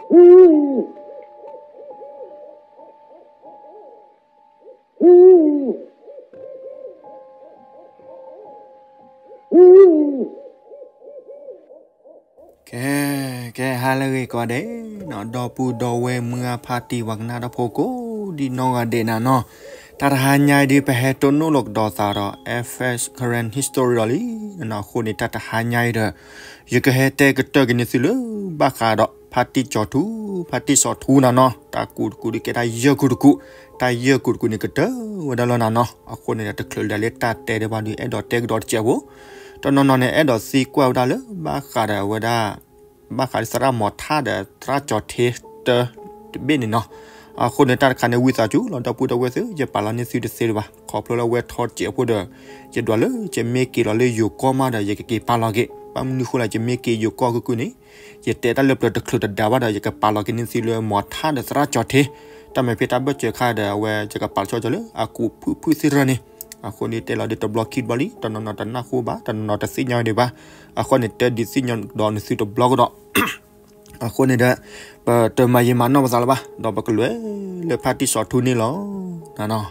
ကဲ ကဲ ဟါလၢအဂ့ၤကိးဂၤဒဲးနီၤ, ဒီပုၢ်ဒီဝဲၢ်မုၢ်ဂၢ်ဖါတံၢ် ပှၤကနၣ်တၢ်ဖိကိးဒံနီၢ်ဂၤဒဲးနၤနီၤ, တၢ်တဟါညါအံၤဒ် ပဟဲတိၢ်နီၣ်လိာ်ကဒီးသးဒီး F S Karen History ဒီးလံနီၤ. အဃိန့ၣ် တၢ်တဟါညါအံၤဒီး ယကဟဲတဲကတၢၢ်က့ၤန့ၢ်သုလၢ ဘၣ်ဃးဒီး ဖါတံၢ်စီၤထူ, ဖါတံၢ်စီၤထူနၤနီၤ, တၢ်ကူးတကူးဒ်ကဲတၢ်ယဲၢ်ကူးတကူး, တၢ်ယဲၢ်ကူးတကူးန့ၣ် ကတၢၢ်ဝဲဒၣ်လီၤနၤနီၤ. အဃိန့ၣ်ဒီး တချုးလၢ်လၢတၢ်တဲဒံးဘၣ်ဒီး အဲၣ်ဒိးတဲကဒီးတစဲးဖိ, တနီၤနီၤန့ၣ် အဲၣ်ဒိးသံကွၢ်ဝဲဒၣ်လၢ ဘၣ်ဃးဒီးအဝဲဒၣ် ဘၣ်ဃးဒီးသရၣ်မီၤထၣ်ဒီးသရၣ်ကၠီၤထ့တၢ်တဘ့ၣ်န့ၣ်နီၤ. အဃိန့ၣ် တၢ်တခါန့ၣ် ဝံသးစူၤလီၤ ဒီပုၢ်ဒီဝဲၢ်သ့ၣ်, ယပာ်လီၤန့ၢ်သုတသ့လၢၤဘၣ်, ခီဖျိလၢအဝဲထီတစဲးဖိဒီး ယဒွးလၢ ယမ့ၢ်က့ၤလီၤလၢယိၤကီၢ်မးဒီး ယကက့ၤပာ်လီၤက့ၤ, ဘၣ်မနုၤဃိလၢ ယမ့ၢ်က့ၤယိၤကီၢ်ကုၢ်ကုၢ်န့ၣ် ယတဲတၢ်လၢပျၢၤတချုးတဒါဘၣ်ဒီး ယကပာ်လီၤက့ၤန့ၢ်သုလၢမီၤထၣ်ဒီးသရၣ်ကၠီၤထ့, တၢ်မဲာ်ဖံးတၢ်ဘၢၣ်စၢၤခါဒီး အဝဲယကပာ်လီၤဆီကၠီလၢ အကူးဖုၣ်ဖုၣ်သ့ၣ်တဖၣ်န့ၣ်. အဃိန့ၣ် တဲလီၤဒ်တဘျီခံတဘျီလံ, တနီၤနီၤတနၢ်ဟူဘၣ်, တနီၤနီၤတသ့ၣ်ညါဝဲဒံးဘၣ်. အဃိန့ၣ် တဲဒုးသ့ၣ်ညါဒီးန့ၢ်သုတဘျီကဒီး အဃိန့ၣ်ဒီး ပတမၤယံာ်မၤနီၢ်ပသးလၢၤဘၣ်, ဒီးပကလဲၤလၢဖါတံၢ်စီၤထူန့ၣ်လီၤ. နနီၤ,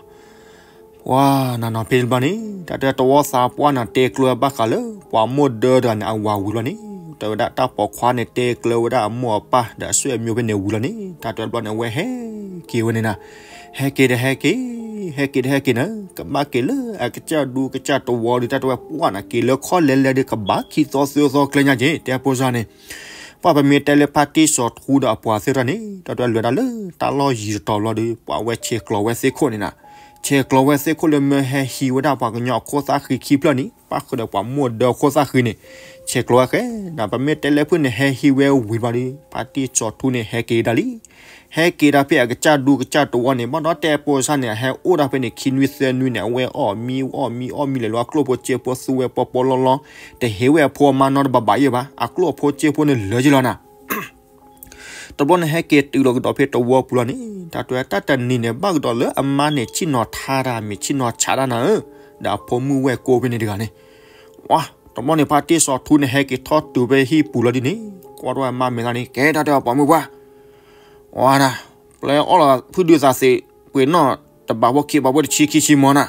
ပှၤနနီၤဖဲတဘျီန့ၣ် တၢ်တဲတဝီသးပှၢ်န့ၣ် တဲကျၢၤဘၣ်ဃးလၢ ပှၤမိၢ်ဒၢတဂၤန့ၣ် အဝၤဝံၤလီၤန့ၣ်, တဲဝဲဒၣ်တၢ်ပိာ်ခွါန့ၣ် တဲကျၢၤဝဲဒၣ်အမိၢ်အပၢ်ဒီးအဆွေမျိုးဖဲန့ၣ်ဝံၤလီၤန့ၣ်, တၢ်တဲတဘျီန့ၣ် အဝဲဟဲက့ၤဝဲန့ၣ်နၤ, ဟဲက့ၤဒီးဟဲက့ၤ, ဟဲက့ၤဒီးဟဲက့ၤနၤ, ကဘၣ်က့ၤလၢအကစၢ်ဒူကစၢ်တဝီဒီး တၢ်တဲဝဲပှၢ်န့ၣ် က့ၤလၢခီၣ်လဲၤလဲၤဒီး ကဘၣ်ခံသီသၢသီကျဲညါက့ၤ တဲဖိစၢ်န့ၣ် ပှၤပမ့ၢ်တဲလၢဖါတံၢ်စီၤထူဒီးအပှၤသ့ၣ်တဖၣ်န့ၣ် တၢ်တဲလဲၤဒၣ်လၢတၢ်လီၢ်ယံၤတတီၤဘျီဒီး ပှၤဝဲဆဲးကျိးဝဲသ့ၣ်ခိၣ်န့ၣ်နၤ, ဆဲးကျိးဝဲသ့ၣ်ခိၣ်လၢမ့ၢ်ဟဲဟံးဝဲဒၣ်ပှၤကညီအခိၣ်သၣ်ဃံခံဖျၢၣ်န့ၣ် ပၣ်ဃုာ်ဒီးပှၤမိၢ်ဒၢအခိၣ်သၣ်ဃံန့ၣ် ဆဲးကျိးဝဲဃဲနၤ, ပမ့ၢ်တဲလၢဖုၣ်န့ၣ် ဟဲဟံးဝဲဝံၤဘျီဒီး ဖါတံၢ်စီၤထူန့ၣ် ဟဲက့ၤဒၣ်လံ ဟဲက့ၤဒၣ်ဖဲအကစၢ်ဒူကစၢ်တဝီန့ၣ် ဘၣ်ဒီးတဲဖိစၢ်န့ၣ် အဟဲအိၣ်ဒၣ်ဖဲန့ၣ် ခံနွံသၢနွံန့ၣ် အဝဲအီၣ်မံအီၣ်မံအီၣ်မံ လဲၤလီၤကျိၣ်ဖိစ့ဖိသူဝဲပီပီလီလီ တဟ့ၣ်ဝဲအဖိအမါနီတဘးဘၣ်ယဲၢ်ဘၣ်, အကျိၣ်ဖိစ့ဖိန့ၣ်လၢာ်ယဲၢ်လီၤနၤ. တဘျီန့ၣ် ဟဲက့ၤတုၤလီၤကဒီးဖဲတဝီပူၤလီၤန့ၣ် တၢ်တဲတၢ်တနံၤန့ၣ် ဘၣ်ကဒီးလၢအမါန့ၣ် ဆ့ၣ်နီၤထါတၢ် မ့ၢ်ဆ့ၣ်နီၤဆးတၢ်နၤဧၢ, ဒီးအဖိမုၣ်ဝဲၢ်ကိးဖဲန့ၣ်တဂၤန့ၣ် ဝါ, တဘျီန့ၣ် ဖါတံၢ်စီၤထူန့ၣ် ဟဲက့ၤထီၣ်တုၤဖဲဟံၣ်ပူၤလီၤဒ်န့ၣ် ကွၢ်ထီၣ်ဝဲအမါမဲာ်သၣ်န့ၣ် ကဲ တၢ်တဲအီၤ ပိာ်မုၣ်ပှၢ်, ဝါဒၣ်, ပျဲအီၣ်လီၤဖုၣ်ဒုးသးသ့ၣ် ပှ့ၤနီၣ်တဘးဖိခံဘးဖိတဆံခံဆံမီၤနၤ.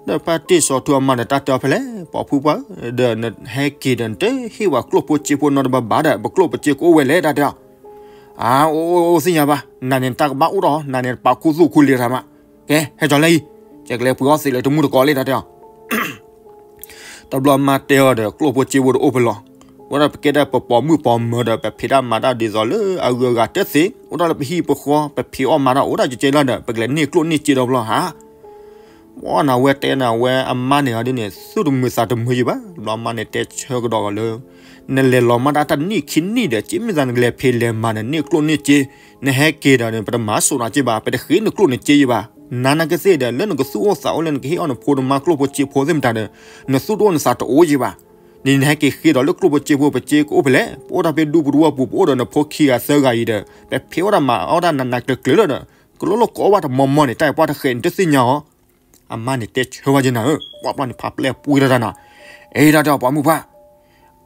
ဒီးဖါတံၢ်စီၤထူအမါဒီး တၢ်တဲအီၤဖဲလဲၣ် ပိာ်မုၣ်ပှၢ်, ဒီးနဟဲက့ၤဒီး နတဟ့ၣ်ဝဲကျိၣ်ဖိစ့ဖိနီတဘးဘၣ်ဒီး ပကျိၣ်ပစ့ကအိၣ်ဝဲလဲၣ် တၢ်တဲအီၤ. အါ အိၣ်အိၣ်အိၣ် သ့ၣ်ညါဘၣ်, နၤန့ၣ် တၢ်ကဘၣ်အိၣ်ထီၣ်, နၤန့ၣ် ပာ်ခူသူၣ်ခူလံၤတၢ်မး, ကဲ ဟဲကၠီၤလၢအံၤ, ယကလဲၤပှ့ၤအီၣ်သ့ၣ်လၢတမုၢ်တကိးလံ တၢ်တဲအီၤ. တဘျီမါတဲအီၤဒီး ကျိၣ်ဖိစ့ဖိတအိၣ်ဖဲလီၤ. ဝဲဒၣ်ပကဲဒၣ်ပပိာ်မုၣ်ပိာ်မၢၤဒီး ပဖံးတၢ်မၤတၢ်ဒ်သိးလၢအဂုၤအဂၤတသ့, အိၣ်ဒၣ်လၢပဟံၣ်ပဃီ, ပဖံးအီၣ်မၤတၢ်အိၣ်ဒၣ်ကကဲလီၤဒီး ပကလဲၤန့ၢ်ကျိၣ်န့ၢ်စ့ဒီးဖဲလီၤဧါ. ဝဲန့ၣ် အဝဲတဲန့ၣ် အဝဲအမါန့ၣ်ဒ်န့ၣ် သူၣ်တမုာ်သးတမုာ်ယံၤဘၣ်. တဘျီမါန့ၣ် တဲဆၢကဒီးအီၤလၢ နလဲၤလီၤမၢ်ဒၣ်တၢ်နံၣ်ခံနံၣ်ဒီး က့မ့ၢ်သးနကလဲၤဖံးလဲၤမၤန့ၣ် န့ၢ်ကျိၣ်န့ၢ်စ့, နဟဲက့ၤဒီးန့ၣ် ပတမၤစိးနၤက့ဘၣ်, ပတဃ့နကျိၣ်နစ့ယံၤဘၣ်. နၤနာ်က့သ့ၣ်ဒီး လၢနကသူၣ်အိၣ်သးအိၣ်လၢနကဟ့ၣ်အီၣ်နဖိနမါကျိၣ်ဖိစ့ဖိသ့ၣ်မတၤဒီး နသူၣ်တအိၣ်နသးတအိၣ်ယံၤဘၣ်. န့ၣ်နဟဲက့ၤဃ့ဒီးလၢကျိၣ်ဖိစ့ဖိ ပစ့ကအိၣ်ဖဲလဲၣ်. ပအိၣ်ဒၣ်ဖဲဒူပူၤတဝီပူၤ ပအိၣ်ဒီးနဖိခံဂၤသၢဂၤအံၤဒီး ပဖံးအီၣ်တၢ်မၤအီၣ်တၢ်နးနးကျၢၤကျၢၤလၢဒီး ကလိၣ်လိၣ်ကိးဘၣ်တမီၤမီၤန့ၣ် တၢ်အံၤပှၢ်တဃဲးန့ၣ် တသ့ၣ်ညါအီၤ. အမါန့ၣ်တဲဆၢဝဲက့နၤဧၢ, ပှၢ်ပှၢ်န့ၣ် ဖးပျဲၢ်ပှ့ၤတၢ်တၢ်နၤ, အ့ တၢ်တဲအီၤ ပိာ်မုၣ်ပှၢ်,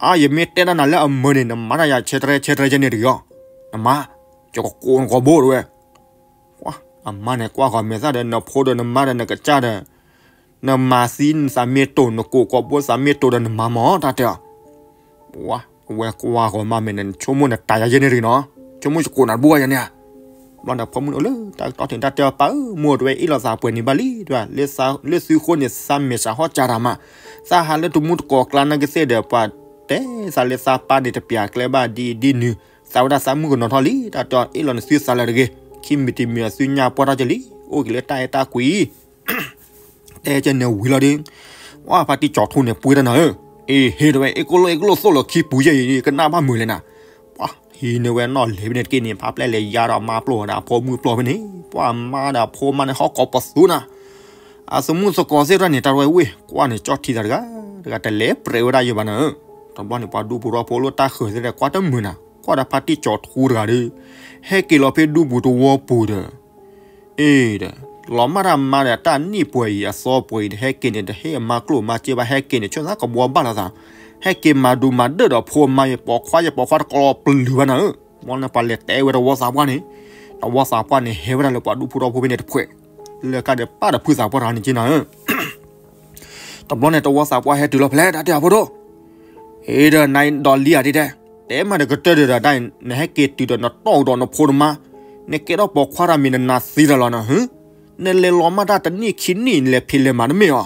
အါ ယမ့ၢ်တဲဒၣ်နၤလၢအမၢန့ၣ် နမၤတၢ်ယၤဆဲတရဲဆဲတရဲကဲန့ၣ်တဂ့ၤအီၤ, နမၤ, ယကကိးနကိးဘိတဝဲ. အမါန့ၣ် ကွၢ်ဃီၤမဲာ်သၣ်ဒီး နဖိဒီးနမါဒီးနကစၢ်ဒီး နမၤသံနသးမ့ၢ်တိာ် နကိးကိးဘိသးမ့ၢ်တိာ်ဒီးနမၤမီၤ တၢ်တဲအီၤ. ပှၤ အဝဲကွၢ်ဃီၤမါမဲာ်န့ၣ် နဆိကမိၣ်နတၤယၤယဲန့ၣ်တဂ့ၤနီၤ, ဆိကမိၣ်ယကိးနၤတဘိယဲန့ၣ်ဧါ. ဘျီန့ၣ် ဖိမုၣ်အိၣ်လၢတၢ်ကတီၢ်ထံး တၢ်တဲအီၤ ပၢ်ဧၢ မိၢ်တဝဲအ့ၣ်လိာ်သးပှဲၤန့ၣ်ဘၣ်လံ တဝဲ, လၢသုဃိန့ၣ် သးမဲာ်ဆှးဟီၣ်ကၢတၢ်မး, သးဟးလၢတမူတကိးကျါနာ်က့သ့ၣ်ဒီး ပှၤတဲသးလၢသးပၢ်န့ၣ် တပျၢ်ကျဲဘၣ်ဒ်အံၤဒ်နုၤ, သးဝဲဒၣ်သးမုၣ်ကနီၤထီၣ်လံ တၢ်တဲအီၤ အ့ၣ်လိာ်န့ၣ်သုသးလၢတဂ့ၤ, ခံမံၤတမံၤအသုညါပှၢ်ထီၣ်ကလံ, အိၣ်က့ၤလၢတၢ်အဲၣ်တၢ်ကွံ တဲကဲန့ၣ်ဝံၤလီၤဒီး, ဝဲဖါတံၢ်စီၤထူန့ၣ် ပှ့ၤတၢ်နၤဧၢ, အ့ ဟ့ၣ်တဝဲ အ့ၣ်ကိၣ်လိၣ်အ့ၣ်ကိၣ်လိၣ်သိၣ်လီၤခံပူၤယဲအံၤ ကနၣ်ဘၣ်မုာ်လဲၣ်နၤ, ပှၤ ဟံးန့ၢ်ဝဲနီၣ်လဲၤဖဲန့ၣ်တက့ၢ်န့ၣ် ဖးပျဲၢ်လဲၤယါဒီးအမါပျီၢ်ဒီးအဖိမုၣ်ပျီၢ်ဖဲန့ၣ်, ပှၤအမါဒီးအဖိမါန့ၣ် ဟီၣ်ကိးပသူနၤ, အသမူသကိးသ့ၣ်တဖၣ်န့ၣ် တၢ်တဝဲဝ့ၢ် ကွၢ်န့ၣ် ကၠီၣ်ထံသးတဂၤ, တဂၤတလဲၤပြဲးဝဲဒၣ်ယဘၣ်နၤဧၢ, တဘျီန့ၣ် ပှၤဒူပူၤထီဖိလၢတၢ်ဃၢၤသ့ၣ်တဖၣ် ကွၢ်တမုာ်နၤ, ကွၢ်ဒီးဖါတံၢ်စီၤထူတဂၤဒီး, ဟဲက့ၤလီၤဖဲဒူပူၤတဝီပူၤဒီး အ့ဒီး, လီၤမၢ်တၢ်မါဒီးတၢ်နံၣ်ပှဲၤအံၤ အသီပှဲၤအံၤဒီး ဟဲက့ၤန့ၣ် တဟ့ၣ်အမါကျိၣ်မါစ့ဘၣ် ဟဲက့ၤန့ၣ် ဆိသးကဘှီဘၣ်လိာ်သး, ဟဲက့ၤမၤဒူမၤဒၢၣ်ဒီးဖိမါ ပိာ်ခွါယပိာ်ခွါတကိးပလုာ်ဘၣ်နၤဧၢ, ဘျီန့ၣ်ပှၤလဲၤတဲဝဲတဝီသးပှၢ်န့ၣ်, တဝီသးပှၢ်န့ၣ် ဟဲဝဲဒၣ်လၢပှၤဒူၣ်ဖိထီဖိဖဲန့ၣ်တဖှဲး, လၢကါဒီးပၢ်ဒီးဖုသးပှၢ်တဂၤန့ၣ်က့နၤဧၢ. တဘျီန့ၣ် တဝီသးပှၢ်ဟဲတုၤလီၤဖဲလဲၣ် တၢ်တဲအီၤဖိဒိၣ်, အ့ဒီးနဒီလံဧါဒ်တဲ, တဲမးဒီးကတၢၢ်ဒီးတၢ်, နဟဲက့ၤတုၤဒီးနတီၢ်ကဒီးနဖိနမါ, နကဲထီၣ်ပိာ်ခွါတၢ်မံၤနနၤသံတၢ်လီၤနဟၢ, နလဲၤလီၤမၢ်တၢ်တနံၣ်ခံနံၣ် နလဲၤဖံးလဲၤမၤတမ့ၢ်အီၤ,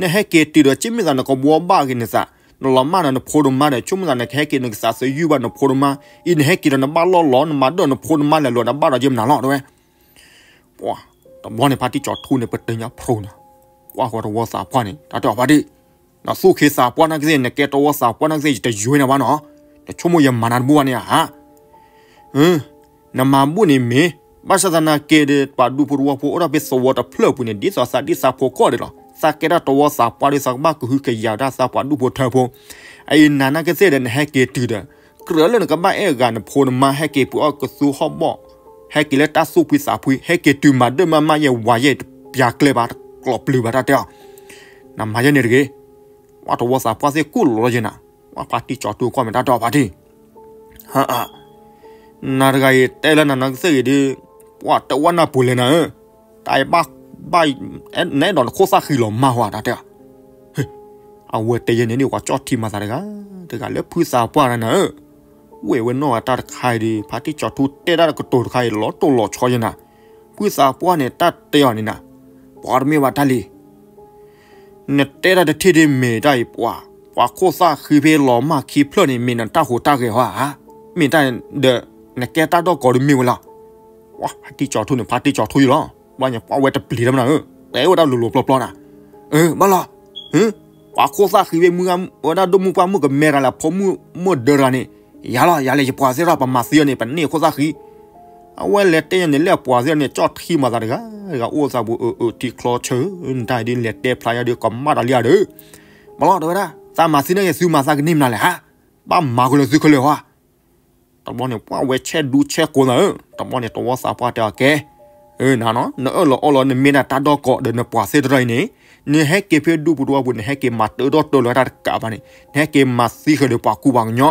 နဟဲက့ၤတုၤဒီးက့မ့ၢ်သးနကဘှီဘၣ်က့ၤနသး, နလီၤမၢ်ဒီးနဖိနမါဒီး ဆိကမိၣ်သးနကဟဲက့ၤနကစးသယုၢ်ဘၣ်နဖိနမါ, အံၤ နဟဲက့ၤဒီးနဘၣ်လီၢ်လီၤ နမၤဒၢၣ်နဖိနမါလဲၤလီၤ နဘၣ်ဒီးက့မနုၤလီၤ တဲဝဲ. ပှၤ, တဘျီန့ၣ် ဖါတံၢ်ကၠီၤထူန့ၣ် ပတညါဖျိနၤ, ကွၢ်ဃီတဝီသးပှၢ်န့ၣ် တၢ်တဲအီၤဖါတံၢ်, နသူၣ်ခ့သးပှၢ်နာ်က့သ့ၣ် နကဲတဝီသးပှၢ်နာ်က့သ့ၣ် ယတယွဲနၤဘၣ်နီၤ, နဆိကမိၣ်ယမၤနၤတဘူၣ်ဘၣ်န့ၣ်ဧါ. နမၤဘူၣ်န့ၣ်မ့ၢ်, ဘၣ်ဆၣ်သနာ်က့ဒီး ပှၤဒူၣ်ဖိတဝီဖိအိၣ်ဒၣ်ဖဲသဝီတဖျၢၣ်ပူၤန့ၣ် ဒ်သိးသးဒ်သးဖိကီၢ်ဒဲးလီၤ, သးကဲဒၣ်တဝီသးပှၢ်ဒီး သးကဘၣ်ကဟုကယာ်ဝဲဒၣ်သးပှၤဒူၣ်ဖိထၢဖိ, အအံၤနၤနာ်က့သ့ၣ်ဒီး နဟဲက့ၤတုၤဒီး, ကြၢးလၢနကဘၣ်အဲၣ်အဂၤနဖိနမါ ဟဲက့ၤပှ့ၤအီၣ်ကသူဟီၣ်ဘီၣ်, ဟဲက့ၤလၢတၢ်သူၣ်ဖှံသးဖှံ ဟဲက့ၤတုၤမၤဒၢၣ်မၤမၢ်ယဲၢ်ဝၤယဲၢ်တပျၢ်ကျဲဘၣ် တကျိးပျုၤဘၣ်တၢ်တဲအီၤ, နမၤယဲၢ်န့ၣ်တဂ့ၤ, ပှၤတဝီသးပှၢ်သ့ၣ်ကူၣ်လိာ်လီၤယဲၢ်နၤ, ပှၤဖါတံၢ်ကၠီၤထူကွၢ်မ့ၢ်တၢ်တဲအီၤဖါတံၢ် နၤတဂၤအံၤတဲလၢနၤနာ်က့သ့ၣ်ဂ့ၤဒီး, ပှၤတဝၢ်နၢ်ပူၤလဲၣ်နၤဧၢ, တၢ်အံၤဘၣ်, ဘၣ်, နအဲၣ်ဒိးနခိၣ်သၣ်ဃံလီၤမၢ်ဝဲတၢ်တဲအီၤ, အဝဲတဲယဲၢ်န့ၣ်ဒ်ပှၤကၠီၣ်ထံမၤသးတဂၤ, တဂၤလၢဖုသးပှၢ်တဂၤနၤဧၢ, ဝဲၢ်ဝဲနီၢ်ဂၤတၢ်တခါအံၤဒီး ဖါတံၢ်ကၠီၤထူတဲတၢ်တကတိၤတခါအံၤ လီၤတိၢ်လီၤဆီယဲၢ်နၤ, ဖုသးပှၢ်န့ၣ် တၢ်တဲအီၤန့ၣ်နၤ, ပှၤတမ့ၢ်ဘၣ်တၢ်လံ နတဲတၢ်တထံၣ်ဒ်မ့ၢ်တၢ်အံၤ ပှၤ, ပှၤခိၣ်သၣ်ဃံဖဲလီၤမၢ်ခံဖျၢၣ်န့ၣ် မ့ၢ်နတၢ်ဟူးတၢ်ဂဲၤဧါ, မ့ၢ်တၢ်ဒီး, နကဲတၢ်ဒီၣ်ကိးဒ်မ့ၢ်ဝဲလီၤ, ပှၤဖါတံၢ်ကၠီၤထူန့ၣ် ဖါတံၢ်ကၠီၤထူယံလီၤ, ဘျီညါပှၤဝဲတပျံၤတၢ်မနၤဧၢ, တဲဝဲဒၣ်လိၤလိၤပျီပျီနၤ, အၢ ဘၣ်လီၤ, ပှၤခိၣ်သၣ်ဃံဖဲမုၢ်ဂၤဝဲဒၣ်ဒိၣ်မုၢ်ပှၢ်မုၢ်ကမဲတၢ်လၢဖိမုၣ်မိၢ်ဒၢတဂၤန့ၣ်, ယၤလီၤ ယၤလဲၤယပှၤသ့ၣ်ဒီး ပမၤသံအီၤန့ၣ် ပန့ၢ်ခိၣ်သၣ်ဃံ အဝဲလဲၤတဲယဲၢ်န့ၣ် လၢအပှၤသ့ၣ်န့ၣ် ကၠီၣ်ထံမၤသးတဂၤ, တဂၤအိၣ်သးပူၤအၢအၢထံချီဆၢ, နတၢ်ဒ်လဲၤတဲဖျါယၤဒီး ကမၣ်တၢ်လံဧါဒီး, ဘၣ်လီၤတဲဝဲဒၣ် သးမၤသံန့ၣ် သုမၤသးကန့ၢ်မနုၤလဲၣ်ဧါ, ဘၣ်မၤဃုာ်လၢသုခဲလၢာ်ဧါ, တဘျီန့ၣ် ပှၤဝဲဆဲးဒူဆဲးကိးသးဧၢ, တဘျီန့ၣ် တဝီသးပှၢ်တဲအီၤကဲ, အၢ နၤနီၤ နအၢၣ်လီၤအီလီၤ နမ့ၢ်ဒၣ်တၢ်ဒီၣ်ကိးဒီးနပှၤသ့ၣ်တဖၣ်အံၤန့ၣ်, နဟဲက့ၤဖဲဒူပူၤတဝီပူၤ နဟဲက့ၤမၤတၢၣ်ဒီၣ်တၢၣ်လီၤတၢ်တကးဘၣ်န့ၣ် နဟဲက့ၤမၤသံဃုာ်ဒီးပှၤကူပှၤကညီ,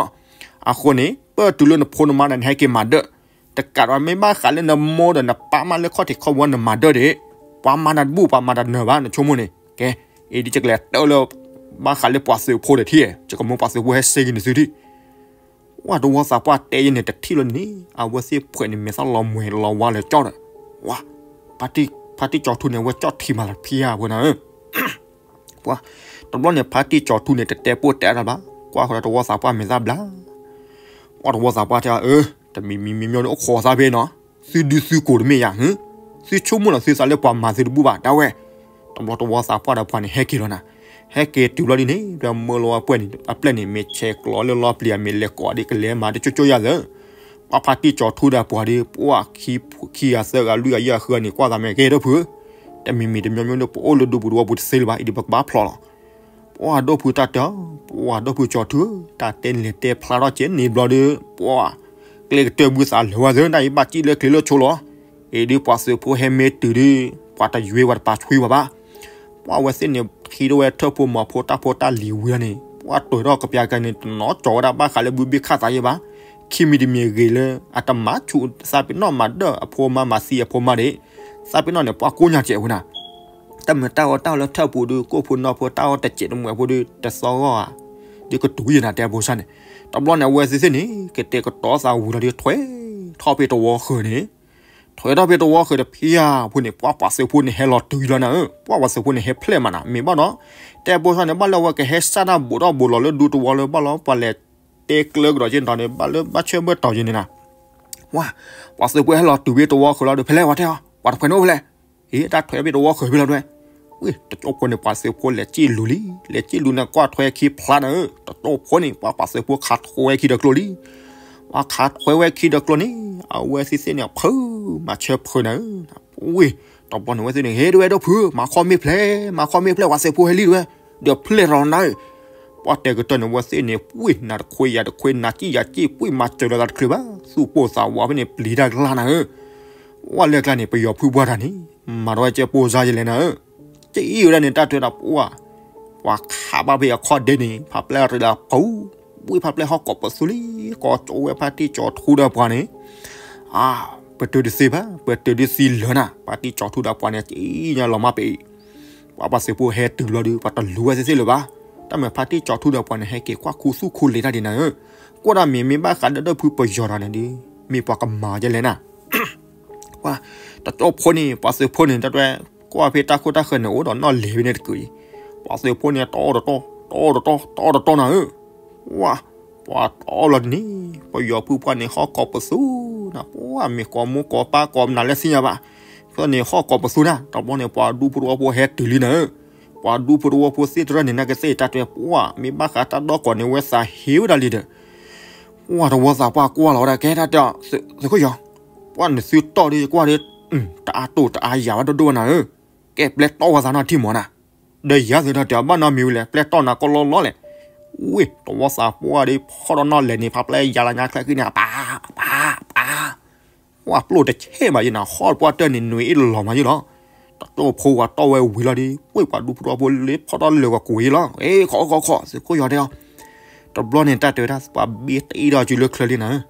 အဃိန့ၣ် ပၢၢ်တုၤလၢနဖိနမါဒီး နဟဲက့ၤမၤဒၢၣ်, တကးဒီးမ့ၢ်ဘၣ်ဃးလၢနမိၢ်ဒီးနပၢ်မးလၢခီၣ်ထံးခီၣ်ဘိနမၤဒၢၣ်ဒီး, ပှၤမၤနၤတဘူၣ် ပှၤမၤတၢ်နၢၤဘၣ် နဆိကမိၣ်န့ၣ်, ကဲ, အံၤဒ်ကလဲၤတၢၣ်လၢ ဘၣ်ဃးလၢပှၤသုးဖိဒီးထံၣ်, ယကမိၣ်ပှၤသုးဖိဟဲစ့က့ၤနသုထံၣ် ဝဲတဝီသးပှၢ်တဲယဲၢ်န့ၣ် တထံၣ်လၢန့ၣ် အဝဲသ့ၣ်ဖှဲးန့ၣ် မဲာ်သၣ်လီၤမှဲၤလီၤဝါလၢကၠီၣ်ဒီး, ဝဲ, ဖါတံၢ်ကၠီၤထူန့ၣ် အဝဲကၠီၣ်ထံမၤသးဖံဧါ ဖိနၤဧၢ, ပှၤ, တဘျီန့ၣ် ဖါတံၢ်ကၠီၤထူန့ၣ် တတဲပိၢ်တဲတၢ်ဘၣ်, ကွၢ်ဃီဒီးတဝီသးပှၢ်မဲာ်သၣ်ဘျါ, ပှၤတဝီသးပှၢ်တဲအီၤ အၢ, တမံၤမံၤမံၤမံၤန့ၣ် အိၣ်ခိးသးဖဲနီၤ, သုဒုသုကိးတမ့ၢ်ယၤ, သုဆိကမိၣ်လီၤသုသးလၢပှၤမၤသုတဘူၣ်ဘၣ် ဒ်ဝဲ တဘျီတဝီသးပှၢ်ဒီးပှၤန့ၣ်ဟဲက့ၤလီၤနၤ, ဟဲက့ၤတုၤဘျီဒ်န့ၣ် ဒီးမၢလီၤဝဲပှဲၤန့ၣ် အပျဲၢ်န့ၣ် မ့ၢ်ဆဲးကျိးလၢလီပျံၤ မ့ၢ်လဲၤကိးဒ်ကလဲၤမၤဒ်ကၠိကၠိယၤသၢ, ပှၤဖါတံၢ်ကၠီၤထူဒီးပှၤဒီး ပှၤခံဂၤသၢဂၤလွံၢ်ဂၤယဲၢ်ဂၤဃုဂၤန့ၣ် ကွၢ်သးမ့ၢ်ကဲဒီးဖုဧၢ, တမံၤမံၤတမံၤမံၤဒီး ပအိၣ်လၢဒူပူၤတဝီပူၤတသ့လၢၤဘၣ် အံၤဒီးပကဘၣ်ဖျိးလီၤ ပှၤဒိၣ်ဖုတၢ်တဲအီၤ, ပှၤဒိၣ်ဖုကၠီၤထူဧၢ, တၢ်တဲန့ၣ်လဲၤတဲဖျါထီၣ်ကဲန့ၣ်ဘျီဒီး, ပှၤ, ကျဲကတၢၢ်ဘုသးလၢာ်ဝဲသ့ၣ် တၢ်အံၤဘၣ်စံၣ်လၢကျဲလၢဆိလီၤ, အံၤဒ်ပှၤသုးဖိဟဲမ့ၢ်တုၤဒီး, ပှၤတယွဲပှၤတပာ်ဆှံပှၤဘၣ်, ပှၤဝဲသ့ၣ်န့ၣ် ထံၣ်ဒိၣ်ဝဲထၢၣ်ဖိမီၤဖိတၢ်ဖိတၢ်လံၤဝံၤန့ၣ် ပှၤတိၤထီၣ်ကပျးကဲန့ၣ် တနီၤကၠီၤဝဲဒၣ်ဘၣ်ဃးလၢဘုဘ့ၣ်ခၣ်သးယဲၢ်ဘၣ်, ခံမံၤတမံၤဂ့ၤလၢ အတမၤဆူၣ်သးပ့ၤနီၣ်မၤဒၢၣ်အဖိမါမၤသံအဖိမါဒီး, သးပ့ၤနီၣ်န့ၣ် ပှၤကိးညါစဲးဝဲနၤ တၢ်မ့ၢ်တၢ်အီၣ်တၢ်အီလၢထၢၣ်ပူၤဒီး ကိၢ်ဖိနီၢ်ဖိတၢ်အီၣ်တစဲးတမှဲးဖိဒီး တသီဂီၢ်ဧါ, ဒီးကတူၢ်ယဲၢ်နၤတဲအဖိဆၣ်န့ၣ်, တဘျီန့ၣ် အဝဲသ့ၣ်သ့ၣ်န့ၣ်ကတဲာ်ကတီၤသးဝံၤလီၤဒီး ထွဲထီၣ်ဖဲတဝီဃၢၤန့ၣ်, ထွဲထီၣ်ဖဲတဝီဃၢၤတဖံးဧါဖိန့ၣ် ပှၤပှၤသုးဖိန့ၣ်ဟဲလီၤတုၤလီၤနၤဧၢ, ပှၤပှၤသုးဖိန့ၣ်ဟဲဖျဲၣ်မးနၤ မ့ၢ်ဘၣ်ဒီး, တဲအဖိဆၣ်န့ၣ် ဘၣ်လၢအဝဲကဟဲစၢ်တၢ်ဘူးထီၣ်ဘူးလီၤလၢဒူတဝီလၢဘၣ်လီၤ ပှၤလဲၤတဲကျၢကဒီးက့ၤတတီၤန့ၣ် ဘၣ်လၢဘၣ်ဆၢဘၢၣ်တီၤယဲၢ်န့ၣ်နၤ ဝါ, ပှၤသုးဖိဟဲလီၤတုၤဖဲတဝီဃၢၤလီၤဒီး ဖဲလဲၣ်ဝဲတဲအီၤ ပှၤတဖှဲးန့ၣ်အိၣ်ဖဲလဲၣ်, အ့ တၢ်ထွဲဖဲတဝီဃၢၤဖဲလီၤတဲ, ဝံၤ တကၠိဖိန့ၣ် ပှၤသုးဖိလဲၤစံၣ်လူၤလံ, လဲၤစံၣ်လူၤန့ၣ် ကွၢ်ထွဲခံဖျါနၤဧၢ, တကၠိဖိန့ၣ် ပှၤပှၤသုးဖိခးထွဲဝဲခံဒီးကျိလံ, ပှၤခးထွဲဝဲခံဒီးကျိန့ၣ် အဝဲသ့ၣ်သ့ၣ်န့ၣ် ဖုး မၤဆၢဖုးနၤဧၢ, ဝံၤ တဘျီန့ၣ်ဝဲသ့ၣ်န့ၣ် ဟ့ၣ်ဒဝဲဒိၣ်ဖုး မၤခီမ့ၢ်ဖျဲး မၤခီမ့ၢ်ဖျဲး ပှၤသုးဖိဟဲလံဒဝဲ, ဒီးဖျဲၣ်ထီၣ်နၤဧၢ ပှၤတဲာ်ကတီၤန့ၣ် အဝဲသ့ၣ်န့ၣ် ပှံၢ်နၤတခွ့ယၤတခွ့ နၤစံၣ်ယၤစံၣ် ပှံၢ်မၤစၢၤလီၤသးတချုးဘၣ် သူၣ်ပိၢ်သးဝးဖဲန့ၣ် ပျံၤတၢ်ကလၢ်နၤဧၢ, ဝဲလၢကျါန့ၣ် ပယီၤဖုပှၢ်တၢ်န့ၣ် မၤထီၣ်ဝဲကဲပိၢ်စါယလဲၣ်နၤဧၢ, ကအံၤဝဲဒၣ်န့ၣ် တၢ်ထွဲဒီးပှၤ, ပှၤခးဘၣ်ဖဲအခီၣ်ဒ့န့ၣ် ဖးပျဲၢ်ရ့ဒီးပူၤ, ဝံၣ်ဖးပျဲၢ်ဟီၣ်ကိးပသူလံ, ကိးကၠိဝဲဖါတံၢ်ကၠီၤထူဒီးပှၤန့ၣ်, အါ, ပတုာ်တသ့ဘၣ်, ပတုာ်တသ့လၢၤနၤ, ဖါတံၢ်ကၠီၤထူဒီးပှၤန့ၣ် က့ညါလီၤမၢ်ပ့ၤ, ပှၤပှၤသုးဖိဟဲတုၤလီၤဒီး ပှၤတလူၤဝဲသ့ၣ်သ့ၣ်လၢၤဘၣ်, တၢ်မ့ၢ်ဖါတံၢ်ကၠီၤထူဒီးပှၤန့ၣ် ဟဲက့ၤကွၢ်ခူသူၣ်ခူလံာ်တၢ်ဒ်နၤဧၢ, ကွၢ်ဒၣ်မ့ၢ်မ့ၢ်ဘၣ်ဃးဒီးဒီပုၢ်ပယီၤတဂၤန့ၣ်ဒီး, မ့ၢ်ပှၤကမၤဒ်လဲၣ်နၤ ပှၤ, တကၠိဖိန့ၣ် ပှၤသုးဖိန့ၣ် တၢ်တွဲ, ကွၢ်ဖဲတၢ်ခိၣ်တၢ်ဃၢၤန့ၣ် အိၣ်ဒီးနီၣ်လဲၢ်ဖဲန့ၣ်တကုာ်အံၤ, ပှၤသုးဖိန့ၣ် တအီၣ်တတီၢ်, တအီၣ်တတီၢ်, တအီၣ်တတီၢ်နၤဧၢ, ဝါ, ပှၤတအီၣ်လီၤန့ၣ်, ပယီၤပုၢ်ပှၢ်န့ၣ် ဟီၣ်ကိးပသူနၤ, ပှၤမ့ၢ်ကိးမိၢ်ကိးပၢ်ကိးမနုၤလဲၣ်သ့ၣ်ညါဘၣ်, ဖဲန့ၣ်ဟီၣ်ကိးပသူနၤ, တဘျီန့ၣ် ပှၤဒူဖိတဝီဖိဟဲတုၤလံနၤဧၢ, ပှၤဒူဖိတဝီဖိသ့ၣ်တဖၣ်န့ၣ် နာ်က့သ့ၣ်တၢ်တဲ ပှၤမ့ၢ်ဘၣ်ဃးတၢ်ဒီၣ်ကိးန့ၣ် ဝဲသးဟ့ဝဲဒၣ်လံဒီး ပှၤတဝီသးပှၢ်ကွၢ်လီၤဝဲဒၣ် ကဲတၢ်တဲအီၤ, သုးခိၣ်ယီၤ, ပှၤနသုတီၢ်ဒီးကွၢ်ဒီး, တအါတိၢ်တအါယၤဝဲဒိၣ်ဒိၣ်ဝဲနၤဧၢ, ကဲပျဲတီၢ်ဝဲသးနီၢ်ထံၣ်မးနၤ, ဒီးယၤသုးတၢ်တဲအီၤဘၣ်နီတမံၤဝဲလဲၣ် ပျဲတီၢ်နၤကိးလီၤလီၤလဲၣ်, ဝ့ၢ် တဝီသးပှၢ်ဒီး ဖီၣ်ဒီးနီၣ်လဲၢ်န့ၣ် ဖးပျဲၢ်ယၤလီၤညါချၢခံန့ၣ် အပၢ်, ပၢ်, ပၢ် ဝါပျိၢ်တဆဲးမးယဲနၤ ဟီၣ်ပှၢ်တၢၢ်န့ၣ် နွံအ့ၣ်လီၤမးယဲလီၤ, တကၠိဖိဝဲတီၢ်ဝဲဝံၤလီၤဒီး ဝ့ၢ်ပှၤဒူဖိတဝီဖိလၢဖီၣ်ထီၣ်လၢာ်ကွၢ်ကွၢ်ယဲလီၤ, အ့ ခိးခိးခိး သုးခိၣ်ယီၤတဲအီၤ, တဘျီန့ၣ်တၢ်တဲဝဲဒၣ် ပှၤဘ့တအ့ၣ်ဒီးစုလၢချၢလံနၤဧၢ,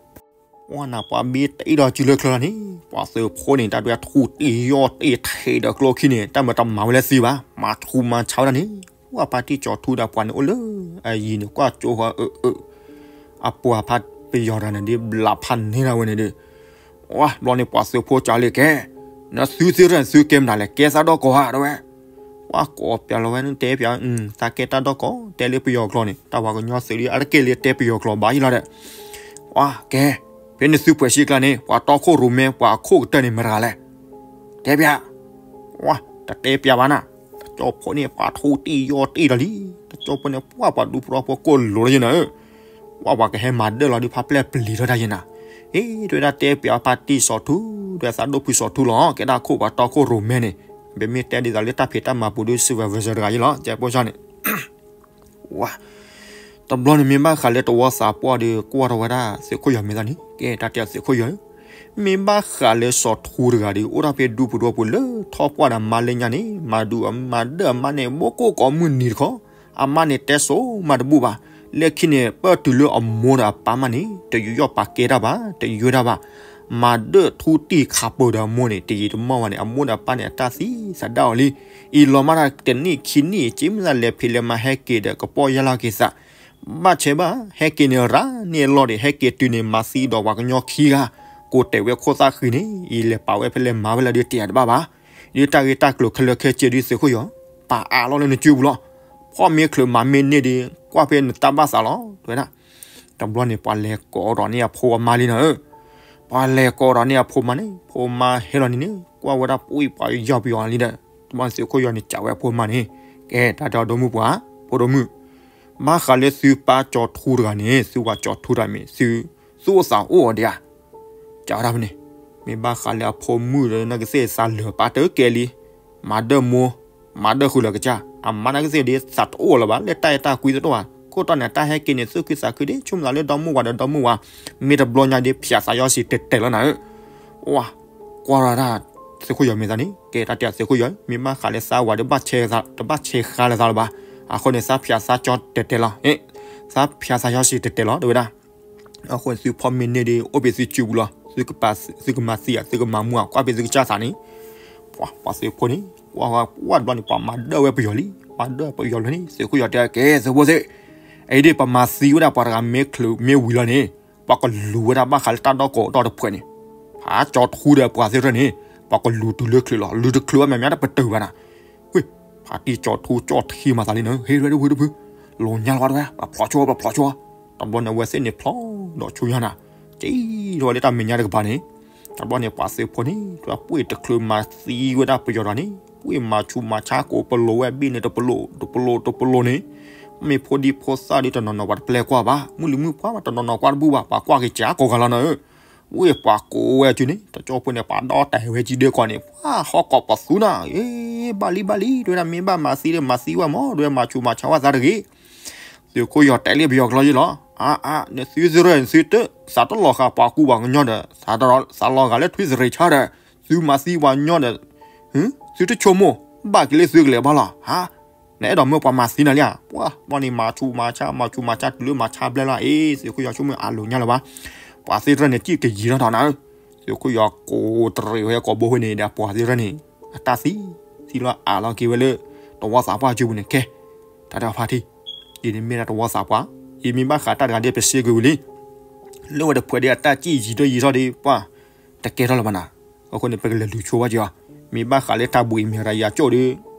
ဝါနၤ ပှၤဘ့တအ့ၣ်ဒီးစုလၢချၢလီၤန့ၣ် ပှၤသုးဖိန့ၣ် တၢ်တဲဝဲထူတ့ၢ်ယီၢ်တ့ၢ်ထဲးဒီးကျိခံန့ၣ် တၢ်မၤတမၤဝဲလၢသံဘၣ် မၤထူမၤဆါဝဲဒၣ်န့ၣ်, ဝါဖါတံၢ်ကၠီၤထူဒီးပှၤန့ၣ်အိၣ်လၢအယံၤန့ၣ် ကွၢ်ကၠိဃီအၢ, အပှၤဖါပယီၤတဂၤန့ၣ်ဒ်ဘျးဖးန့ၢ်ဒၣ်ဝဲန့ၣ်ဒီး, ဝါဘျီန့ၣ်ပှၤသုးဖိကၠီၤလံကဲ, နသုသ့ၣ်ရၢၣ်သုကဲမနုၤလဲၣ် ကဲသးဒီၣ်ကိးဧါ တဲဝဲ, ပှၤကိးပၠးလီၤဝဲန့ၣ် တဲပၠး, သးကဲတၢ်ဒီၣ်ကိး တဲလၢပယီၤကျိာ်န့ၣ် တၢ်ပှၤကညီသုးလံ အတက့ၢ်လၢတဲပယီၤကျိာ်ဘၣ်ယဲလီၤဒီး, ပှၤကဲ, ဖဲန့ၣ်သုပှဲၤစံကျါန့ၣ် ပှၤတီခိၣ်ရိၣ်မဲ ပှၤအခိၣ်ကတၢၢ်န့ၣ်မတၤတဂၤလဲၣ်, တဲပၠး, ဝါ, တတဲပၠးဘၣ်နၤ, တကၠိဖိန့ၣ် ပှၤထူတ့ၢ်ယီၢ်တ့ၢ်ဒီးလံ, တကၠိဖိန့ၣ် ပှၤပှၤဒူဖိတဝီဖိကိၢ်လိာ်လီၤယဲနၤဧၢ, ဝါပှၤကဟဲမၤဒၢၣ်လီၤဒ်ဖးပျဲၢ်ပျံၤထီၣ်တၢ်ယဲနၤ, အ့ တဲဝဲဒၣ်တဲပၠးဖါတံၢ်စီၤထူ, ဒွဲသးဒိၣ်ဖုစီၤထူလီၤ ကဲဒၣ်ခိၣ်ပှၤတီခိၣ်ရိၣ်မဲန့ၣ်, ပမ့ၢ်တဲဒ်သိးလၢတၢ်ဖံးတၢ်မၤပူၤဒီး supervisor တဂၤယဲလီၤ ကဲပိၢ်စၢ်န့ၣ် ဝါ, တဘျီန့ၣ်မ့ၢ်ဘၣ်ဃးလၢတဝီသးပှၢ်ဒီး ကွၢ်ထီၣ်ဝဲဒၣ်သုးခိၣ်ယီၤမဲာ်သၣ်န့ၣ် ကဲတၢ်တဲသုးခိၣ်ယီၤဧၢ, မ့ၢ်ဘၣ်ဃးလၢစီၤထူတဂၤဒီး အိၣ်ဒၣ်ဖဲဒူပူၤဒူပူၤလၢထီၣ်ပှၢ်ဒီးအမါလၢညါန့ၣ် မၤဒူမၤဒၢၣ်အမါန့ၣ် ဘိကိၣ်ကိးမုၢ်နံၤတခီ, အမါန့ၣ်တဲစိၤမးတဘူၣ်ဘၣ်, လၢခံန့ၣ် ပၢၢ်တုၤလၢအမိၢ်ဒီးအပၢ်မးန့ၣ် တယူးယီၣ်ပာ်ကဲတၢ်ဘၣ် တယၢတၢ်ဘၣ် မၤဒၢၣ်ထူတံၢ်ခးပၢၤဒီးအမိၢ်န့ၣ် တယံာ်တမီၢ်ဘၣ်န့ၣ် အမိၢ်ဒီးအပၢ်န့ၣ် အတၢ်သံသဒၣ်အီၤလံ. အံၤလီၤမးတၢ်တနံၣ်ခံနံၣ် က့မ့ၢ်သးလဲၤဖံးလဲၤမၤဟဲက့ၤဒီး ကပီၢ်ယၢ်လီၤက့ၤသး, ဘၣ်ဆဲးဘၣ် ဟဲက့ၤန့ၣ်ရၤန့ၢ်အလီၢ်ဒီး ဟဲက့ၤတုၤန့ၣ် မၤသံဒီးပှၤကညီခံဂၤ, ကိးတဲာ်ဝဲခိၣ်သၣ်ဃံန့ၣ် အံၤလဲၤပာ်ဝဲဖဲလဲၣ်မၤဝဲလၢဒုးတ့ၢ်တဘၣ်ဘၣ်. ဒ်တၢ်ဂ့ၢ်တၢ်ကျိၤခဲလၢာ်ခဲဆ့ဒ်သုးခိၣ်ယီၤ ပာ်အါလီၤလၢနစုပူၤလီၤ. ဖီၣ်မ့ၢ်ချုးမၤမ့ၢ်န့ၢ်ဒီး ကွၢ်ဖဲနတၢ်ဘၣ်သးလီၤ တဲဝဲဒၣ်. တဘျီန့ၣ် ပှၤလဲၤကိးဒီးန့ၢ်အဖိအမါလံနၤဧၢ. ပှၤလဲၤကိးဒီးန့ၢ်အဖိမါန့ၣ် ဖိမါဟဲလီၤန့ၣ်န့ၣ် ကွၢ်ဝဲဒၣ်ပှၤယီၢ်ပယီၤလံဒီး တဘျီန့ၣ်သုးခိၣ်ယီၤန့ၣ် စံးဝဲအဖိမါန့ၣ် ကဲ တၢ်တဲအီၤ ဒီမုၣ်ပှၤ ဖိဒိၣ်မုၣ်, ဘၣ်ဃးလၢသုပၢ်ကၠီၤထူတဂၤန့ၣ် သုဝၤကၠီၤထူတဂၤမ့ၢ် သုသူၣ်အိၣ်သးအိၣ်အီၤဒံးဧါ. ကးဝဲဒၣ်ဖဲန့ၣ် မ့ၢ်ဘၣ်ဃးလၢအဖိမုၣ်ဒီး နာ်က့သ့ၣ်သးလၢာ်ပၢ်တကဲလံ, မၤဒၢၣ်မိၢ် မၤဒၢၣ်ဃုာ်လၢာ်ကစၢ်, အမါနာ်က့သ့ၣ်ဒ်သးတအိၣ်လၢၤဘၣ် လၢတၢ်အဲၣ်တၢ်ကွံသတးဘၣ်. ခိၣ်တီန့ၣ် တၢ်ဟဲက့ၤန့ၣ် သူၣ်ခုသးခုဒ် ဆိကမိၣ်သးလၢဒီမုၣ်ဝၤဒီးဒီမုၣ်ဝၤ, မ့ၢ်တဘျီညါဒ် ဖၠးသးယီၤစံၣ်တဲၤတဲာ်လီၤနၤဧၢ. ဝါ, ကွၢ်ရၤဒၣ် သုးခိၣ်ယီၤမဲာ်သၣ်န့ၣ် ကဲတၢ်တဲသုးခိၣ်ယီၤ မ့ၢ်ဘၣ်ဃးလၢသးဝၤဒီး တဘၣ်ဆဲးဃါလၢသးလၢၤဘၣ်. အဃိန့ၣ် သးဖၠးသးကၠီတဲာ်တဲာ်လီၤ, သးဖၠးသးယီၤစံၣ်တဲၤတဲာ်လီၤ တဲဝဲဒၣ်. အဃိန့ၣ် သုဖီမ့ၢ်န့ၢ်ဒီး အိၣ်ဘှံးသုစုပူၤလီၤ. သုကပာ် သုကမၤသံဧါ သုကမၤမူဧါ ကွၢ်ဖဲသုကစၢ်သးန့ၣ်. ပှၤ ပှၤသုးဖိန့ၣ် ကွၢ်ဝဲ ပှၤတဘျီန့ၣ် ပှၤမၤဒၢၣ်ဝဲပယီၤလံ, မၤဒၢၣ်ပယီၤလံန့ၣ် သုးခိၣ်ယီၤတဲ ကဲ သုးဖိသ့ၣ်, အံၤဒ် ပမၤသံဝဲဒၣ်ပှၤတဂၤမ့ၢ်ချုးမ့ၢ်ဝံၤလီၤန့ၣ် ပှၤကလူၤဝဲဒၣ်ဘၣ်ဃးလၢတၢ်ဒီကီၢ်ဒီတဖျၢၣ်န့ၣ်, ဖးကၠီၤထူဒီးပှၤသ့ၣ်တဖၣ်န့ၣ် ပှၤကလူၤတုၤလၢချုးလီၤ. လူၤတချုးဘၣ် မ့ၢ်မ့ၢ်တပတုာ်ဘၣ်နၤ. ဝ့ၢ်, ဖါတံၢ်ကၠီၤထူကၠီၣ်ထံမၤသးလံနၤ, ဟ့ၣ်ဝဲတဖုတဖု, လိၤညါလီၤဝဲတဝဲ, ပှၤဖျိးဆိဝဲ ပှၤဖျိးဆိဝဲ. တဘျီန့ၣ် အဝဲသ့ၣ်န့ၣ်ဖျိးဒီးဆူညါနၤ, ကံၤထီၣ်ဝဲလၢတၢ်မဲာ်ညါတကပၤန့ၣ်, တဘျီန့ၣ် ပှၤသုးဖိန့ၣ် တၢ်ပှ့ၤတချုးမၤသံဝဲဒၣ်ပယီၤဒီးန့ၣ် ပှ့ၤမၤဆူးမၤဆါကိးပလိာ်ဝဲအဘ့ၣ်န့ၣ် တပလိာ် တပလိာ် တပလိာ်န့ၣ်, မ့ၢ်ဖိဒံဖိသၣ်ဒ်တနီၤနီၤပှၤတပျဲကွၢ်ဘၣ်, မုၢ်လံၤမုၢ်ပှၢ်ဘၣ် တနီၤနီၤကွၢ်တဘူၣ်ဘၣ် ပှၤကွၢ်က့ၤကးကိးဂၤလီၤနၤဧၢ. ဝ့ၢ်ပှၤကိးဝဲအစုန့ၣ် တကၠိဖိန့ၣ် ပှၤဒီတၢ်ဝဲကံဒၢကီးန့ၣ် ပှၤဟီၣ်ကိးပသူနၤ, အ့ ဘၣ်လံဘၣ်လံ တဝဲဒၣ်မ့ၢ်ဘၣ်မၤသံဒီးမၤသံဝဲမး တဝဲမၤဆူးမၤဆါဝဲသးတဂ့ၤ. သုးခိၣ်ယီၤတဲလံပယီၤကျိာ်ယဲလီၤ, အါအါ နသုသရၢၣ်နသုတၢ် သးတလီၤဃာ်ပှၤကူပှၤကညီဒီး သးလီၤဂာ်လၢထွံၣ်သရ့ၤဆါဒီး သုမၤသံပှၤကညီဒီး သုတဆိကမိၣ် ဘၣ်က့ၤလၢသုကလဲၤဘၣ်လီၤ, ဟါ, နအဲၣ်ဒိးမၢပှၤမၤသံနၤလံဧါ, ပှၤဘျီန့ၣ် မၤဆူးမၤဆါ မၤဆူးမၤဆါ တုၤလၢမၤဆါဘျဲၣ်လီၤ, အ့ သုးခိၣ်ယီၤဆိကမိၣ်အလိၤညါလၢၤဘၣ်, ပှၤသ့ၣ်တဖၣ်န့ၣ် စံၣ်ကယံၤထီၣ်ထီၣ်နၤဧၢ, သုးခိၣ်ယီၤကိးတရံးဝဲကိာ်ဘိဃိန့ၣ်ဒီး ပှၤသ့ၣ်တဖၣ်န့ၣ် အတၢ်သံ, သံလီၤအးလီၤက့ၤဝဲလၢ တဝီသးပှၢ်စုပူၤန့ၣ်ကဲ, တၢ်တဖၣ်ထံၣ်, အံၤန့ၣ်မ့ၢ်ဒၣ်တဝီသးပှၢ်, အံၤမ့ၢ်ဘၣ်ဃးတၢ်တဂၤဒ်ပစံးကွံာ်ဝံၤလံ လၢဝဲတဖုဒ်အတၢ်စံၣ်ယံၤထီၣ်ယံၤထီၣ်ဒီး ပှၤတကဲထီၣ်လၢၤဘၣ်နၤ, အဃိန့ၣ် ပကလဲၤလူၤဆိဘၣ်က့ၤအီၤ, မ့ၢ်ဘၣ်ဃးလၢတၢ်ဘှံးမ့ၤရၤယၤကၠိၣ်ဒီး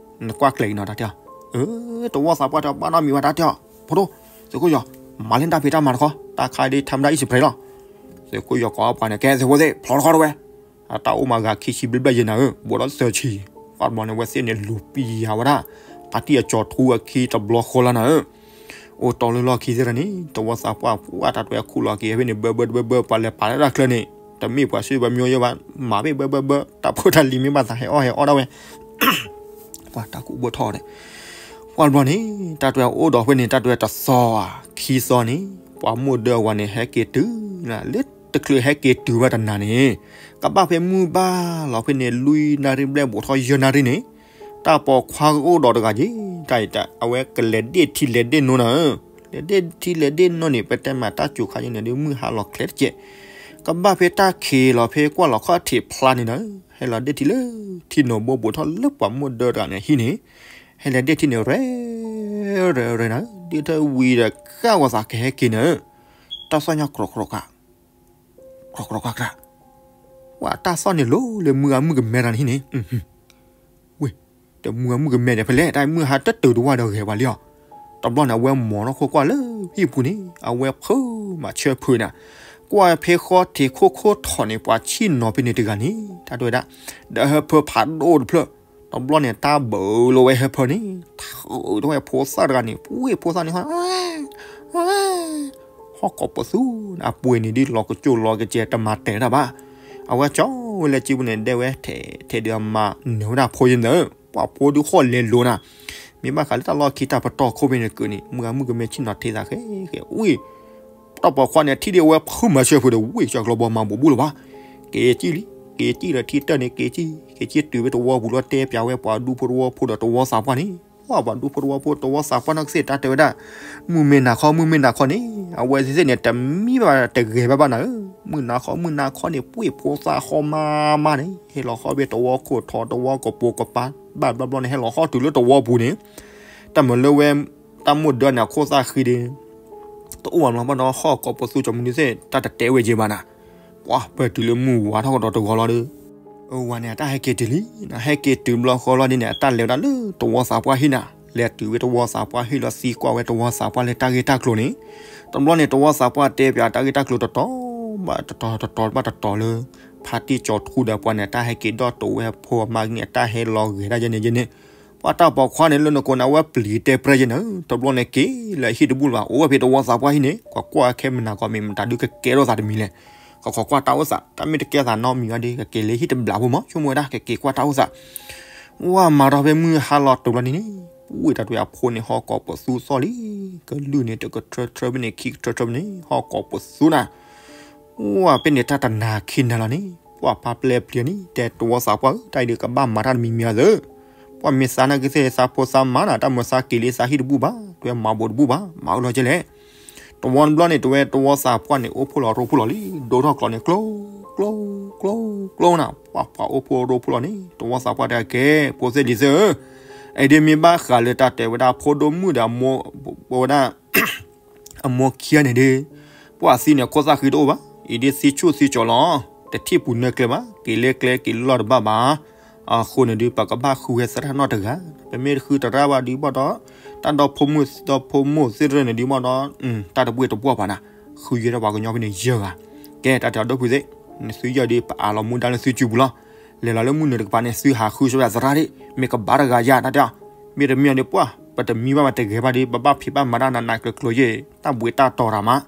နကွၢ်ကျဲၤက့ၤနီၤတၢ်တဲ, အၢ တဝီသးပှၢ်တဘၣ်နီတမံၤဘၣ်တၢ်တဲအီၤ, ဖိဒိၣ်, သုးခိၣ်ယီၤ, မၤလၢတၢ်ဖံးတၢ်မၤတခီ, တၢ်ခါဒ်ထါမတၤအံၣ်စပရ့လီၤ, သုးခိၣ်ယီၤကိးပှၤန့ၣ် ကဲသုးဖိသ့ၣ် ဖျီတခီတဝဲ အတၢ်အိၣ်မၤဂၤခံဆံဘျဲၣ်ဘျဲၣ်ယဲနၤဧၢ, ဘူးဒီးသၢဆံ, ပှၤတဘျီန့ၣ် အဝဲသ့ၣ်န့ၣ်လူၤပံာ်ယၤဝဲဒၣ်, ဖါတံၢ်အကၠီၤထူအခံတဘျီဃီလီၤနၤဧၢ, အိၣ်တီလၢလီၢ်ခံသ့ၣ်တဖၣ်န့ၣ် တဝီသးပှၢ်ပှၢ်တၢ်တွဲခူၣ်လီၤက့ၤဖဲန့ၣ် ဘၢဘၢတဘၢဘၢ ပှၤလဲၤပာ်လၢတၢ်ချၢန့ၣ် တမ့ၢ်ပှၤဆှၢပှၤမံၤယဲဘၣ်, မၤဘၣ်ဘၢဘၢဘၢ တၢ်ဖိတၢ်လံၤမ့ၢ်ဘၣ်သးဟဲအီၣ်ဟဲအီၣ်ဒၣ်ဝဲ ပှၤတၢ်ကူးဘၣ်ထီၣ်န့ၣ်, ပှၤတဘျီန့ၣ် တၢ်တွဲအိၣ်ဒီးဖဲန့ၣ် တၢ်တွဲတသီဧါ ခံသီန့ၣ် ပှၤမိၢ်ဒၢအဝၤန့ၣ် ဟဲက့ၤတုၤ, လၢတချုးဟဲက့ၤတုၤဘၣ်တနၤန့ၣ် ကဘၣ်ဖဲမုၢ်ဘၣ်လီၤဖဲန့ၣ် လွံၢ်နၣ်ရံၣ်ဘျဲၣ်ဘူးထီၣ်ယဲၢ်နၣ်ရံၣ်န့ၣ်, တၢ်ပိာ်ခွါကအိၣ်ဒီးတဂၤက့ၤ, တၢ်အံၤ အဝဲကလဲၤဒ့ၣ်ထံလဲၤဒ့ၣ်နိနၤဧၢ, လဲၤဒ့ၣ်ထံလဲၤဒ့ၣ်နိန့ၣ် ပတဲမးတၢ်စူၤခါယဲၢ်န့ၣ်ဒီး မုၢ်ဟါလီၤချဲးတကဲး, ကဘၣ်ဖဲတၢ်ခံးလီၤဖဲကွၢ်လီၤခီၣ်ထံးဖျါန့ၣ်နၤဧၢ, ဟဲလီၤဒ့ၣ်ထံလၢ ထံနိာ်ဘိဘူးထီၣ်လၢပှၤမိၢ်ဒၢတဂၤန့ၣ်ဟံၣ်န့ၣ်, ဟဲလီၤဒ့ၣ်ထံန့ၣ် ရဲၣ် ရဲၣ် ရဲၣ်နၤဧၢ, ဒ့ၣ်ထၢၣ်ဝံၤဒီးဃၣ်ဝဲသးကဟဲက့ၤနၤဧၢ, တၢ်သီၣ်ညီကြိးကြိးကြၢ် ကြိးကြိးကြၢ်ကြၢ်, ပှၤတၢ်သီၣ်န့ၣ်လိၤလၢမုၢ်ဂၤမုၢ်ကမဲတၢ်န့ၣ်ဟံၣ်န့ၣ်, ဝ့ၢ်, တမုၢ်ဂၤမုၢ်ကမဲဒဲးဖဲလဲၣ် တၢ်မုၢ်ဟါတတုၤတဝၢ်ဒီးဂဲၤပှၤလံအီၤ, တဘျီန့ၣ် အဝဲမိာ်ထီၣ်ခိၣ်ကွၢ်လၢဟံၣ်ပူၤန့ၣ် အဝဲဖုးမၤဆၢဖုးနၤ, ကွၢ်ဖဲဃီထံးခိၣ်ခိၣ်ထီၣ်န့ၣ် ပှၤဆံၣ်နီၤဖဲန့ၣ်တဂၤန့ၣ် တၢ်တဲဝဲဒၣ်, ဒီးဟၢဖၢဖးဒိၣ်တဖျၢၣ်, တဘျီန့ၣ် တၢ်ဘၢလိာ်ဝဲဟၢဖၢန့ၣ် ထုးထီၣ်ဝဲဖိသၣ်တဂၤန့ၣ် ပှ့ၤဖိသၣ်န့ၣ် ဟီၣ်ကိးပသူန့ၣ် အပှ့ၤန့ၣ်ဒ်လီၤကစိၢ်လီၤကစဲးတမၤတဲာ်တၢ်ဘၣ်, အဝဲကၠီဝဲလၢကံပူၤန့ၣ် ဒဲဝဲထဲထဲဒီးအမၤနၢၤဝဲဒၣ်ဖိယဲၢ်န့ၣ်, ပှၤဖိဒုးဃီၣ်လဲၤလိၤနၤ, မ့ၢ်ဘၣ်ဃးလၢတၢ်လီၢ်ခံတၢ်ပတီၢ်ခိၣ်ဖဲန့ၣ်ကၢးန့ၣ် မုၢ်ဂၤမုၢ်ကမဲဆံၣ်နီၤထဲသးဃဲဃဲဝံၤ တၢ်ပိာ်ခွါန့ၣ် ထံၣ်ဒ်အဝဲဖုးမၤဆၢဖုးဒီး ဝံၤကၠီကျီဘီမၤဘူးဘူးလၢၤဘၣ်, က့ၤကံၣ်လံ, က့ၤကံၣ်ဒီးထံတၢၢ်န့ၣ် က့ၤကံၣ်, က့ၤကံၣ်တုၤဝဲတဝီပူၤလီၤ တဲပၠးဝဲပှၤဒူဖိတဝီဖိဒီးတဝီသးပှၢ်န့ၣ်, ပှၤဒူဖိတဝီဖိတဝီသးပှၢ်နီၢ်ကသ့ၣ်တၢ်တဲဝဲဒၣ်, မုၢ်မ့ၢ်နၤခီ မုၢ်မ့ၢ်နၤခီန့ၣ် အဝဲသ့ၣ်သ့ၣ်န့ၣ် တမံဘၣ်တဂဲၤဘၣ်ဘၣ်နၤဧၢ, မုၢ်နၤခီ မုၢ်နၤခီန့ၣ် ပှ့ၤဖိသၣ်ဃီမါမါန့ၣ် ဟဲလီၤဃီဖဲတဝီခိၣ်ထီ တဝီကပိာ်ကပၤ ဘၣ်ဘျီဘျီန့ၣ် ဟဲလီၤဃီတုၤလၢတဝီပူၤန့ၣ်, တၢ်မၤလၢဝဲ တၢ်မိၢ်ဒၢန့ၣ် အခိၣ်သၣ်ဃံဒီး တအိၣ်ဘၣ်မးဘၣ်ဒီး ဟီၣ်ကိးပသူကၠီမနုၤသ့ၣ် တၢ်တတဲဝဲက့ၤဘၣ်နၤ, ပှၤပၢၢ်တုၤလၢမုၢ်ဝါထီၣ်ကဒီးတဂီၤလီၤဒီး အဝၤန့ၣ် အတၢ်ဟဲက့ၤတုၤလံ, ဟဲက့ၤတုၤဘျီဃီလီၤဒ်န့ၣ် အတၢ်လဲၤဝဲဒၣ်လၢတဝီသးပှၢ်ဟံၣ်နၤ, လဲၤတုၤဝဲတဝီသးပှၢ်ဟံၣ်လီၤ သံကွၢ်ဝဲတဝီသးပှၢ်လၢတၢ်ဂ့ၢ်တၢ်ကျိၤန့ၣ်, တဘျီန့ၣ် တဝီသးပှၢ်တဲပၠးတၢ်ဂ့ၢ်တၢ်ကျိၤတတီၤဘၣ်တတီၤ တတီၤဘၣ်တတီၤလၢ ဖါတံၢ်ကၠီၤထူဒီးပှၤန့ၣ် တၢ်ဟဲက့ၤဒီးတဝဲဖိအမါကန့ၣ် အတၢ်ဟဲလီၤဂဲၤဒၣ်ယဲန့ၣ်ယဲန့ၣ်, ပှၤတၢ်ပိာ်ခွါန့ၣ် လၢနကိးန့ၣ် အဝဲပျံၤတဲပြဲယဲန့ၣ်, တဘျီန့ၣ်က့ၤလၢဟံၣ်တဘူၣ်လၢၤဘၣ် အိၣ်ဝဲဖဲတဝီသးပှၢ်ဟံၣ်န့ၣ် ကွၢ်ကွၢ်ခဲမုၢ်နၤခီ မ့ၢ်မတၤဒုးကကဲထီၣ်သးတမံၤလဲၣ်, ကခိးကွၢ်တၢ်အိၣ်သး တၢ်မ့ၢ်တကဲသးနီတမံၤဘၣ်ဒီး ကက့ၤလၢဟံၣ်တဘျီဖိမး ဆိကမိၣ်ဝဲဒၣ် ကက့ၤကွၢ်တၢ်အိၣ်သး ဝဲမၤထီၣ်ဖဲမုၢ်ဟါလီၤတုၤလီၤန့ၣ်န့ၣ်, ဝံၤတၢ်တဝဲအဖိန့ၣ် ဟီၣ်ကိးပသူသီၣ်လံ, ကလုၢ်န့ၣ် တကထၢထၢဖဲန့ၣ် ခံကထၢထၢဖဲန့ၣ် ဟီၣ်ကိးပသူနၤ, ဝဲဖဲန့ၣ်တၢ်တနၤခံနၤလီၤန့ၣ် ပှၤဖါပျဲၢ်ပျံၤန့ၣ် တဲတဝီသးပှၢ်ဧၢ တၢ်အံၤဒီးကဘၣ်မၤတၢ်တမံၤမံၤအသး, ပှၤမ့ၢ်သးနာ်က့သ့ၣ် သးဖိသးမါနၤ တၢ်မၤသးက့ၤလံသးဟံၣ်တဘူၣ်ဘၣ် တဝဲမၤဘူးတဘူၣ်ဘၣ် မၤအၢလီၤကဲလဲၣ် တဝီတဘျီန့ၣ် တဝဲတဝီသးပှၢ်န့ၣ် အိၣ်ဖှိၣ်လီၤရိဖှိၣ်လီၤလံ ဒိၣ်ထီၣ်ကျိၤန့ၣ် ကျိ ကျိ ကျိ ကျိနၤ, ပှၤပှၤအိၣ်ဖှိၣ်ရိဖှိၣ်လီၤန့ၣ် တဝီသးပှၢ်တဲကဲ ဖိသ့ၣ်လံၤသ့ၣ်ဧၢ, အံၤဒ်မ့ၢ်ဘၣ်ဃးလၢတၢ်တဲဝဲဒၣ်ဖိဒိၣ်မုၣ်ဒီး ဝဲဒၣ် အမိၢ်ခံဂၤန့ၣ်ဒီး ပှၤသံန့ၣ် ခိၣ်သၣ်ဃံတအိၣ်ဘၣ်, အံၤဒ်သံဆူၣ်သံကၠီၤလီၤ, တထံၣ်ပူၤနၢကျဲဘၣ်, က့ၤလၢကျဲက့ၤလီၢ်တဘၣ်ဘၣ်, အဃိန့ၣ်ဒီး ပကဘၣ်ဃုဝဲသရၣ်နီၢ်တဂၤ, ပမ့ၢ်တဃုသရၣ်ဘၣ်ဒီးဘၣ်ဒီး တၢ်ဒီဖိမိၢ်ဒီဖိမိၢ်သ့ၣ်တဖၣ်န့ၣ်ဒီးဘၣ်ဒီး တၢ်တဘှ့ၣ်တဘှီၣ်ဘၣ်နၤ, ဃုယဲၢ်ဒီးပှၤကညီဖဲန့ၣ်ယဲၢ်ဂၤ, ကဲတၢ်တဲအီၤဒီပုၢ်သ့ၣ်, နသုယဲၢ်ဒီးပအးလီၤမူဒါလၢသုစုပူၤလီၤ, လဲၤလီၤလၢမုၢ်နုာ်တကပၤန့ၣ် သုဟးဃုဝဲသရၣ်ဒၣ်, မ့ၢ်ကဘၣ်တဂၤယၤတၢ်တဲအီၤ, မ့ၢ်တမ့ၢ်အီၤဒီးပှၤ ပတမံဘၣ်ပတဂဲၤဘၣ်ဒီး ပဘၣ်ဖံးဘၣ်မၤတၢ်နးနးကျၢၤကျၢၤယဲၢ် တၢ်ဘှံးတၢ်တီၤတၢ်မး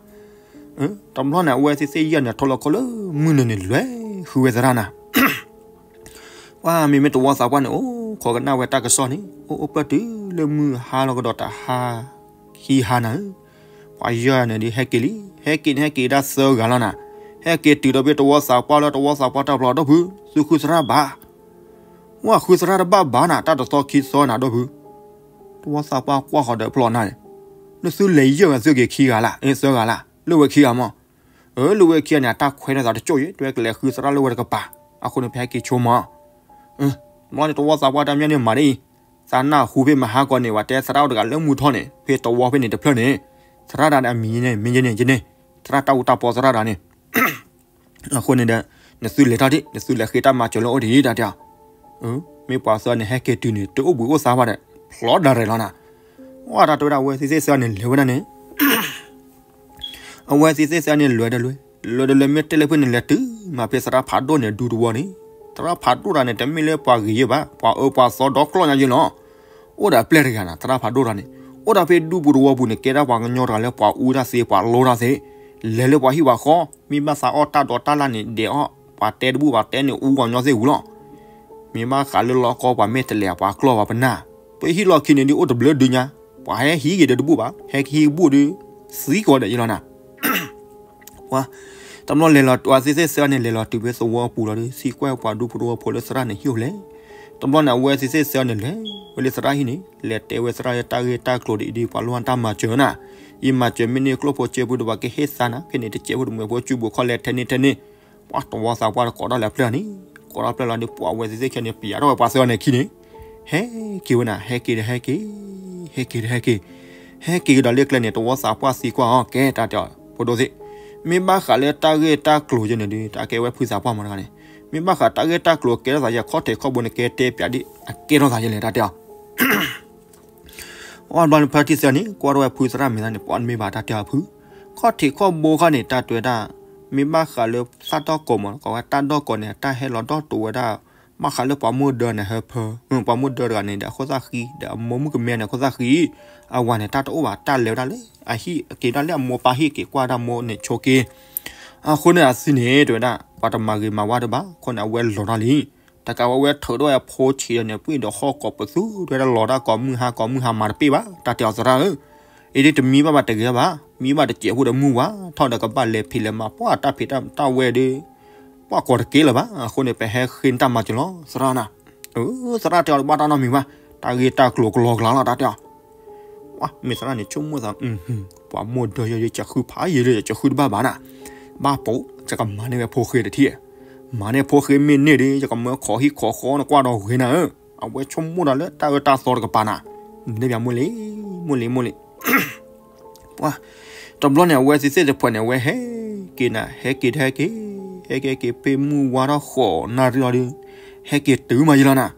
တဘျီန့ၣ် အဝဲသ့ၣ်သ့ၣ်ယဲၢ်န့ၣ် ထီလီၤခီလၢမုၢ်နုာ်န့ၣ် လဲၤဃုဝဲသရၣ်နၤ, ပှၤမ့မ့ၢ်တဝီသးပှၢ်န့ၣ် အိၣ်ခိးကနၣ်ဝဲတၢ်ကစီၣ်န့ၣ် အိၣ်အိၣ်ပၢၢ်တုၤလၢမုၢ်ဟါလီၤကဒီးတဟါ ခံဟါနၤဧၢ, ပှၤယဲၢ်န့ၣ်ဒီးဟဲက့ၤလံ, ဟဲက့ၤန့ၣ် ဟဲက့ၤဒၣ်သၢဂၤလီၤနၤ, ဟဲက့ၤတုၤဒီးဖဲတဝီသးပှၢ်လၢတဝီသးပှၢ်တၢ်ပျီဒီပုၢ် သုဃုသရၣ်ဘၣ် ဝဲဃုသရၣ်တဘၣ်ဘၣ်နၤ တၢ်တသီခံသီနၤဒီပုၢ်, တ တဝီသးပှၢ်ကွၢ်ဃီၤဒီးဖျီၣ်နၤန့ၣ်, နသုလဲၤယၢၢ်ဂၤသုက့ၤခံဂၤလၢ်, အသၢဂၤလၢ်, လၢဝဲခံဂၤမး. အၢ လၢဝဲခံဂၤန့ၣ် အတၢ်ခွဲးန့ၢ်သးတကၠိၣ်ယဲ တဝဲကလဲၤဃုသရၣ်လၢဝဲတကပၤ, အဃိန့ၣ် ပဟဲက့ၤဆိမး. ဘျီန့ၣ် တဝီသးပှၢ်တၢ်မၠၢ်န့ၣ်မၤဒ်အံၤ, သးနၢ်ဟူဖဲမဟါကီးန့ၣ် ပှၤတဲသရၣ်အိၣ်တဂၤလၢမူထီၣ်န့ၣ် ဖဲတဝီဖဲန့ၣ်တဖျၢၣ်န့ၣ်, သရၣ်တၢ်န့ၣ်အမံၤန့ၣ် မ့ၢ်ယဲန့ၣ်ယဲန့ၣ်, သရၣ်တၢ်အူတၢ်ပီသရၣ်တၢ်န့ၣ် အဃိန့ၣ်ဒီး နသုလဲၤထီၣ်ဒံး နသုလဲၤဃ့တၢ်မၤစၢၤလၢအိၣ်ဒံးတၢ်တဲအီၤ. မ့ၢ်ပှၤသၢန့ၣ် ဟဲက့ၤတုၤန့ၣ် တအိၣ်ဘှံးအိၣ်သါဘၣ်ဒီး ဖျီဒၣ်ရဲၣ်လီၤနၤ. ဝဲတၢ်တဲဝဲဒၣ် အဝဲသ့ၣ်သ့ၣ်သၢန့ၣ် လဲၤဝဲဒၣ်န့ၣ် အဝဲသ့ၣ်သ့ၣ်သၢန့ၣ် လဲၤဒီးလဲၤ, လဲၤဒီးလဲၤ မ့ၢ်တဲလၢဖဲန့ၣ် လဲၤတုၤမးဖဲသရၣ်ဖးဒိၣ်န့ၣ် ဒူတဝီန့ၣ်, သရၣ်ဖးဒိၣ်တဂၤန့ၣ် တမ့ၢ်လၢပှၤဂ့ၤယဲၢ်ဘၣ်, ပှၤအၢပှၤသီဒီကျီၢ်ညါယဲၢ်လီၤ. အိၣ်ဒီးအပျဲၢ်တဂၤန့ၣ် သရၣ်ဖးဒိၣ်တဂၤန့ၣ်, အိၣ်ဒီးဖဲဒူပူၤတဝီပူၤန့ၣ် ကဲဒၣ်ပှၤကညီတဂၤလၢပှၤအူတၢ်သ့ ပှၤလိတၢ်သ့, လဲၤလၢပှၤဟံၣ်ပှၤဃီ, မ့ၢ်ဘၣ်သးအီၣ်တၢ်ဒိးတၢ်လၣ်န့ၣ် ဒဲးအီၣ်, ပှၤတဲတဘူၣ် ပှၤတဲန့ၣ် အူပှၤကညီသ့ၣ်ဝံၤလီၤ. မ့ၢ်ဘၣ်ဃးလၢလီၢ်ကီ ပှၤမ့ၢ်တလဲၤ ပှၤကျီၢ်ပှၤပနၢ်, ပဟံၣ်လီၢ်ခံန့ၣ်ဒ်အိၣ်တဘျၢဒုညါ, ပှၤဟဲဟံးက့ၤဒီးတဘူၣ်ဘၣ်, ဟဲကဟံးဘူၣ်ဒီး သံကွံာ်ဒီးယဲၢ်လီၤနၤ. ပှၤ, တဘျီလဲၤလီၤ အဝဲသ့ၣ်သ့ၣ်သၢန့ၣ် လဲၤလီၤတုၤဖဲသဝီပူၤလီၤဒီး သံကွၢ်ပှၤဒူဖိတဝီဖိလၢသရၣ်န့ၣ်ဟံၣ်အိၣ်ဖဲလဲၣ်. တဘျီန့ၣ် အဝဲသ့ၣ်သ့ၣ်သၢန့ၣ် လဲၤဝဲလၢသရၣ်ဟံၣ်န့ၣ် လဲၤတဲဝဲသရၣ်လၢတၢ်ဂ့ၢ်တၢ်ကျိၤဒ်အံၤဒ် ပှၤလိၣ်တၢ်မၤစၢၤနၤ, ယမၤစၢၤမ့ၢ်န့ၢ်ကျိၣ်ဖိစ့ဖိဒီး ပှၤကဟ့ၣ်သါနၤ, ဖဲန့ၣ်တစဲးဖိတမှဲၤဖိ စုပူၤခီလဲၤထဲန့ၣ်ထဲန့ၣ်, ပှၤတဝီသးပှၢ်တကိးထီၣ်လၢအပျဲၢ်န့ၣ်, ကိးထီၣ်ပျဲၢ်လီၤဒီး ပှၤအဝဲသ့ၣ်သ့ၣ်ခဲန့ၣ် ပျးထီၣ်ဝဲပှၤသၢဂၤန့ၣ်ခံန့ၣ်, ဟဲက့ၤဝဲနၤ, ဟဲက့ၤဒီးဟဲက့ၤ, ဟဲက့ၤဒီးဟဲက့ၤ, ဟဲက့ၤကဒီးလၢကျဲန့ၣ် တဝီသးပှၢ်သံကွၢ်အီၤ ကဲတၢ်တဲအီၤ ဖိဒိၣ်သ့ၣ်, မ့ၢ်ဘၣ်ဃးလၢတၢ်ဂ့ၢ်တၢ်ကျိၤယဲန့ၣ်ဒီး တၢ်ကဲဝဲဖုသးပှၢ်မးတဂၤန့ၣ်, မ့ၢ်ဘၣ်ဃးတၢ်ဂ့ၢ်တၢ်ကျိၤကဲထီၣ်သးယဲ ခီၣ်ထံးခီၣ်ဘိန့ၣ် ကဲတဲပျးဒ်အကဲထီၣ်သးယဲလဲၣ် တၢ်တဲအီၤ. အီၤဘျီန့ၣ် ဖါတံၢ်သၢန့ၣ် ကွၢ်ထီၣ်ဝဲဖုသရၣ်မဲာ်သးန့ၣ် ပှၤတမ့ၢ်ဘၣ် တၢ်တဲအီၤဖု, ခီၣ်ထံးခီၣ်ဘိခါန့ၣ် တၢ်တဲဝဲဒၣ်, မ့ၢ်ဘၣ်ဃးလၢသၣ်ဒီၣ်ကိးမး ကိးဝဲတၢ်ဒီၣ်ကိးန့ၣ် တၢ်ဟဲလီၤဒီၣ်တိာ်ဝဲဒၣ်, ဘၣ်ဃးလၢပှၤမိၢ်ဒၢန့ၣ်ဟၢဖၢ, ပှၤမိၢ်ဒၢတဂၤန့ၣ်ဒီးအခိၣ်သၣ်ဃံ ဒီးအမိၢ်မုၣ်ကမဲန့ၣ် အခိၣ်သၣ်ဃံ, အဝၤန့ၣ် တၢ်တအိၣ်ဘၣ် တၢ်လဲၤဝဲဒၣ်လၢအဟံၣ် က့ၤဒၣ်လၢအမိၢ်ပၢ်ဟံၣ် က့ၤကွၢ်ဒၣ်မိၢ်န့ၣ်ဆိက့ၤ, အဃိန့ၣ်အသံန့ၣ် တဲဝဲဒၣ် ပှၤတမၤဂ့ၤမၤဝါတဘၣ် အဃိန့ၣ် အဝဲလီၤတၢ်လံ, တကးဝဲ အဝဲထုးထီၣ်ဝဲအဖိဆံးဒီးန့ၣ် ပှ့ၢ်ဒီးဟီၣ်ကိးပသူ တဲဝဲဒၣ်လီၤတၢ်ကိးမုၢ်ဟါကိးမုၢ်ဟါမၤတပ့ၢ်ဘၣ် တၢ်တဲအီၤသရၣ်ဧၢ, အံၤဒ်တမံဘၣ်ဘၣ်တဂ့ၤဘၣ် မံဘၣ်တစဲးဖိဒီးမုၢ်ဝါ ထီၣ်ဒီးကဘၣ်လဲၤဖံးလဲၤမၤ ပှၢ်တၢ်ဖံးတၢ်ဝဲဒီး ပှၢ်ကိးတက့ၢ်လၢၤဘၣ် အဃိန့ၣ် ပဟဲဃ့နတၢ်မၤစၢၤလီၤ သရၣ်နၤ, သရၣ်တဲအီၤတဘၣ်တၢ်နီတမံၤဘၣ်, တၢ်ဂ့ၢ်တၢ်ကျိၤကလီကလီလီၤ တၢ်တဲအီၤ ဝဲ မ့ၢ်သရၣ်န့ၣ် ဆိကမိၣ်သး, ပှၤမိၢ်ဒၢယဲ ယကဃုဖးယံာ်လၢ ယကဃုတဘၣ်ဘၣ်နၤ, ဘၣ်ပိာ် ယကမၤန့ၢ်ဝဲဖိဃ့တထံၣ်, မၤန့ၢ်ဖိဃ့မ့ၢ်န့ၢ်ဒီး ယကမၢခိးဟံၣ်ခိးဃီနကွၢ်ဒီးဂ့ၤနၤဧၢ, အဝဲဆိကမိၣ်တၢ်လၢတၢ်အၢတၢ်သီတကပၤနၤ, န့ၣ်ပၠးမိၢ်လံ, မိၢ်လံ မိၢ်လံ ပှၤ, တဘျီန့ၣ် အဝဲသ့ၣ်သ့ၣ်တဖၣ်န့ၣ် အဝဲဟဲက့ၤနၤ ဟဲက့ၤတဟဲက့ၤ, ဟဲက့ၤဟဲက့ၤ ဖဲမုၢ်ဝါထီၣ်ဃိးနၣ်ရံၣ်လီၤဒီး, ဟဲက့ၤတုၤမးယံလီၤနၤ,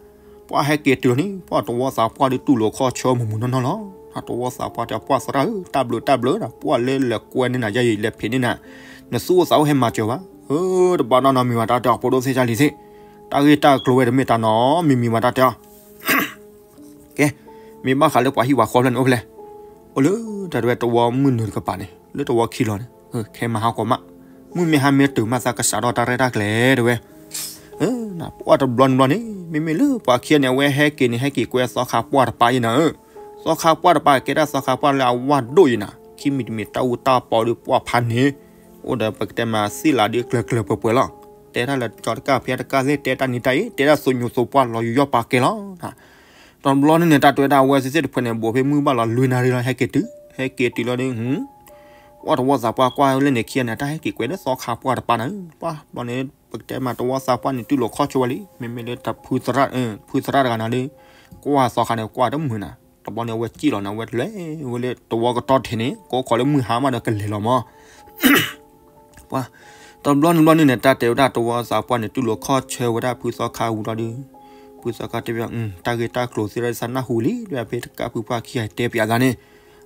ပှၤဟဲက့ၤတုၤလီၤန့ၣ် ပှၤတဝီသးပှၢ်ဒီးတူၢ်လိာ်ခီၣ်ဆၢ မုၢ်မုၢ်နီၢ်နီၢ်လီၤ, တဝီသးပှၢ်တဲ ပှၢ်သရၣ်ဧၢ တၢ်ဘျုးတၢ်ဘျုးဒီး ပှၢ်လၢလဲၤကွဲန့ၢ်နၤယဲအံၤ လဲၤဖံးန့ၢ်နၤ, နသူၣ်အိၣ်သးအိၣ်ဟဲမၤစၢၤဘၣ်, အၢ တဘၣ်နီတမံၤဘၣ် တၢ်တဲအီၤဖိဒိၣ်သ့ၣ်ကၢ်လံၤသ့ၣ်, တၢ်ဂ့ၢ်တၢ်ကျိၤဝဲတမ့ၢ်တၢ်နီတမံၤဘၣ် တၢ်တဲအီၤ ကဲ, မ့ၢ်ဘၣ်ဃးလၢပှၤဟံၣ်ပှၤဃီဖျၢၣ်န့ၣ်အိၣ်ဖဲလဲၣ်, အိၣ်လၢတၢ်တဝဲတဝီမုၢ်နုာ်တကပၤန့ၣ် လၢတဝီခံလီၤန့ၣ်, ခဲမဟါကီးမး, မုၢ်မ့ၢ်ဟါမ့ၢ်တုၤမးသးကစးထီၣ်တၢ်ရဲၣ်တၢ်ကျဲၤတဝဲ, ပှၢ်တဘျီနဘျီန့ၣ် မ့မ့ၢ်လၢပှၤခံဂၤန့ၣ် အဝဲဟဲက့ၤန့ၣ် ဟဲက့ၤကွဲသီခါပှၢ်တပၤယဲနၤဧၢ, သီခါပှၢ်တပၤကဲဒၣ်သီခါပှၢ်လၢအဝၢ်ဒိၣ်ယဲနၤ, ခံမံၤတမံၤတၢ်အူတၢ်ပီဒီးပှၢ်ဖးန့ၣ်, အိၣ်ဒီးပကတဲမးသ့ၣ်လးဒီးကျၢၤကျၢၤပှဲၤပှဲၤလီၤ, တဲတၢ်လၢကၠီတကၢ်ဖဲတကၢ်သ့ၣ် တဲတၢ်နံၤတၢ်အံၤ တဲတၢ်သိညိသိပှၢ်လီၤယူးယီၣ်ပာ်ကဲလီၤ တဘျီန့ၣ်န့ၣ် တၢ်တဲဝဲဒၣ်အဝဲသ့ၣ်သ့ၣ်တဖၣ်န့ၣ် ဘူးဖဲမုၢ်ဘၣ်လီၤလွံၢ်နၣ်ရံၣ်လီၤ ဟဲက့ၤတုၤ, ဟဲက့ၤတုၤလီၤဒီး, ပှၢ်တဝီသးပှၢ်ကွၢ်လၢန့ၣ်ခံဂၤန့ၣ် တၢ်ဟဲက့ၤကွဲးလၢသီခါပှၢ်တပၤနၤ, ပှၢ်ဘျီန့ၣ် ပကတဲမးတဝီသးပှၢ်န့ၣ် တူၢ်လိာ်ခီၣ်ဆိဝဲလံ, မ့မ့ၢ်လၢတၢ်ဖုသရၣ်, ဖုသရၣ်တဂၤနၤဒီး, ကွၢ်သီခါန့ၣ် ကွၢ်တမုာ်နၤ, တဘျီန့ၣ် အဝဲစံၣ်လီၤနၤ အဝဲလဲၤဝဲလၢတဝီကတီၢ်ထံးန့ၣ် ကိးခီလၢမုၢ်ဟါမးဒီးကလဲၤလီၤမး ပှၤ, တဘျီနဘျီန့ၣ်န့ၣ် တၢ်တဲဝဲဒၣ်တဝီသးပှၢ်န့ၣ် တူၢ်လိာ်ခီၣ်ဆၢဝဲဒၣ်ဖုသီခါဝံၤလီၤဒီး, ဖုသီခါတဲပျး, တၢ်ဂ့ၢ်တၢ်ကျိၤသ့ၣ်တဖၣ်သးနၢ်ဟူလံ ဒီးဖဲတကၢ်ဖုပှၢ်ခံဂၤတဲပျးသးန့ၣ်,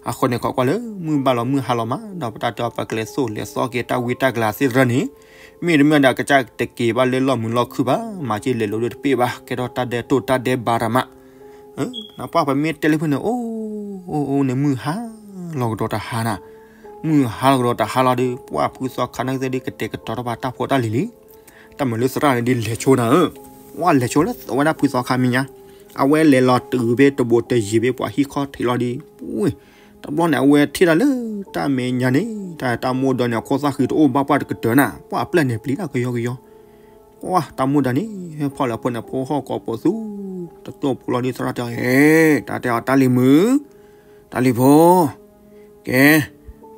အဃိန့ၣ် ခိးကွၢ်လၢမုၢ်ဘၣ်လီၤမုၢ်ဟါလီၤမး ဒီးပတၢ်တဲအီၤပကလဲၤသိၣ်လဲၤသီက့ၤတၢ်ဝံတၢ်ကလၤသ့ၣ်တဖၣ်န့ၣ်, မ့တမ့ၢ်ဒီးကစၢ်တက့ၤဘၣ်လၢလီၢ်မုာ်လီၢ်ခုၣ်ဘၣ်, မၤက့ၤလဲၤလိာ်ဒီးတပ့ၢ်ဘၣ် ကဲထီၣ်တၢ်ဒဲးတိၢ်တၢ်ဒဲးဘးတၢ်မး နပှၢ်ပမ့ၢ်တဲလၢဖုန့ၣ် အိၣ်အိၣ်န့ၣ် မုၢ်ဟါလီၤကဒီးတဟါနၤ, မုၢ်ဟါလီၤကဒီးတဟါလီၤဒီး ပှၢ်ဖုသီခါန့ၣ်သ့ၣ်ဒ်ကတဲာ်ကတီၤထီၣ်ဘၣ်တၢ်ဖိတၢ်လံၤလံ, တၢ်မုာ်လၢသရၣ်န့ၣ်ဒ်လဲၤဆိနၤဧၢ, ဝဲလဲၤဆိလၢအဝဲဒၣ်ဖုသီခါမဲာ်ညါ, အဝဲလဲၤလီၤတုၤဖဲတဘိးတယံၤဖဲပှၤဟံၣ်ခီၣ်ထံးလီၤဒီး, ပှၤ, တဘျီန့ၣ် အဝဲထံၣ်တၢ်လၢတၢ်မဲာ်ညါန့ၣ် တၢ်တၢ်မိၢ်ဒီးန့ၣ် အခိၣ်သၣ်ဃံတအိၣ်ဘၣ်ပှၢ်တကတၢၢ်နၤ, ပှၢ်အပျဲၢ်န့ၣ်ပျံၤတၢ်ကယီကယီ ပှၢ်တၢ်မိၢ်ဒီးန့ၣ် ဟဲဖီၣ်လၢဖိန့ၣ် ဖိဟီၣ်ကိးပိာ်သူ, တကၠိၣ်ဖိလီၤဒ်သရၣ်တဲအီၤ, တၢ်တဲအီၤ တၢ်လံၤမုၣ်, တၢ်လံၤဖိ, ကဲ,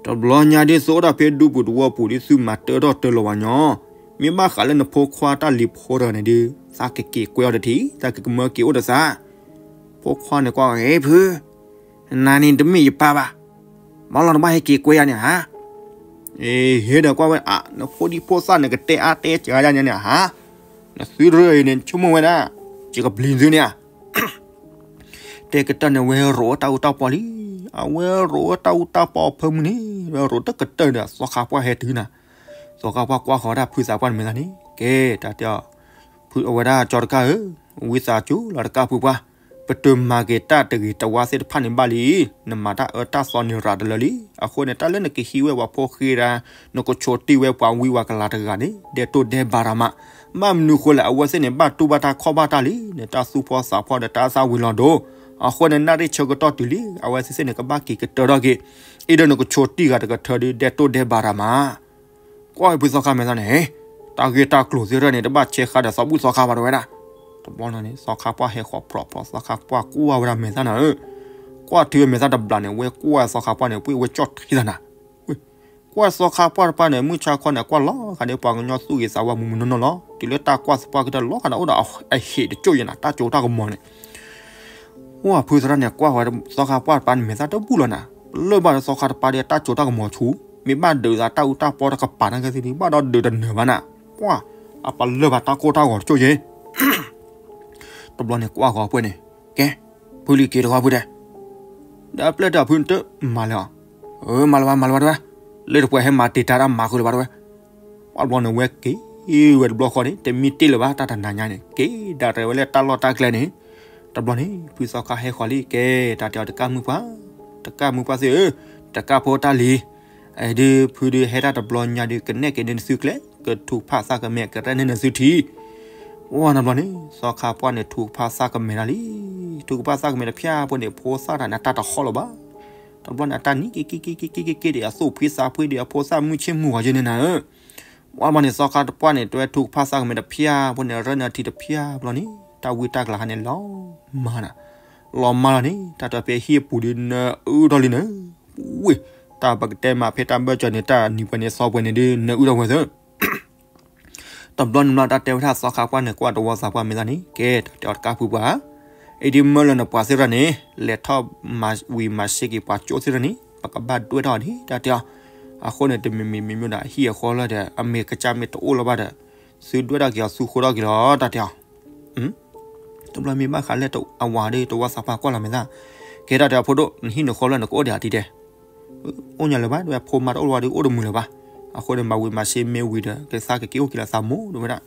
တဘျီညါဒ်သုအိၣ်ဒၣ်ဖဲဒူပူၤတဝီပူၤဒ် သုမၤတၢထီၣ်တၢလီၤဘၣ်ညီ, မ့ၢ်ဘၣ်ဃးလၢနဖိခွါတၢ်လံၤဖိတဂၤန့ၣ်ဒုး သးကက့ၤကွဲအီၤတထံၣ်, သးကကမၢက့ၤအိၣ်ဒီးသး. ဖိခွါန့ၣ်ကွၢ်ဝဲ, ဖု, နၤန့ၣ်တမ့ၢ်ယပၢ်ဘၣ်. မ့ၢ်လီၤနဘၣ်ဟဲက့ၤကွဲယၤန့ၣ်ဧါ. အ့ ဟဲဒီးကွၢ်ဝဲ, အါ နဖိဒံဖိသၣ်န့ၣ် ကတဲအါတဲစှၤယၤန့ၣ်ဧါ. နသုတရၢအံၤန့ၣ် ဆိကမိၣ်ဝဲဒၣ် ယကပျံၤသုန့ၣ်ဧါ. တဲကတၢၢ်န့ၣ် ဝဲရိးအတၢ်အူတၢ်ပီလံ. အဝဲရိးအတၢ်အူတၢ်ပီအဖၢမုၢ်န့ၣ် ဝဲရိးတကတၢၢ်ဒီး သီခါပှၢ်ဟဲတုၤနၤ. သီခါပှၢ်ကွၢ်ဃီၤဒၣ်ဖုသးပှၢ်န့ၣ်မဲာ်သၣ်န့ၣ်, ကဲ, တၢ်တဲအီၤ, ဖုအဝဲဒၣ်ကၠီတကၢ်ဧၢ, ဝံသးစူၤလီၤတကၢ်ဖုပှၢ်, ပတမၤက့ၤတၢ်တဂ့ၤတဝါသ့ၣ်တဖၣ်န့ၣ်ဘၣ်လံ. နမၤတၢ်အၢတၢ်သီန့ၣ်ရၤတလၢလံ. အဃိန့ၣ် တၢ်လၢနကဟံးဝဲပှၤဖိဃ့ဒၣ်, နကဆိးတံၢ်ဝဲပှၤဝံပှၤကလၤတဂၤန့ၣ် ဒဲးတိၢ်ဒဲးဘးတၢ်မး. ဘၣ်မနုၤဃိလဲၣ် အဝဲသ့ၣ်န့ၣ် ဘၣ်တူၢ်ဘၣ်တၢ်ခီၣ်ဘၣ်တၢ်လံ. နတၢ်သူၣ်ဖှီၣ်သးဖှီၣ်ဒီးတၢ်သၣ်ဝံၤလီၤဒိၣ်. အဃိန့ၣ် နၣ်ရံၣ်ဆၢကတီၢ်တုၤလံ အဝဲသ့ၣ်သ့ၣ်န့ၣ် ကဘၣ်က့ၤကတၢၢ်ထီၣ်က့ၤ. အံၤဒီးနကဆိးတံၢ်ဂၤတကထၢဒုး ဒဲးတိၢ်ဒဲးဘးတၢ်မး. ကွၢ်ဖုသီခါမဲာ်သၣ်န့ၣ်, တၢ်ဂ့ၢ်တၢ်ကျိၤသ့ၣ်တဖၣ်န့ၣ် တဘၣ်ဆဲးဃါဒီးသီဘူၣ်သီခါဘၣ်တဝဲဒၣ်. တဘျီန့ၣ် သီခါပှၢ်ဟဲဃီၤဖျိးဖျိး သီခါပှၢ်ကွၢ်ဝဲဒၣ်မဲာ်သၣ်န့ၣ်ဧၢ, ကွၢ်ထံဝဲမဲာ်သၣ်တဘျီန့ၣ် ဝဲကွၢ်သီခါပှၢ်န့ၣ် ပှ့ၤဝဲကၠီၣ်ထံသးနၤ. ကွၢ်သီခါပှၢ်တပၤန့ၣ် မုၢ်ဆါခီန့ၣ် ကွၢ်လီၤဂာ်ဒ်ပှၤကညီသူၣ်ဂ့ၤသးဝါမူးမူးနီၢ်နီၢ်လီၤ. တုၤလၢတၢ်ကွၢ်သပှၢ်ကတၢၢ်လီၤဂာ်န့ၣ် အိၣ်ဒီးအဟံၣ်တကၠိၢ်ယဲနၤ တၢ်ကၠိတၢ်ကမီၤန့ၣ် အိၣ်ဖုသရၣ်န့ၣ် ကွၢ်ဝဲသီခါပှၢ်တပၤန့ၣ် မဲာ်သၣ်တဘူၣ်လီၤနၤ. လၢၢ်ဘၣ်ဒီးသီခါတပၤဒီး တၢ်ကၠိတၢ်ကမီၤဆူၣ်, မ့ၢ်ဘၣ်ဒုးသးတၢ်အူတၢ်ပီတကပၤနာ်က့သ့ၣ် ဘၣ်ဒီးဒုးတနၢၤဘၣ်နၤ. ပှၢ်, အပာ်လၢၢ်ဘၣ်တၢ်ကိၢ်တၢ်ဂီၤတကၠိၢ်ယဲ. တဘျီန့ၣ်ကွၢ်ဂီၤပှဲၤန့ၣ်, ကဲ, ဖုလံၤက့ၤတဂီၤဖုတဲ, ဒီးအပျဲၢ်တၢ်ဖုန့ၣ်တမၤလၢၤအီၤ, မၤလၢၤဘၣ် မၤလၢၤဘၣ်တဝဲ, လၢတပှဲၤဟဲမၤတ့ၢ်တၢ်တၢ်မၤဃုာ်လၢၤဘၣ်တဝဲ. ပှၢ်တဘျီန့ၣ် ဝဲက့ၤဝဲတဘျီဃီန့ၣ် တမ့ၢ်တ့ၢ်လၢၤဘၣ် တၢ်တနၤညါန့ၣ် က့ၤဒၣ်တၢ်ဝဲလၢတၢ်လီၢ်တၢ်ကျဲန့ၣ်. တဘျီန့ၣ် ဖုသီခါဟဲဃီၤလံ ကဲ တၢ်တဲအီၤ တကၢ်မုၢ်ပှၢ်, တကၢ်မုၢ်ပှၢ်သ့ၣ်ဧၢ, တကၢ်ဖိတၢ်လံၤ, ဒုးဖုဒုးဟဲတၢ်တဘျီညါဒုး ကနဲၣ်က့ၤန့ၢ်နသုကျဲ ကထုကဖၣ်သးကမဲာ် ကရဲၣ်န့ၢ်နသုထံ. ဝဲတဘျီန့ၣ် သီခါပှၢ်န့ၣ် ထုကဖၣ်သးကမဲာ်ဒၣ်လံ. ထုကဖၣ်သးကမဲာ်တဖၠၣ်ဖိန့ၣ် ဖိသၣ်တၢ်န့ၣ် အတၢ်တဟီၣ်လၢၤဘၣ်. တဘျီန့ၣ် အတၢ်နံၤက့ၤက့ၤက့ၤက့ၤက့ၤက့ၤဒီး အသူၣ်ဖှံသးဖှံဒီး အဖိသၣ်မုၢ်ဆ့ၣ်မုၢ်ဂီၤယဲန့ၣ်နၤဧၢ. ဝဲတဘျီန့ၣ် သီခါတပှၢ်န့ၣ် တဝဲထုကဖၣ်သးကမဲာ်တဖၠၣ်ဖိန့ၣ် ရၢၣ်န့ၢ်အထံတဖၠၣ်ဘျီန့ၣ် တၢ်ဝံတၢ်ကလၤဟးန့ၣ်လီၤမၢ်နၤ. လီၤမၢ်လီၤန့ၣ် တၢ်တဖဲဟံၣ်ပူၤဒုးနၢအုၣ်ထီၣ်လံနၤ. ဝ့ၢ်, တၢ်ပကတဲမးဖဲတၢ်ဘၢၣ်စၢၤန့ၣ် တၢ်နံၤပှဲၤန့ၣ်သီပှဲၤန့ၣ်ဒုး နၢအုၣ်ထီၣ်ဝဲသၢ တဘျီန့ၣ်ဘျီ တၢ်တဲဝဲဒၣ်သီခါပှၢ်န့ၣ် ကွၢ်တဝီသးပှၢ်မဲာ်သၣ်န့ၣ် ကဲ တၢ်တဲအီၤတကၢ်ဖုပှၢ်, အံၤဒ်မၢလၢနပှၤသ့ၣ်တဖၣ်န့ၣ် လဲၤထီၣ်မၤဝံၤမၤစ့က့ၤပှၤကၠိသ့ၣ်တဖၣ်န့ၣ် ပကဘၣ်ဒွဲၣ်ထီၣ်ဒံး တၢ်တဲအီၤ. အဃိန့ၣ် တမံၤမံၤမံၤမံၤဒီး အဟံၣ်အဃီလၢဒီး အမ့ၢ်ကစၢ်မ့ၢ်တအိၣ်လၢၤဘၣ်ဒီး သုဒွဲၣ်ထီၣ်က့ၤအီၤ သုဃိထီၣ်က့ၤလီၤ တၢ်တဲအီၤ. တဘျီမ့ၢ်ဘၣ်ဃးလဲၣ်အဝၤဒီး တဝီသးပှၢ်ကွၢ်လီၤမဲာ်သၣ်, ကဲ တၢ်တဲအီၤ ဖိဒိၣ် နဟံၣ်နဃီလၢနကအိၣ်ဒံးအတံၤတဲ အိၣ်ညါလၢၤဘၣ် တဝဲဖိမါတအိၣ်လၢၤဘၣ်ဒီး အိၣ်တမုာ်လၢၤဘၣ်. အဃိန့ၣ် မၤဝံၤမၤစ့မ့ၢ်ဝံၤဒီး ကသးကက့ၤအိၣ်က့ၤလၢသးမိၢ်တဝဲဒၣ်.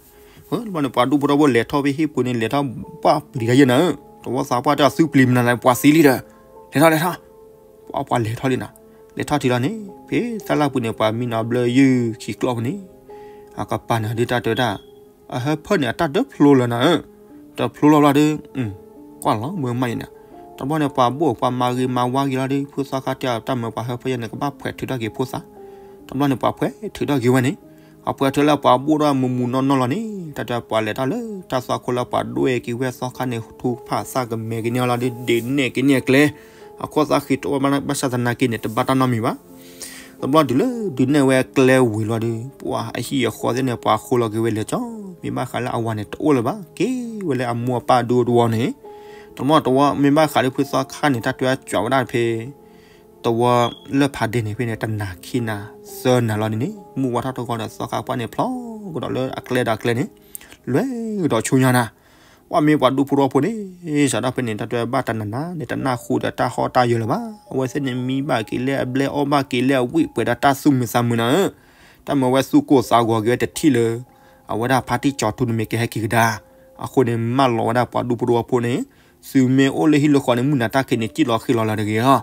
တဘျီန့ၣ် ပှၤဒူဖိထီဘိလဲၤထီၣ်ဖဲဟံၣ်ပူၤန့ၣ် လဲၤထီၣ်ဘၣ်ပျံၤတၢ်ယဲၢ်နၤဧၢ, တဝီသးပှၢ်တဲအီၤ သုပျံၤမနုၤလဲၣ် ပှၤသံလံဒီး လဲၤထီၣ်လဲၤထီၣ်. ပှၤပှၤလဲၤထီၣ်လံနၤ, လဲၤထီၣ်ထံလီၤန့ၣ် ဖဲသၢလၢပူၤန့ၣ် ပှၤမံနီၤဘျၢယုၢ်ခံကျီၢ်ပူၤန့ၣ် အကပၤနၤဒုးတၢ်တဲဝဲဒၣ် အဟၢဖၢန့ၣ် အတၢ်တဖျိလၢၤနၤဧၢ, တဖျိလီၤဘျီဒီး ကွၢ်လီၤမၢ်မးယဲၢ်နၤ. တဘျီန့ၣ် ပှၤဘိၣ်ပှၤမၤဂ့ၤမၤဝါက့ၤလီၤဒီး ဖုသီခါတဲအီၤ တၢ်မၢပှၤဟၢဖၢယဲၢ်န့ၣ် ကဘၣ်ဖှဲးထုးထီၣ်က့ၤဖိသၣ်. တဘျီန့ၣ် ပှၤဖှဲးထုးထီၣ်က့ၤဝဲန့ၣ်, အဖှဲးထုးလၢပှၤဘိၣ်ဒီးမူးမူးနီၢ်နီၢ်လီၤန့ၣ် တၢ်တဲပှၤလဲၤတၢ်လၢတၢ်သွၣ်ခိၣ်လၢပှၤဒွဲၣ်က့ၤဝဲသီခါန့ၣ် ထုကဖၣ်သးကမဲာ်က့ၤန့ၢ်အီၤလီၤဒီး ဒုးနဲၣ်က့ၤန့ၢ်အကျဲ, အခိၣ်သးဃံတအိၣ်ဘၣ်ဆၣ်သနာ်က့န့ၣ် တဘၣ်တၢ်နီတမံၤဘၣ်. တဘျီတုၤလၢဒုးနဲၣ်ဝဲအကျဲဝံၤလီၤဒီး ပှၤအဟံၣ်အဃီသ့ၣ်န့ၣ် ပှၤဃိလီၤက့ၤဝဲလဲၤကၠီ, မ့ၢ်ဘၣ်ဃးလၢအဝၤန့ၣ် တအိၣ်လၢၤဘၣ် က့ၤဝဲလၢအမိၢ်အပၢ်အဒူတဝီန့ၣ်. တဘျီတဝီမ့ၢ်ဘၣ်ဃးလၢဖုသီခါန့ၣ် တၢ်တဲအီၤကွၢ်ဝဲဒၣ်ဖဲ တဝီလၢဖးဒ့န့ၣ် ဖဲန့ၣ် တနၤခံနၤသၢနၤလီၤန့ၣ်န့ၣ် မုၢ်ဝါထီၣ်တဂီၤဒီး သီခါပှၢ်န့ၣ်ဖျိကဒီးလၢအကျဲဒီးအကျဲန့ၣ် လွဲကဒီးဆူညါနၤ. ပှၤမ့ၢ်ပှၤဒူဖိထီဖိန့ၣ် စးထီၣ်ဖဲန့ၣ် တၢ်တဲဘၣ်တနၤနၤန့ၣ် တနၢ်ဟူဒီးတၢ်ဟီၣ်တၢ်ယၢၤလၢၤဘၣ်. အဝဲသ့ၣ်န့ၣ် မံဘၣ်က့ၤလၢအဘျဲၣ်အီၣ်ဘၣ်က့ၤလၢအဝံၣ်ပှဲၤဒီးတၢ်သူၣ်မုာ်သးမုာ်နၤဧၢ. တၢ်မၢဝဲသူၣ်ကိၢ်သးဂီၤက့ၤဝဲတထံၣ်လၢ အဝဲဒၣ်ဖါတံၢ်ကၠီၤထူန့ၣ်မ့ၢ်ကဟဲက့ၤကဒါ. အဃိန့ၣ် မၢလီၤဝဲဒၣ်ပှၤဒူဖိထီဖိန့ၣ် သုမ့ၢ်အိၣ်လၢဟံၣ်လၢဃီန့ၣ် မုၢ်နၤတၢ်ခံးန့ၣ် စံၣ်လီၤဃ့လီၤလၢၤတဂ့ၤလီၤ.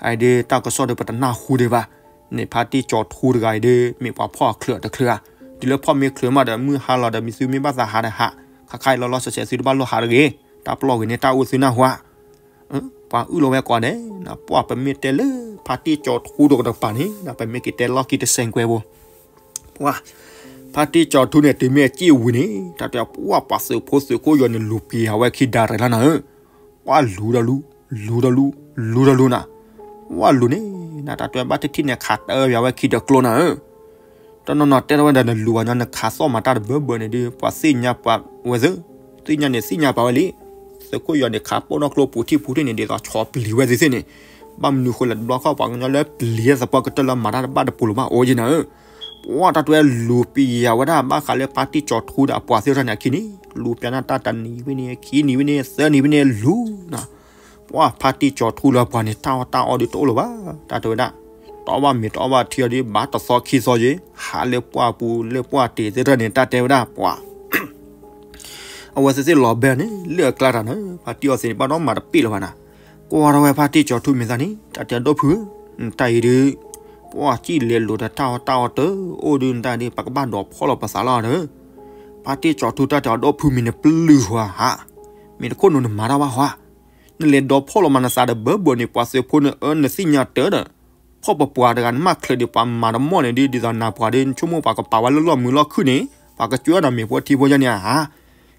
အအံၤဒ်တၢ်ကစီၣ်ဒီးပတနၢ်ဟူဒံးဘၣ်. န့ၣ်ဖါတံၢ်ကၠီၤထူတဂၤအံၤဒ် မ့ၢ်ပှၤဖီၣ်အချၢးတချၢဧါ. တုၤလၢဖီၣ်မ့ၢ်ချၢးမးဒီး မုၢ်ဟါလီၤဒီး မ့ၢ်သုမ့ၢ်ဘၣ်သးဟးဒီးဟး, ခါခါအံၤလီၤလီၤဆဲးဆဲး သုတဘၣ်လိၣ်ဟးတဂ့ၤ. တၢ်ပျီဂ့ၤန့ၣ် တၢ်အိၣ်သုနၢ်ဟူဧါ. ပှၤအုၣ်လီၤဝဲကိးဂၤဒဲး, ပှၤပမ့ၢ်တဲလၢဖါတံၢ်ကၠီၤထူတကတပၤန့ၣ် ပမ့ၢ်က့ၤတဲလီၢ်ခံတစဲးကွဲးဖိ ပှၤ, ဖ ဖါတံၢ်ကၠီၤထူန့ၣ် တုၤမ့ၢ်အစံၣ်ဝံၤန့ၣ် တၢ်တဲပှၢ်ပှၤသုးဖိသုးခိၣ်ယီၤန့ၣ် လူၤပျံၤအဝဲခံဒါရဲလီၤနၤဧၢ, ပှၢ်လူၤဒီးလူၤ, လူၤဒီးလူၤ, လူၤဒီးလူၤနၤ, ပှၢ်လူၤန့ၣ် နတၢ်တဲဘၣ်တထံၣ်န့ၣ် ခးတၢ်အၢပျံၤဝဲခံဒီးကျိနၤဧၢ, တနီၤနီၤတဲထီၣ်ဝဲဒၣ်နလူၤဘၣ်ညီနခးသီၣ်မၤတၢ်တဘၢဘၢန့ၣ်ဒီး ပှၤသ့ၣ်ညါပှၤဝဲသ့ၣ်, သ့ၣ်ညါန့ၣ်သ့ၣ်ညါပှၤဝဲလံ, သုးခိၣ်ယီၤန့ၣ် ခးပိၢ်နီၣ်ကျိပူၤထံၣ်ပူၤထံၣ်န့ၣ် ဒ်သိးဆီၣ်ပျံၤဝဲသ့ၣ်သ့ၣ်န့ၣ်, ဘၣ်မနုၤဃိလဲၣ် တဘျီခီၣ်ပှၤကညီလၢပျံၤသပှၢ်ကတၢၢ်လၢမၤတၢ်တဘၣ်တပူၤလၢၤဘၣ်အိၣ်က့နၤဧၢ, ပှၢ်တၢ်တဲလူၤပျံၤဝဲဒၣ် ဘၣ်ဃးလၢဖါတံၢ်ကၠီၤထူဒီးအပှၤသ့ၣ်တဖၣ်န့ၣ်အခံန့ၣ်, လူၤပျံၤန့ၢ်တၢ်တနံၤဝံၤန့ၣ် ခံနံၤဝံၤန့ၣ် သၢနံၤဝံၤန့ၣ်လူၤနၤ, ပှၢ်ဖါတံၢ်ကၠီၤထူလၢပှၤန့ၣ် တၢ်အီၣ်တၢ်အီဒုးတအိၣ်လၢၤဘၣ်, တၢ်တဲဝဲဒၣ်, တအီၣ်ဘၣ်မ့ၤတအီၣ်ဘၣ်ထံအီဒုး ဘၣ်တသီခံသီယ့ၤ, ဟးလၢပှၢ်ပူၤလၢပှၢ်တ့ၤသ့ၣ်တဖၣ်န့ၣ် တၢ်တဲဝဲဒၣ်ပှၤ အဝဲသ့ၣ်သ့ၣ်လီၤဘဲန့ၣ် လၢအကျါတၢ်န့ၣ် ဖါတံၢ်အီသံးန့ၣ် ဘၣ်ဒီးမၤတပ့ၢ်လၢၤဘၣ်နၤ, ကွၢ်ထီၣ်ဝဲဖါတံၢ်ကၠီၤထူမ့ၢ်သးန့ၣ် တၢ်တဲအဒိၣ်ဖုဧၢ, တၢ်အံၤဒုး, ပှၢ်စံၣ်လဲၤလိာ်ဒီးတၢ်အီၣ်တၢ်အီတအိၣ်ဒုးနတၢ်ဒုး ပကဘၣ်ဒီးဖီၣ်လီၤပသးလီၤဒီး, ဖါတံၢ်ကၠီၤထူတၢ်တဲအဒိၣ်ဖုမ့ၢ်နပျုၢ်ဟါ, မ့ၢ်တခိၣ်နူာ်နမၤတၢ်ဘၣ်ဟါ, နလဲၤဒီးဖီၣ်လီၤမၤနသးဒီးဘၢဘၢန့ၣ် ပှၤသုးဖိန့ၣ် အၢနသ့ၣ်ညါတၢ်ဒီး ဖီၣ်ပပှၤတဂၤနမၢ်ချၢးဒီးပှၤမၤတမီၢ်န့ၣ်ဒ် ဒ်သိးနၤပှၤဒီး နဆိကမိၣ်ပှၤကပာ်ဝဲလၢလီၢ်မုာ်လီၢ်ခုၣ်န့ၣ် ပှၤကကွဲးဒီးမ့ၢ်ပှၤထံဖိယါန့ၣ်ဧါ,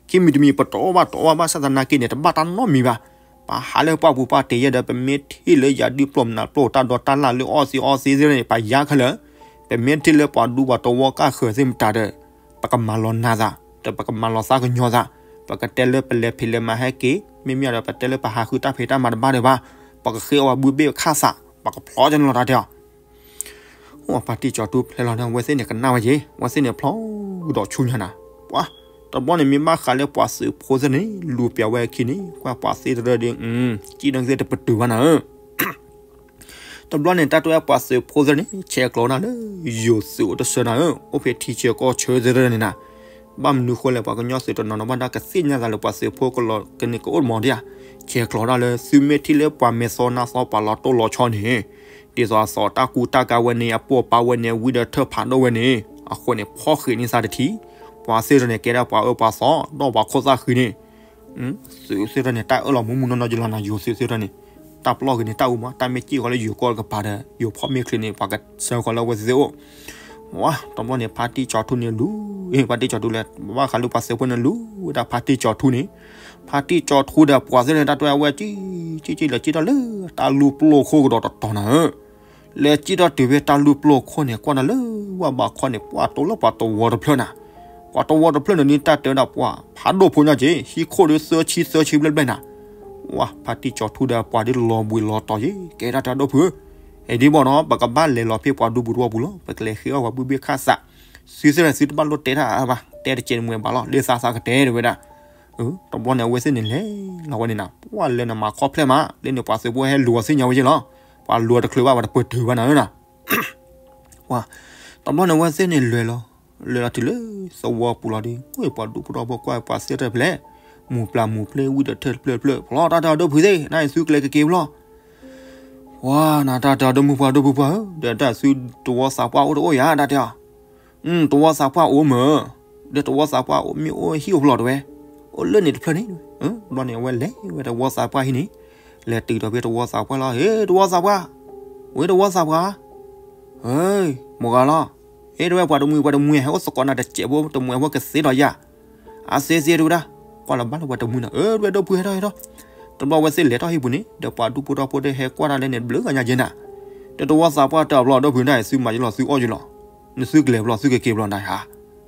ခံမံၤတမံၤပတအီၣ်ဘၣ်တအီၣ်ဘၣ်ဆၣ်သနာ်က့န့ၣ် တဘၣ်တၢ်နီတမံၤဘၣ်, ပဟးလၢပှၢ်ပူၤပှၢ်တ့ၤယဲဒီး ပမ့ၢ်ထံၣ်လၢယၤဒုးပျိာ်မနုၤပျိာ်တၢ်ဒီးတၢ်လၢ်လၢအီၣ်သ့အီသ့သ့ၣ်န့ၣ် ပယါခဲလၢာ်, ပမ့ၢ်ထံၣ်လၢပှၤဒူပှၤတဝီကၢ်ဃၢၤသ့ၣ်မတၤဒီး ပကမၤလီၤနၤသး, ဒီးပကမၤလီၤသးကညီၤသး, ပကတဲလၢပလဲၤဖံးလဲၤမၤဟဲက့ၤ, မ့မ့ၢ်ဒီးပတဲလၢပဟးဃုတၢ်ဖံးတၢ်မၤတဘၣ်ဒီးဘၣ်, ပကဃ့အီၣ်ပှၤဘုဘ့ၣ်ခၣ်သး, ပကဖျီကန့ၣ်လီၤတၢ်တဲအီၤ, အိၣ်ဖါတံၢ်ကၠီၤထူဖျဲလီၤန့ၣ် အဝဲသ့ၣ်န့ၣ်ကနၣ်ဝဲက့ၤ, အဝဲသ့ၣ်န့ၣ်ဖျီကဒီးဆူညါနၤ, ပှၤ, တဘျီန့ၣ်မ့ၢ်ဘၣ်ဃးလၢပှၤသုးဖိသ့ၣ်န့ၣ် လူၤပျံၤဝဲအခံန့ၣ် ကွၢ်ပှၤသ့ၣ်တရၢဒီး, စံၣ်နီၣ်က့ၤသ့ၣ်တပတုာ်ဘၣ်နၤဧၢ တဘျီန့ၣ် တၢ်တဲဝဲပှၤသုးဖိသ့ၣ်န့ၣ် ဆဲးကျိးနၤလၢ ယိၤသုးအိၣ်တဆၢနၤဧၢ, အိၣ်ဖဲထံဆၢကီၢ်ဆၢသ့ၣ်တဖၣ်န့ၣ်နၤ, ဘၣ်မနုၤဃိလဲၣ် ပှၤကညီသုးတနီၤနီၤဘၣ်ဒၣ်ကသ့ၣ်ညါသးလၢပှၤသုးဖိကလီၤကန့ၢ်ကအိၣ်မးဒံးဧါ, ဆဲးကျိးဒၣ်လၢသုမ့ၢ်ထံၣ်လၢပှၤမဲာ်သီနါသီပှၤလီၤတိၢ်လီၤဆီန့ၣ်, ဒ်သိးအသီတၢ်ကူတၢ်ကၤဝဲန့ၣ် အပိာ်ပာ်ဝဲန့ၣ် ဝံဒီးထၢၣ်ဖးဒိၣ်ဝဲန့ၣ်, အဃိန့ၣ် ဖီၣ်ဃံးန့ၢ်သးတထံၣ်, ပှၤသ့ၣ်တဖၣ်န့ၣ် ကဲဒၣ်ပှၤအၢပှၤသီ ဒီးပှၤခိၣ်သၣ်ဃံန့ၣ် သုးသ့ၣ်တဖၣ်န့ၣ် တၢ်အၢၣ်လီၤမူမူနီၢ်နီၢ်ယလီၤနၤ ယိၤသုးသ့ၣ်တဖၣ်န့ၣ်, တၢ်ပျီဂ့ၤန့ၣ် တၢ်အူမး တၢ်မ့ၢ်စံၣ်ဃီလၢယိၤကီၢ်တကပၤဒီး ယိၤဖီၣ်မ့ၢ်ချ့န့ၣ် ပှၤကဆၢဃီလၢအဝဲသ့ၣ်သ့ၣ်အိၣ်, ဝါ, တဘျီန့ၣ် ဖါတံၢ်ကၠီၤထူန့ၣ်လူၤ, ဖါတံၢ်ကၠီၤထူလဲၣ် ဘၣ်ဃးလၢပှၤသုးဖိန့ၣ်လူၤဝဲဒၣ်ဖါတံၢ်ကၠီၤထူန့ၣ်, ဖါတံၢ်ကၠီၤထူဒီးပှၤသ့ၣ်တဖၣ်န့ၣ် တၢ်တဲဝဲစံၣ်, စံၣ်စံၣ်လဲၤစံၣ်ထီၣ်လၢ တၢ်လူၢ်ပျိၢ်ခိၣ်ကဒီးတတီၤနၤဧၢ လဲၤစံၣ်ထီၣ်တုၤဖဲတၢ်လူၢ်ပျိၢ်ခိၣ်န့ၣ် ကွၢ်နၤလၢ ဝၢ်ဘးခီန့ၣ် ပှၢ်တိလၢပှၤတဝီတဖျၢၣ်နၤ, ပှၤတဝီတဖျၢၣ်န့ၣ်ဒ်တၢ်တဲဝဲဒၣ်ပှၤဖးဒိၣ်ဖိညါက့ၤ ဟံၣ်ခိၣ်ဒီးသၢဆံသၢဆံဘျဲၣ်ဘျဲၣ်နၤ, ဝါ, ဖါတံၢ်ကၠီၤထူဒီးပှၤဒ်လီၤဘှံးလီၤတီၤယ့ၤ ကဲဒၣ်တၢ်ဒိၣ်ဖုဧၢ, အံၤဒ်ဘၣ်နီၤ ပကဘၣ်လဲၤလီၤဖဲပှၤဒူပူၤတဝီပူၤလီၤ ပကလဲၤဃ့အီၣ်ပှၤဘုဘ့ၣ်ခၣ်သး, သုသ့ၣ်တဖၣ်န့ၣ် သုတဘၣ်လိၣ်တဲတၢ်အါဘၣ် တဲတကဲးတမှဲၤဘၣ်လီၤ လၢသးသးကတဲတဝဲဒၣ် တဘျီန့ၣ် အဝဲသ့ၣ်န့ၣ်လဲၤလီၤဝဲန့ၣ်နၤ ပှၢ်လၢနမၤခီဖျိမး လၢန့ၣ်ပှၤသုးဖိဟဲလူၤအီၤသ့ၣ်ညါဝဲယ့ၢ်လီၤ, ပှၤလူၤအီၤတချုးဘၣ် ပှၤတပတုာ်ဘၣ်နၤဧၢနၤ, ပှၤ, တဘျီန့ၣ် အဝဲသ့ၣ်န့ၣ်လဲၤလီၤ, လဲၤလီၤတုၤလၢသဝီပူၤလီၤဒီး အိၣ်ပှၤဒူဖိထီဖိကွၢ်ပှၤသ့ၣ်တဖၣ်ဖျဲၣ်, မူၤပျၢ်မူၤဖျဲးဝံၤဒီးထၢၣ်တဖျၢၣ်တဖျၢၣ် ဖျီတၢ်တဲအီၤဒိၣ်ဖုသ့ၣ် နသုကလဲၤကက့ၤဖျီ ပှၤနၤ တၢ်တဲအီၤဒိၣ်မုၢ်ပှၢ်ဒိၣ်ဖုပှၢ်ဧၢ ဒီးတၢ်သုတဝီသးပှၢ်အိၣ်တအိၣ်ယၤ တၢ်တဲအီၤ, တဝီသးပှၢ်အိၣ်မ့ၢ်, ဒီးတဝီသးပှၢ်မ့ၢ်အိၣ်ဟံၣ်အိၣ်ဖျိးတဝဲ, အိၣ်လၢန့ၣ်တဖျၢၣ်န့ၣ်, ဘျီန့ၣ် အဝဲလဲၤဝဲတဝီသးပှၢ်ဟံၣ်န့ၣ်, လဲၤတုၤဒီးဖဲတဝီသးပှၢ်လီၤ ဟ့ တဝီသးပှၢ်, ဝဲတဝီသးပှၢ် မိၢ်ဂၤလီၤ, ဟ့ တဝဲပှၤတမှံၤပှၤတမှံၤ ဟဲအိၣ်သကိးနၤတစဲးဖိ တမှံၤဖိကသ့ဒီးယၤ, အသ့သ့တဝဲဒၣ်, ကွၢ်လီၤဘၣ်လၢပှၤတမှံၤနၤ အၢ တဝဲဒိၣ်ဖုဟဲထီၣ်ဟဲထီၣ်, တဘျီဝဲသ့ၣ်လဲၤထီၣ်ဟံၣ်ပူၤန့ၣ် ဒီးပှၤဒူဖိထီဖိဒီးဟဲကွၢ်တၢ်လၢန့ၣ် ဘျုးဂၤညါက့ၤနၤ, ဒီးတဝီသးပှၢ်တဲအီၤဘျီ ဒိၣ်ဖုဒၣ်အံၤ သုမၤယလီၤသုအီၣ်ယလီၤ, နသုကလဲၤဘျီသုကက့ၤဘျီနၤဧါ,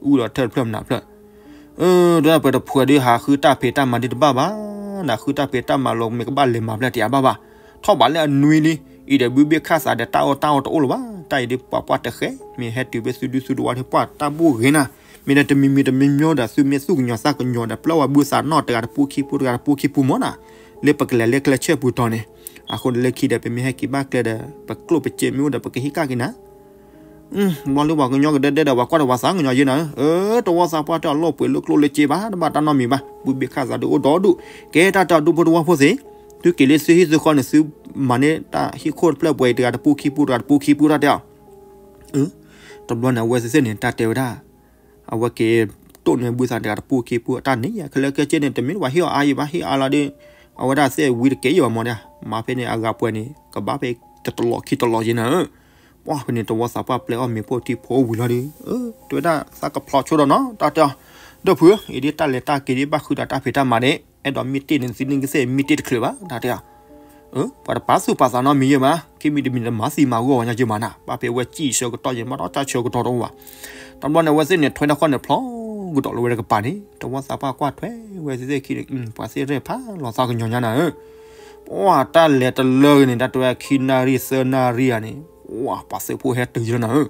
အူဒီးထၢၣ်တဖျၢၣ်မနုၤဖျၢၣ် အၢ ဒီးပတဖုဒုးဟးဃုတၢ်ဖံးတၢ်မၤဒုးတဘၣ်ဘၣ်, နဃုတၢ်ဖံးတၢ်မၤလီၤမ့ၢ်ကဘၣ်လဲၤမၤဖျဲၣ်တယၤဘၣ်ဘၣ်, ထီၣ်ဘးလၢအနွံလံ, အံၤဒီးဘုဘ့ၣ်ခၣ်သးဒီးတၢ်အီၣ်တၢ်အီတအိၣ်လၢၤဘၣ်, တၢ်အံၤဒုးပှၤပှၢ်တဃဲ, မ့ၢ်ဟဲတုၤဖဲသုဒုသုတဝီန့ၣ် ပှၢ်တၢ်ဘူၣ်ဂ့ၤနၤ, မ့ၢ်ဒီးတမံၤမံၤတမံၤမံၤဒီး သုမ့ၢ်သူၣ်ကညီၤသးကညီၤဒီး ပျၢ်ဝဲဘုသးနီၢ်တဂၤတပူၤခံပူၤ တဂၤတပူၤခံပူၤမ့ၢ်နၤ, လၢပကလဲၤလၢကျဲဆဲပူၤတီၤန့ၣ်, အဃိဒီးလၢခံဒီး ပမ့ၢ်ဟဲက့ၤဘၣ်ကျဲဒီး ပကျိၣ်ပစ့မ့ၢ်အိၣ်ဒီး ပကဟံးကးက့ၤနၤ ဘျီလၢပှၤကညီကဒဲဒဲဒီး ပှၤကွၢ်ဒီးပှၤသးကညီၤယဲနၤဧၢ, တဝီသးပှၢ်တဲအီၤလီၤပှဲၤလၢကျိၣ်လၢစ့ဘၣ် တဘၣ်တၢ်နီတမံၤဘၣ်, ဘုဘ့ၣ်ခၣ်သးဒုးအိၣ်ဒီဒူၣ်, ကဲတၢ်တဲအီၤဒူဖိတဝီဖိသ့ၣ်, သုက့ၤလၢသုဟံၣ်သုဃီန့ၣ် သုမၤန့ၢ်တၢ်ဟံၣ်ခိၣ်တဖျၢၣ်ပှဲၤအံၤ တဂၤတပူၤခံပူၤ တဂၤတပူၤခံပူၤ တၢ်တဲအီၤ တဘျီန့ၣ် အဝဲသ့ၣ်သ့ၣ်န့ၣ် တၢ်တဲဝဲဒၣ်, အဝဲက့ၤတိၢ်န့ၢ်ဘုသးတဂၤတပူၤခံပူၤ တၢ်န့ၣ်ယါ ခဲလၢာ်ခဲဆ့န့ၣ် တမ့ၢ်တဝဲဟ့ၣ်အီၤအါယံၤဘၣ် ဟ့ၣ်အါလီၤဒီး အဝဲဒၣ်သ့ၣ်ဝံတကဲယံၤဘၣ်မ့ၢ်ဒၣ် မၤဖဲန့ၣ်အဂၤပှဲၤန့ၣ် ကဘၣ်ဖဲတတလီၤခံတလီၤယံၤနၤဧၢ, ပှၢ်ဖဲန့ၣ် တဝီသးပှၢ်ပျဲအီၣ်မ့ၤဖိထံဖိဝံၤလီၤဒီး တဲဝဲဒၣ်သးကဖျီဆိဒီးနီၤ တၢ်တဲအီၤ, ဒီပုၢ်ဧၢ, အံၤဒ်တၢ်လဲၤတၢ်က့ၤဒ်ဘၣ်ဃုာ်ဒီးတၢ်ဖံးတၢ်မၤန့ၣ် အဲၣ်ဒိးမ့ၢ်တ့ၢ်န့ၣ် သံန့ၢ်ကစ့ၢ်မ့ၢ်တ့ၢ်တချုးဘၣ် တၢ်တဲအီၤ. ပှၤတပာ်သူၣ်ပာ်သးနီတမံၤယဲၢ်ဘၣ်, ခံမံၤတမံၤတမၤသံမၤဂီၢ်ဝဲညါယဲၢ်မးနၤ, ဘၣ်ဖဲဝဲစံၣ်ဆၢကတီၢ်ယဲၢ်မးဒီးတၢ်ဆၢကတီၢ်တအိၣ်ဘၣ်. တဘျီန့ၣ် အဝဲသ့ၣ်န့ၣ် ထွဲတၢ်ခီၣ်န့ၣ် ဖျီကဒီးလၢဝဲတကပၤန့ၣ် တဝီသးပှၢ်ကွၢ်ထွဲဝဲသ့ၣ်သ့ၣ်ခံန့ၣ် ပှၤသ့ၣ်ရဲၣ်ဖးလီၤသးကညီၤညါနၤဧၢ ပှၢ်တၢ်လဲၤတလၢဂ့ၤန့ၣ် တၢ်တဲဝဲခံနၣ်ရံၣ်သၢနၣ်ရံၣ်ဧါန့ၣ် ပှၢ်ပှၤသုးဖိဟဲတုၤယဲၢ်နၤဧၢ,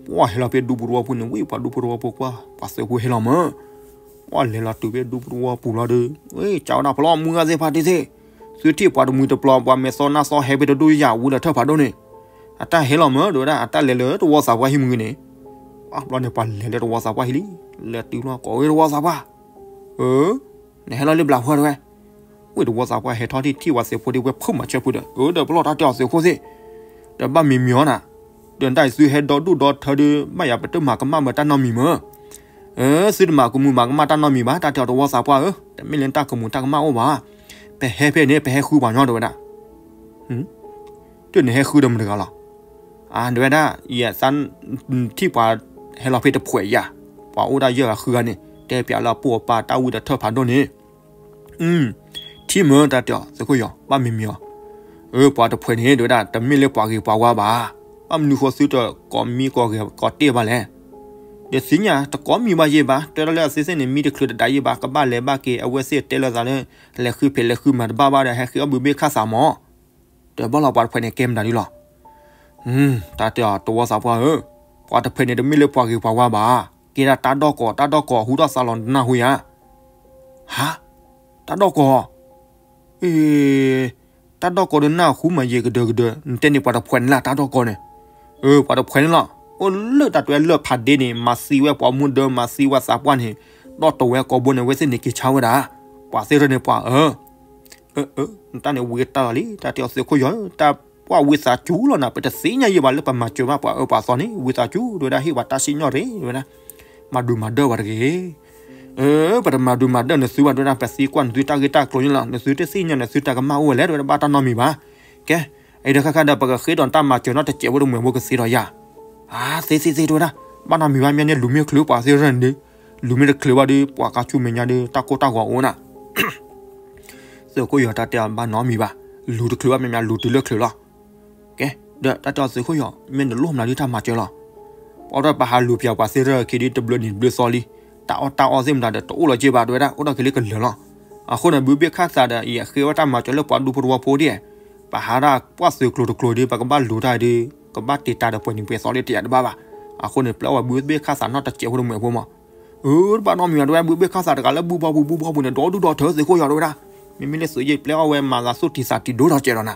ပှၢ်ဟဲလီၤဖဲဒူပူၤတဝီပူၤန့ၣ် ဝံၣ်ပှၤဒူပူၤတဝီပူၤကွၢ် ပှၤသုးဖိဟဲလီၤမၢ်, ပှၢ်လဲၤလီၤတုၤဖဲဒူပူၤတဝီပူၤလီၤဒီး ဝဲကၠီဝဲဒၣ်ဖျီ မုၢ်ဂၤသ့ၣ်ဖါတံၢ်သ့ၣ်, သုထံၣ်ပှၤတမှံၤတပျီၤ ပှၤမဲာ်သီနၢ်သီဟဲဖဲတဒူၣ်ယၤဝံၤဒီးထၢၣ်ဖးဒိၣ်န့ၣ်, အတၢ်ဟဲလီၤမၢ် တဲဝဲဒၣ် အတၢ်လဲၤလၢတဝီသးပှၢ်ဟံၣ်မုၢ်ဂ့ၤန့ၣ်, ပှၢ်ဘျီန့ၣ် ပှၤလဲၤလၢတဝီသးပှၢ်ဟံၣ်လံ, လဲၤတုၤလီၤကိးဝဲတဝီသးပှၢ် အၢ, နဟဲလီၤလၢဘျးဖၢတဲဝဲ, ဝံၣ်တဝီသးပှၢ်ဟဲထီၣ်ထံၣ်ထံၣ်ပှၤသုးဖိဒ်ဝဲဖုၣ်မၤဆၢဖုဒီး အၢ ဒီးပလီၢ်တၢ်တဲအီၤသုးခိၣ်သ့ၣ်, ဒီးဘၣ်မံၤမံၤအီၤနၤ, ဒီးတၢ်အံၤသုဟဲဒီဒူၣ်ဒီထၢဒီး ဘၣ်ယၤပတမၤကမၣ်မၢတၢ်နီတမံၤမၢ်, အၢ သုတမၤကမူၤမၤကမၣ်တၢ်နီတမံၤဘၣ် တၢ်တဲအီၤတဝီသးပှၢ်ဧၢ, တမ့ၢ်လၢတၢ်ကမူၤတၢ်ကမၣ်အိၣ်ဘၣ်, ပဟဲဖဲန့ၣ် ပဟဲဃုပှၤညီတဲဝဲဒၣ် တုၤနဟဲဃုဒီးမတၤတဂၤလီၤ, အတဲဝဲဒၣ် ယသးထံၣ်ပှၤဟဲလီၤဖဲတဖှဲးယၤ, ပှၤအိၣ်ဒၣ်ယဲၢ်ဂၤဃုဂၤန့ၣ် တဲပၠးလၢအပိာ်အပၢ်တၢ်ဝံၣ်ဒီးထၢၣ်ဖးဒိၣ်န့ၣ်, ထံၣ်မၢတၢ်တဲအီၤသုးခိၣ်ယီၤ ဘၣ်မံၤမံၤအီၤ, အၢ ပှၤတဖှဲးန့ၣ် တဲဝဲဒၣ် တမ့ၢ်လၢပှၤဂ့ၤပှၤဝါဘၣ်, ဘၣ်မနုၤဃိသုတကိးမံကိးဂဲၤကိးတ့ၢ်ဘၣ်လဲၣ်, ဒီးသ့ၣ်ညါတကိးမံၤဘၣ်ယဲၢ်ဘၣ် တဲဒၣ်လၢအသ့ၣ်သ့ၣ်န့ၣ် မံတချုးတဒၣ်ယဲၢ်ဘၣ် ကဘၣ်လဲၤဘၣ်က့ၤ အဝဲသ့ၣ်တဲလိာ်သးလၢ လဲၤဃုဖံးလဲၤဃုမၤတဘၣ်ဘၣ်ဒီး ဟဲဃ့အီၣ်ဘုဘ့ၣ်ခၣ်သးမၢ်, ဒီးဘၣ်လီၤပှၤတဖှဲးန့ၣ်ကဲမတၤဒ်လီၤ တၢ်တဲအီၤတဝီသးပှၢ်ဧၢ, ပှၤတဖှဲးန့ၣ် တမ့ၢ်လၢပှၤဂ့ၤပှၤဝါဘၣ်, ကဲဒၣ်တၢ်ဒီၣ်ကိး တၢ်ဒီၣ်ကိးဟူထီၣ်သးလီၤနၢ်ဟူယၤ, ဟါ, တၢ်ဒီၣ်ကိး, အ့ တၢ်ဒီၣ်ကိးဒီးနၢ်ဟူမးယဲၢ်ကဒၢကဒၢ နတဲန့ၣ်ပှၤတဖှဲးန့ၣ်လၢတၢ်ဒီၣ်ကိးန့ၣ်, အၢ ပှၤတဖှဲးန့ၣ်လီၤ, အိၣ်လၢတၢ်တဲလၢဖးဒ့န့ၣ် မၤသံဝဲပှၤမူဒါ မၤသံဝဲသးပှၢ်န့ၣ်, ဒီးတဝဲကိးဘိန့ၣ် အဝဲသ့ၣ်န့ၣ်က့ၤဆါဝဲဒၣ်, ပှၤသ့ၣ်ရၢန့ၣ်ပှၤအၢ အၢ အၢ နတၢ်န့ၣ်ဝံၤတၢ်လီၤလံ တၢ်တဲအီၤသုးခိၣ်ယီၤဧၢ တၢ်ပှၢ်ဝံသးစူၤလီၤနၤ ပတသ့ၣ်ညါယံာ်ဘၣ်လၢပမၤစၢၤဘၣ်ပှၤအၢပှၤသီန့ၣ် ဝံသးစူၤ တဲဝဲဒၣ် ဟ့ၣ်ပှၤတၢ်စံၣ်ညီၣ်တဂ့ၤ တဲဝဲဒၣ် မၤဒုးမၤဒၢၣ်ပှၤတဂ့ၤ အၢ ပတမၤဒုးမၤဒၢၣ်နသုဘၣ် တဲဝဲဒၣ် ပသံကွၢ်နသုတၢ်ဂ့ၢ်တၢ်ကျိၤန့ၣ်လီၤ နသုတသ့ၣ်ညါနသုတၢ်ကမၣ်အိၣ်ဝဲလဲၣ် တဲဝဲဒၣ် ဘၣ်တၢ်နီတမံၤဘၣ် ကဲ အံၤဒီးခါခါဒီး ပကဃ့ဒီးတၢ်မၤစၢၤနီတစဲးဖိတမှဲၤဖိကသ့ဒီးယၤ အါ သ့သ့သ့ တဲဝဲဒၣ် ဘၣ်နီတမံၤဘၣ် မ့ၢ်န့ၣ်လူၤမ့ၢ်ချုးပှၤသ့ၣ်ရၢၢ်န့ၣ်ဒီး လူၤမ့ၢ်တချုးဘၣ်ဒီး ပှၤကါဆူမဲာ်ညါဒီး တၢ်ကိၢ်တၢ်ဂီၤအိၣ်နၤ သုးခိၣ်ယီၤတၢ်တဲအီၤဘၣ်နီတမံၤဘၣ် လူၤတချုးဘၣ် မ့ၢ်မ့ၢ်လူၤတုၤလၢချုးလီၤ ကဲ ဒီးတၢ်တဲအီၤသုးခိၣ်ယီၤ မ့ၢ်နလိၣ်မနုၤဒ်တၢ်မၤစၢၤလီၤ ပှၤဒီးပဟးလူၤပၠးပှၤသ့ၣ်ရၢၢ်ခံဒီးတဘျီနံၤတဘျီသီလံ တၢ်အီၣ်တၢ်အီသ့ၣ်မတၤဒီးတအိၣ်လီၤက့ဘၣ် တဲဝဲဒၣ် အိၣ်ဒီးက့ၤလၢကလၢာ်လီၤ အဃိန့ၣ် ဘုဘ့ၣ်ခၣ်သးဒီး ယဃ့ဝဲတၢ်မၤစၢၤလၢပှၤဒူဖိတဝီဖိဒ် ပဟးဒၣ်ပှၢ်သုးကျိၤတကျိၤဒီး ပကဘၣ်လူၤတၢ်ဒီး ကဘၣ်တ့တၢ်ဒီးပှဲၤနံၤပှဲၤသီလၢတယၤတဘၣ်ဘၣ် အဃိန့ၣ် ပျဲအီၣ်ဝဲဘုဘ့ၣ်ခၣ်သးနီတစဲးဖိတမှဲၤဖိမး အၢ တဘၣ်နီတမံၤဘၣ် တဲဝဲ ဘုဘ့ၣ်ခၣ်သးတဂၤလၢဘူၣ်ဘီပူၤဘူၣ်ဘီပူၤန့ၣ် ဒီဒူၣ်ဒီထၢသုးခိၣ်ယီၤ တဲဝဲဒၣ် မ့မ့ၢ်လၢသုးယ့ၣ်ပျဲအီၣ်ဝဲမၤသးသူၣ်တံၢ်သးတံၢ်ဒိၣ်ထီၣ်စဲးဒီးနၤ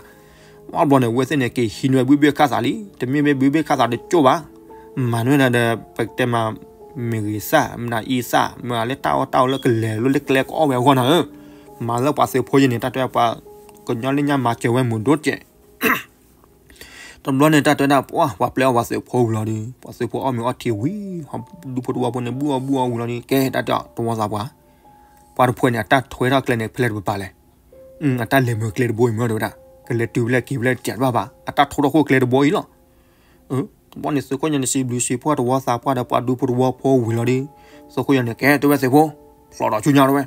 ဝံၤဘျီန့ၣ် အဝဲသ့ၣ်န့ၣ် က့ၤဟံးန့ၢ်ဝဲဘုဘ့ၣ်ခၣ်သးလံ တမ့ၢ်ဘၣ်ဘုဘ့ၣ်ခၣ်သးတကၠိၢ်ဘၣ် မၤန့ၢ်ဒၣ်ဒီး ပကတဲမး မ့ၢ်ဂ့ၤစၢ် မနၤအံသၣ် မ့ၢ်လၢတၢ်အီၣ်တၢ်အီလၢကလဲၤလၢကျဲကအီၣ်ဝဲအဂီၢ်နၤဧၢ မၤလၢပှၤသုးဖိယဲၢ်န့ၣ် တၢ်တဲပှၤ ကညီလၢညါမၤစၢၤဝဲမုာ်ဒိၣ်စဲး တဘျီန့ၣ် တၢ်တဲဝဲဒၣ် ပှၢ် ပှၤပျဲအီၣ်ပှၤသုးဖိဝံၤလီၤဒီး ပှၤသုးဖိအီၣ်မ့ၤအီထံဝံၤ ဒူဖိတဝီဖိန့ၣ် ဘူၣ်အီၣ်ဘူၣ်အီဝံၤလီၤဒီး ကဲ တၢ်တဲတဝီသးပှၢ် ပှၤတဖှဲးန့ၣ် အတၢ်ထွဲထီၣ်ကျဲန့ၣ် ဖဲလဲၣ်တပၤလဲၣ် အတၢ်လဲၤမုာ်ကျဲတဘိအံၤမ့ၢ်တဲဝဲဒၣ် ကလဲၤတုၤဖဲလဲၣ်က့ၤဖဲလဲၣ်တကးတဘၣ်ဘၣ် အတၢ်ထိထီၣ်ခိၣ်ကျဲတဘိအံၤလီၤ တဘျီန့ၣ် သုးခိၣ်ညါန့ၣ် စံးဘျုးစံးဖှိၣ်တဝီသးပှၢ်ဒီး ပှၤဒူဖိတဝီဖိဝံၤလီၤဒီး သုးခိၣ်ညါန့ၣ် ကဲ တဲဝဲသုးဖိ ဖျိးဒီးဆူညါတဲဝဲ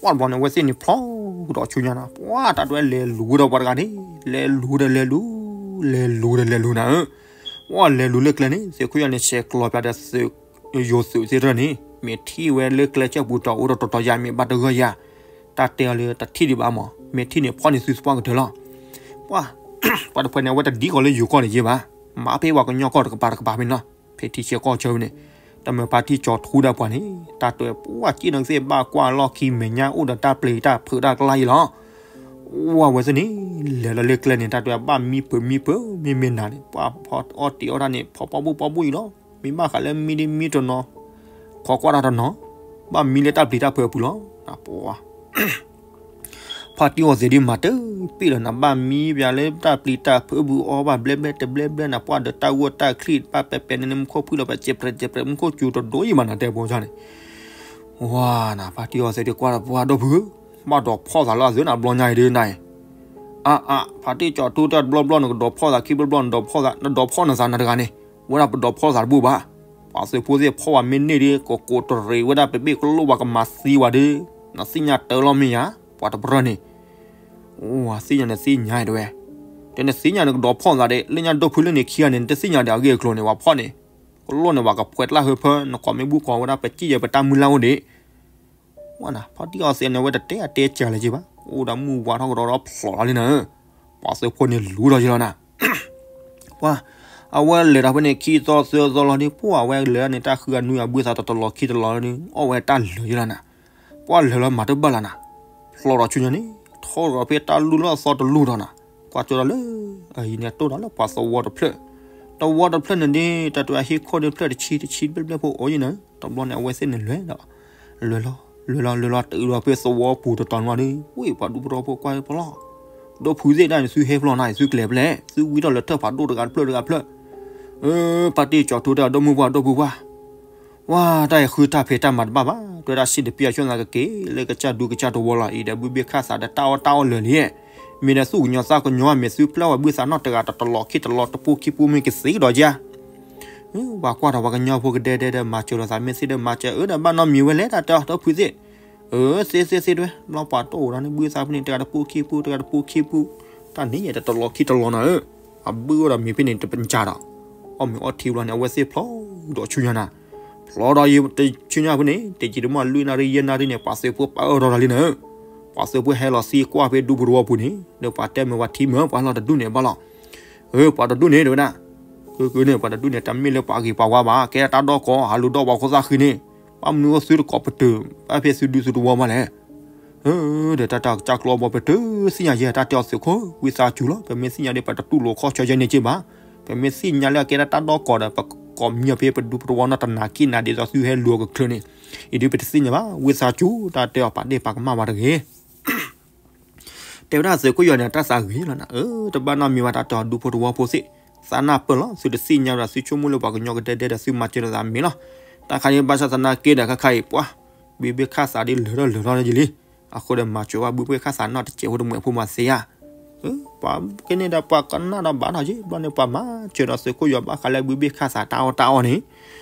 ပှၢ်တဘျီန့ၣ် အဝဲသ့ၣ်န့ၣ်ဖျိးဒီးဆူညါနၤ ပှၢ် တၢ်တဲဝဲလဲၤလူၤဒီးပှၤတဂၤန့ၣ် လဲၤလူၤဒီးလဲၤလူၤ လဲၤလူၤဒီးလဲၤလူၤနၤဧၢ ပှၢ် လဲၤလူၤလၢကျဲန့ၣ် သုးခိၣ်ညါန့ၣ် ဆဲးကျိးပၠးဒီးသုး ယိၤသုးသ့ၣ်တဖၣ်န့ၣ် မ့ၢ်ထံၣ်ဝဲလၢကျဲဆၢပူၤတီၤအိၣ်ဒီးတီၤတီၤယၤ မ့ၢ်ဘၣ်တဂၢၢ်ယၤ တၢ်တဲအီၤလၢတထံၣ်ဒံးဘၣ်မး မ့ၢ်ထံၣ်န့ၣ်ဖီၣ်န့ၢ်သုသပှၢ်ကတၢၢ်လီၤ ပှၢ် ပှၤတဖှဲးန့ၣ် အဝဲတဒ်ကီးလၢယိၤကီၢ်န့ၣ်ယဲၢ်ဘၣ် မၤဖဲပှၤကညီကီၢ်တကပၤတကပၤဖဲန့ၣ်လီၤ ဖဲထံဆၢကီၢ်ဆၢဖဲန့ၣ် တမ့ၢ်ပှၤထံကၠီၤထူဒီးပှၤန့ၣ် တၢ်တဲပှၢ်က့ၣ်နီၢ်ကသ့ၣ်ဘၣ်ကွၢ်လီၢ်ခံမဲာ်ညါအိၣ်ဒီးတၢ်ပျံၤတၢ်ဖုးတၢ်ကျါအံၤလီၤ ဝဲသ့ၣ်န့ၣ် လဲၤလီၤလၢကျဲန့ၣ် တၢ်တဲဘၣ်မံပၢၢ်မံပၢၢ် မ့မ့ၢ်နၤန့ၣ် ပှၢ်ဖီအီၣ်တ့ၤအီၣ်တၢ်န့ၣ် ဖီပီၣ်ဘူၣ်ပီၣ်ဘူၣ်အံၤလီၤ မ့ၢ်ဘၣ်ဃးလၢမံဒ်မံတနီၤ ခိးကွၢ်တၢ်တနီၤ ဘၣ်မံလၢတၢ်ပျံၤတၢ်ဖုးအပူၤလီၤ ပှၢ် ဖါတံၢ်အီၣ်သ့ၣ်ဒ်မၤတပ့ၣ်လီၤနၤ ဘၣ်မံဘၣ်လၢတၢ်ပျံၤတၢ်ဖုးအပူၤအီၣ်ဘၣ်ဘျဲဘျဲတဘျဲဘျဲနၤ ပှၢ်ဒီးတၢ်ဂိၢ်တၢ်ချံၣ် ဘၣ်ပဲာ်ပဲာ်န့ၣ် မူခိၣ်ဖုၣ်လီၤ ပစဲးပြဲးစဲးပြဲး မူခိၣ်စူၤတဒိအံၤဘၣ်နၤ တဲဖိဆါန့ၣ် ဝါနၤ ဖါတံၢ်အီၣ်သ့ၣ်ဒ်ကွၢ်ဒီးပှၢ်ဒီပုၢ်ဧၢ ဘၣ်ဒီးဖီၣ်သးလၢအသ့နၤ ဘျီညါအံၤဒ်နၤအံၤ အါအါ ဖါတံၢ်ကၠီၤထူတဲတဘျီဘျီ နကဒိးဖီၣ်သးခံဘျီဘျီ နဒိးဖီၣ်သး နဒိးဖီၣ်နသးနတဂၤန့ၣ်, ဝဲဒၣ်ပဒိးဖီၣ်သးတဘူၣ်ဘၣ်. ပှၤသုးဖိသ့ၣ်ဖီၣ်ဝဲမ့ၢ်န့ၢ်ဒီး ကကိးတရံးဝဲဒၣ် ပဘ့ၣ်ကလိၣ်ဝဲကမၤသံဝဲဒီး, နသ့ၣ်ညါတၢ်လီၤမ့ၢ်ဧါ, ပှၤတပရၢၢ်န့ၣ် အိၣ် သ့ၣ်ညါန့ၣ်သ့ၣ်ညါတဲဝဲ, တဲနသ့ၣ်ညါနကဒိးဖီၣ်သးဒီး လၢညါဒီဖုလၢန့ၣ်ခံဂၤန့ၣ် နတသ့ၣ်ညါဒီးအဂ့ၢ်အကျိၤန့ၣ် ပှၤဖီၣ်န့ၣ်, ကလိၣ်န့ၣ် ပှၤကဖှဲးတၢ်ဟၢဖၢ နကိးမ့ၢ်ဘူၣ်ကိးဝဲဒၣ် ပစံၣ်ယဲၤပတၢ်မုၢ်လၢ်အိၣ်ဒံး ဝဲနၤ ဖါတံၢ်အီစဲးန့ၣ် အဝဲတတဲအတဲစှၤလၢၤက့ဘၣ်, အိၣ်ဒီးမုၢ်ဝါထီၣ်ကဒီးဒီးဖျိးလီၤလံနၤ, ပှၤသုးဖိန့ၣ်လူၤဒီးယလီၤနၤ ပှၤ, အဝဲလဲၤဒီးဖဲန့ၣ် ခံသီသၢသီလီၤဒီး ပှၤအဝဲလဲၤဒၣ်န့ၣ် တၢ်ဃုအနွံအဘုသးတတလီၤခံတလီၤဒီး အီၣ်ဝဲတၢ်လၢာ်ယလီၤနၤ, ပှၤလဲၤလီၤမၤတဘၣ်လၢနၤ, ဖျိးဒီးဆူညါန့ၣ် ထီၣ်ဒီးဖဲတၢ်လူၢ်လီၢ်သီတလူၢ်ဒီးနၤ, ကွၢ်ကၠီဒီးလၢ အံၤန့ၣ်တိၢ်ဒီးလၢပှၤသဝီတဖျၢၣ်, သဝီတဖျၢၣ်န့ၣ်ဒ် တၢ်တဝဲဟံၣ်ခိၣ်ဒ်ဖျၢၣ်တဆံတဆံဘျဲၣ်ဘျဲၣ်ဖိအိၣ်ယနၤ, တဘျီန့ၣ် အဝဲသ့ၣ်န့ၣ်လဲၤဒီး လဲၤလီၤ လဲၤလီၤ လဲၤလီၤတုၤဒီးဖဲသဝီပူၤတတီၤန့ၣ်ဒီး ဝ့ၢ်ပှၤဒူဖိတဝီဖိကွၢ်ဖီလီၤ ဒီဖုသ့ၣ်ဒၣ်န့ၣ် သုဟဲဖျီနၤ သုကျဲၤဖျဲး သုဝံထီၣ်လၢထၢၣ်ဖးဒိၣ်တဂၤတဖျၢၣ်တဂၤတဖျၢၣ်, ဖါတံၢ်ကၠီၤထူတဲဒီမုၢ်ပှၢ်ဒီဖုပှၢ်, ဝါ တၢ်အံၤဃုတၢ်ဖံးတၢ်မၤတဘၣ်ဘၣ်, တဲဒၣ်စံၣ်တပျၢ်ဆိသးကက့ၤ လၢကစၢ်ဒူကစၢ်တဝီလီၤ အံၤဒီးဘုဘ့ၣ်ခၣ်သးဒီးတၢ်အီၣ်တၢ်အီလၢာ်လံ, မ့ၢ်ဒီးသူၣ်ကညီၤသးကညီၤ မ့ၢ်သုပျၢ်ဝဲဘုသးနီၢ်တဂၤတတလီၤခံတလီၤတပူၤခံပူၤမ့ၢ်ကသ့ကဒီးကၢ ပှၤကွၢ်ဒီးပှၤကညီဖိကဒဲဒဲဒီး မၤစၢၤလိာ်သးမ့ၢ်သ့ဒီး မၤစၢၤအၢဒီးဘၣ်နီတမံၤဝဲလဲၣ် တၢ်တဲအီၤဒီဖုသ့ၣ်, အၢ သ့သ့သ့တဝဲ ဘျီပှၤတအိၣ်ဒီးန့ၣ် ဘုသးဖဲန့ၣ် တဂၤတပူၤခံပူၤ တဂၤတပူၤခံပူၤ, တၢ်န့ၣ်ယဲတတလီၤခံတလီၤနၤဧၢ, အဘုအိၣ်ဒီးမ့ၤဖဲန့ၣ်တပစၢ်ဒီး, အီၣ်မ့ၤအီထံဘျီန့ၣ် အဝဲသ့ၣ်ဖျိးဒီးဆူညါနၤ, ဖျိးဒီးယဆူညါဖဲန့ၣ် တယံာ်တမီၢ်လွံၢ်နၣ်ရံၣ်ယဲၢ်နၣ်ရံၣ်န့ၣ် ပှၤသုးဖိပၢၢ်ထီၣ်ဒီးလံနၤဧၢ, ပှၤသုးဖိဟဲလီၤသံကွၢ်ဖဲဒူဖိတဝီပူၤန့ၣ် ဒီးပှၤတဲမ့ၢ်ပှၤထံမ့ၢ်ပှၤလီၤတဒူၣ်န့ၣ်ဘၣ်လီၤ အၢ ပှၤတဒူၣ်န့ၣ် တဲဝဲဒၣ်, ကန့ၣ် ပှၤတဒူၣ်န့ၣ် တမ့ၢ်လၢပှၤဂ့ၤပှၤဝါဘၣ်, ကဲတၢ်ဒီကီၢ် ဟးလူၤဒီးပှၤခိၣ်သၣ်ဃံန့ၣ်, ဘၣ်မနုၤအိၣ်သုတကိးပတုာ် ဘၣ်ဖဲသုဒူသုတဝီမးလဲၣ်, ဒီးတၢ်တၢ်ကစၢ်ကျိဘီပတုာ် သ့ၣ်ညါယဲတၢ်တဲအီၤသုးခိၣ် ဝံသးစူၤလီၤ ပမ့ၢ်သ့ၣ်ညါဒီး ပတတူၢ်လိာ်ခီၣ်ဆၢယဲန့ၣ်က့ဘၣ်, ပမ့ၢ်သ့ၣ်ညါလၢအကဲဒၣ်တၢ်ဒီကီၢ်ဒီး ပကိးမံၤအီၤဖဲပဒူပတဝီနီၢ်တနၤခံနၤဒ်သိးသုဟဲလူၤအကချၢန့ၣ်, အံၤဒ်ပတသ့ၣ်ညါဘၣ် ဝံသးစူၤ တၢ်တဲအီၤပာ်ဒ့ၣ်ပာ်ကမၣ်ဝဲတဂ့ၤ တဲဝဲဒၣ်သုးခိၣ်ယီၤန့ၣ် တၢ်သးဂ့ၤလီၤနၤ, အၢ တဘၣ်နီတမံၤဘၣ် တၢ်တဲအီၤဒူဖိတဝီဖိသ့ၣ်, သးနၢ်ပၢၢ်လီၤ သုတသ့ၣ်ညါဒီး သုဆိကမိၣ်လၢပှၤကညီကဒဲဒဲဒီး သုမၤစၢၤလိာ်သးမ့ၢ်လီၤ, တၢ်ခါန့ၣ် ဘၣ်ဆၣ်သနာ်က့ဒီး ခါခါအံၤ ပှၤ ဘုဘ့ၣ်ခၣ်သးဒ်လၢာ်ထီၣ်လၢာ်ထီၣ်ယလံ, အဃိဒီးမၤစၢၤဘၣ်ဘုဘ့ၣ်ခၣ်သးနီၢ်တစဲးဖိတမှဲးဖိမၤသ့ဧါ ပှၤကန့ၣ်ဒီးပှၤကနၣ်ဒီးဘၣ်ထီၣ်က့ ဘျီန့ၣ် ပှၤမၤစၢၤဒီးသုးခိၣ်ယီၤဘၣ်ဃးလၢဘုဘ့ၣ်ခၣ်သးတၢ်အီၣ်တၢ်အီန့ၣ်,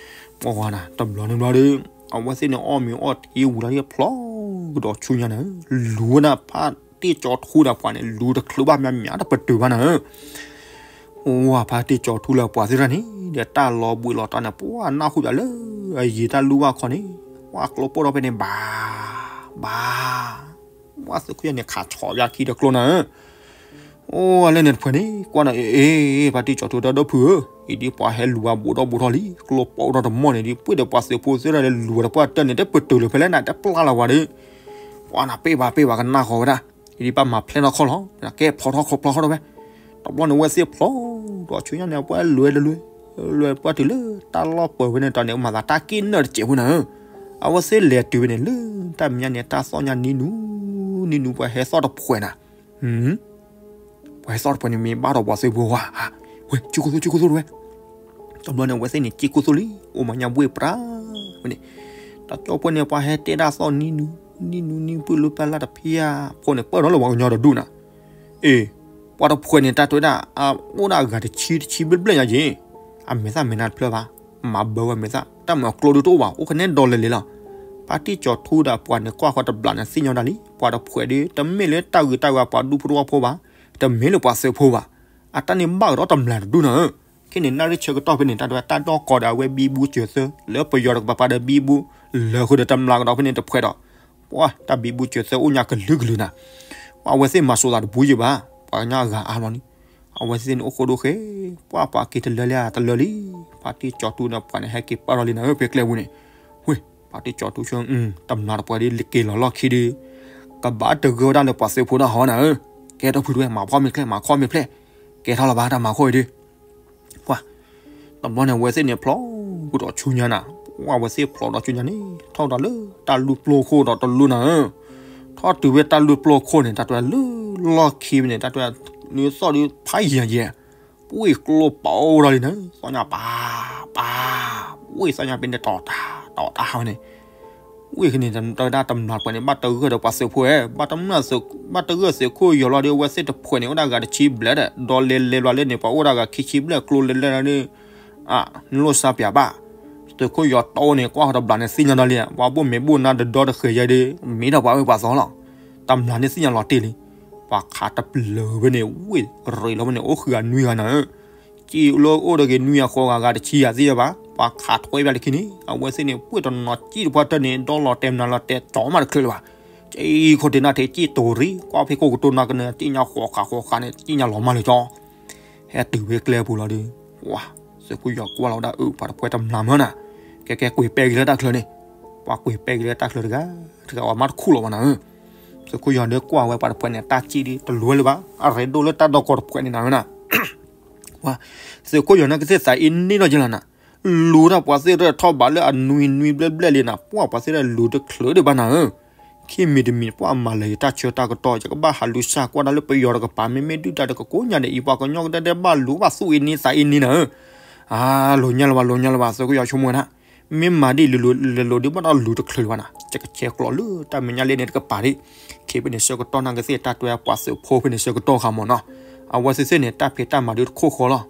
ပှၤဝဲနၤ တဘျီန့ၣ်ဘျီဒီး အဝဲသ့ၣ်န့ၣ်အီၣ်မ့ၤအီၣ်ထံဝံၤလီၤဒီးဖျိးကဒီးဆူညါနၤ, လူၤဝဲဒၣ်ဖါတံၢ်ကၠီၤထူဒီးပှၤန့ၣ် လူၤတချုးဘၣ်မးမးတပတုာ်ဘၣ်နၤ, အိၣ်ဝဲဖါတံၢ်ကၠီၤထူလၢပှၤသ့ၣ်တဖၣ်န့ၣ် ဒီးတၢ်လီၤဘှံးလီၤတီၤန့ၣ် ပှၤနၢ်ဟူယၤလၢ အယံၤတၢ်လူၢ်ဘၣ်ခီန့ၣ်, ပှၤကျိပိၢ်ထီၣ်ဖဲန့ၣ် ဘၣ် ဘၣ် ပှၤသုးခိၣ်ယီၤန့ၣ် ခးဆီးယၤခံဒီးကျိနၤဧၢ, အိၣ်လၢန့ၣ်တဖုန့ၣ် ကွၢ်နၤ အ့ အ့ ဖါတံၢ်ကၠီၤထူတဲဒီဖုဧၢ, အံၤဒ်ပှၤဟဲလူၤဝဲဘူးဒီးဘူးထီၣ်လံ ကျိပိၢ်ထီၣ်တမီၢ်န့ၣ်ဒ် ပှ့ၢ်ဒီးပှၤသုးဖိသ့ၣ်တဖၣ်လၢလူၤဝဲဒီးပှၤတၢၢ်န့ၣ် တပတုာ်လၢၤဖဲလဲၣ်နၤ တပျၢ်လၢၤဝဲဒီး, ပှၤနၤပ့ၢ်ဘၣ်ပ့ၢ်ဘၣ်ကနၣ်ဃီဝဲဒၣ်, အံၤဒ်ပှၤမၤဖျဲၣ်ထီၣ်ခီၣ်လီၤ ကဲဖျိးထီၣ်ခီၣ်ဖျိးထီၣ်ဝဲ, တဘျီန့ၣ်ဝဲသ့ၣ်ဖျိးဒီးဆူညါန့ၣ် ပှၤလဲၤတလဲၤ လဲၤပှၤတုၤလၢတၢ်လီၢ်ပၢၤဝဲန့ၣ်တီၤန့ၣ် မၤသးတၢ်က့ၢ်နၢၣ်တစဲးဖိနၤဧၢ, အဝဲသ့ၣ်လဲၤတုၤဝဲန့ၣ်လၢ တၢ်မဲာ်ညါန့ၣ် တၢ်သီၣ်ညါနံၤနူၤ နံၤနူၤ ပှၤဟဲသီၣ်တဖှဲးနၤ ပှၤဟဲသီၣ်တဖှဲးန့ၣ် မ့ၢ်ဘၣ်ဒီးပှၤသုးဖိဝဲ, ဝဲ ကၠံၣ်ကိၢ်သိၣ် ကၠံၣ်ကိၢ်သိၣ်တဝဲ, တဘျီန့ၣ် အဝဲသ့ၣ်န့ၣ် ကၠံၣ်ကိၢ်သိၣ်လံ အိၣ်မၤညါဘှ့ၣ်ပြၢ်ဝဲန့ၣ်, တၢ်ကၠီၣ်ပှဲၤန့ၣ် ပှၤဟဲတဲဒၣ်သီၣ်နံၤနူၤ နံၤနူၤ နံၤပုၢ်လၢပျၢ်လၢ်တဖံးဧါ, ဖိန့ၣ် ပၢၢ်ထီၣ်လၢပှၤကညီတဒူၣ်နၤ, အ့ ပှၤတဖှဲးန့ၣ် တၢ်တဲဝဲဒၣ် အအိၣ်ဒၣ်အဂၤတဆံတဆံဘျဲၣ်ဘျဲၣ်ညါယ့ၣ်, အမဲာ်သၣ်မဲာ်နါတဖျၢၣ်ဘၣ်, မၤဘၢဝဲမဲာ်သၣ် တၢ်မၤကျိဒုးတအိၣ်ဘၣ် အိၣ်ကနဲဒီးလဲၤလဲၤလီၤ, ဖါတံၢ်ကၠီၤထူဒီးပှၤန့ၣ် ကွၢ်ဃီတဘျီန့ၣ် သ့ၣ်ညါဒၣ်လံ ပှၤတဖှဲးဒီး တမ့ၢ်လၢတၢ်ဂုၤတၢ်ဂၤပှၤဒူဖိတဝီဖိဘၣ်, တမ့ၢ်လၢပှၤသုးဖိဘၣ်, အတၢ်န့ၣ်ဘၣ်ကဒီးတမျၢ်တဒူၣ်နၤဧၢ, ခဲန့ၣ် နၣ်ရံၣ်ဆၢကတီၢ်ဖဲန့ၣ် တၢ်တဲဝဲတၢ်ဒီကီၢ်ဒီးအဝဲဘံဘူစၢၤသၢ လၢပယီၤတကပၤပၤဒီးဘံဘူ လၢာ်ဃုာ်ဒီးတမျၢ်ကဒီးဖဲန့ၣ်တဖှဲးဒီး ပှၤတၢ်ဘံဘူစၢၤသၢအိၣ်ညါကလုာ်ကလုာ်နၤ, ပှၤအဝဲသ့ၣ်မၤစိာ်သးတဘူးယံာ်ဘၣ်, ပှၤကညီအဂၤအါဘျီန့ၣ်, အဝဲသ့ၣ်န့ၣ်အိၣ်ဃိဒိၣ်ဃဲ, ပှၤပှၤက့ၤတလၢလံတလၢလံ, ဖါတံၢ်ကၠီၤထူဒီးပှၤန့ၣ် ဟဲက့ၤပၢၢ်ထီၣ်လံနၤဧၢ ဖဲကျဲပူၤန့ၣ်, ဝ့ၢ် ဖါတံၢ်ကၠီၤထူဆၢ တမျၢ်တပှဲၤဒ်က့ၤလီၤလီၢ်ခံဒီး ကဘၣ်တဂၢၢ်ဝဲဒၣ်လၢပှၤသုးဖိဒၣ်ဟီနၤဧၢ, ကဲတဖုတဝဲ မၤဖှီၣ်မ့ၢ်ဖျဲၣ် မၤခီၣ်မ့ၢ်ဖျဲၣ်, ကဲထီၣ်လၢၤဘၣ်တၢ်မၤခိၣ်အံၤဒီး ပှၤ, တဘျီန့ၣ် အဝဲသ့ၣ်န့ၣ်ဖျိးကဒီးဆူညါနၤ, ပှၤအဝဲသ့ၣ်ဖျိးဒီးဆူညါန့ၣ် ထီၣ်ဒီးလၢတၢ်လူၢ်ပျိခိၣ်ဒီးတလူၢ်နၤဧၢ, ထီၣ်တုၤဝဲတၢ်လူၢ်ပျိခိၣ်န့ၣ် တၢ်တဲလၢလီၢ်ခံဖဲန့ၣ် တၢ်တဲ နသီၣ်ဒ်ဖးယံၤယံၤ, ပှ့ၢ်ကျိပိၢ်ထီၣ်လံနၤ, သီၣ်ညါပၤ, ပၤ, ပှ့ၢ်သီၣ်ညါဖဲန့ၣ် တီၤတၢ် တီၤတၢ်ဝဲန့ၣ် ဝ့ၢ်န့ၣ် တၢ်တမျၢ်တဖှဲးန့ၣ် ဘၣ်တဂၢၢ်ဒီးပှၤသုးဖိဧၢ, ဘၣ်တမျၢ်သုး ဘၣ်တဂၢၢ်သုးခိၣ်ယီၤလီၤဒီး အဝဲသ့ၣ်တဖှဲးန့ၣ် အိၣ်ဒၣ်ဂၤတဆံဘျဲၣ်ဒီး ဒီးလဲၤလဲၤဘျီလၢန့ၣ် ပှၤအိၣ်ဒၣ်ဂၤခံဆံဘျဲၣ် ကျိလဲၤလဲၤလီၤဒီး အ နလိၣ်စါပၠးဘၣ်, သုးခိၣ်ယီၤတိၢ်န့ၣ် ကွၢ်ဃီၤတဘျီန့ၣ် သ့ၣ်ညါဒီးလံ, ပှၤဘိၣ်မ့ၢ်ဘိၣ်နါတဒီတဃဲၤယဲဒီး မ့ၢ်ဒီးပှၤအၢပှၤသီလီၤ. တမျၢ်န့ၣ်သ့ၣ်ညါလီၤတံၢ်လံ, ပှၤခးတပျၢၤဖဲန့ၣ် ဝ့ၢ်ရ့းလီၤဖဲန့ၣ် အိၣ်ဃုဂၤနွံဂၤနၤဧၢ စံၣ်လၢအိၣ်ဒီးက့ၤနွံဂၤဃိးဂၤ ဂၤတဆံဂၤသ့ၣ်ညါဘၣ်, ပှၤခးထွဲဘၣ်လၢခံန့ၣ် အဝဲသ့ၣ်န့ၣ်ပှ့ၢ်တနီၤစံၣ်တပှၢ်တၢၢ်န့ၣ် ဒီလီၤတဲာ်မနုၤလီၤတဲာ်တီၤမးတချုးလၢၤဘၣ်, စံၣ်ခိၣ်တ့ၢ်နၢ်ထဲစံၣ်တိၤရံ ကွၢ်ဖဲခိၣ်ကတိၤနၢ်ကနၢၤ စံၣ်ညါဃိးခးဃိးခးန့ၣ် စံၣ်ညါလီၤမၢ်လၢၤကၠီ ဟဲတုၤဖဲကျဲပူၤလီၤဒီး ပှၤ သုးခိၣ်ယီၤကွၢ်လီၤဝဲဒၣ်အၢ ပှၤတဖှဲးတမျၢ်မၢ်နၤ, ကဲကဲကွံာ်ပဲက့ၤလၢတၢ်ချၢန့ၣ်, ပှၤကွံာ်ပဲက့ၤလၢတၢ်ချၢတဂၤ တဂၤဝဲမၤတခူၣ်လီၤဘၣ်နၤဧၢ, သုးခိၣ်ယီၤဒီးကွၢ်ဝဲပှၤတဖှဲးန့ၣ် တၢ်စံၣ်ဒ်တလွဲလၢၤဘၣ် အရ့ဒိၣ်လၢတၢ်ဒီကီၢ်တဖှဲးန့ၣ်နၤဧၢနၤ ပှၤ သုးခိၣ်ယီၤန့ၣ်ကသ့ၣ်သးအံၤန့ၣ်လီၤကလီၤနၤ, လူၤတၢ်ပှၤသ့ၣ်ရဲၣ်ထီၣ်ဘးလၢအနွံနွံဘျဲၣ်ဘျဲၣ်လံနၤ, ပှၤပှၤသ့ၣ်ရဲၣ်လူၤတချုးဒံးဘၣ်နၤဧၢ, ခံမံၤတမံၤ ပှၤမၤလၢၤယတၢ်ဆၢတၢ်ကတီၢ် ယကဘၣ်ဟးလူၤစၢ်ကွၢ်တၢ်လၢပယီၤတကပၤ မ့မ့ၢ်ဒုၣ်ဒါတကကိးညါဒီးအံၤ ပှၤကညီကဒဲဒဲဘၣ်လူၤဘၣ်သူၣ်အံၤန့ၣ်သးအံၤန့ၣ်နၤဧၢ, အါ လိၤညါလၢၤဘၣ် လိၤညါလၢၤဘၣ် သုးခိၣ်ယီၤဆိကမိၣ်နၤ, မ့ၢ်မၤဒ်လဲၣ်လဲၣ်ဒ်ဘၣ်ဒီးလူၤတချုးလၢၤဘၣ်နၤ, ယကဆဲးကျိးလၢတၢ်မဲာ်ညါလၢန့ၣ်တကပၤဒံး, ခ့ဖဲန့ၣ်ဆၢကတီၢ်နၢ်ကသ့ၣ်တၢ်တွဲပှၤသုးဖိဖဲန့ၣ်ဆၢကတီၢ်ဃီမၢ်နီၤ, အဝဲသ့ၣ်သ့ၣ်န့ၣ် တၢ်ဖံးတၢ်မၤဒ်တခိၣ်ဃီလီၤ,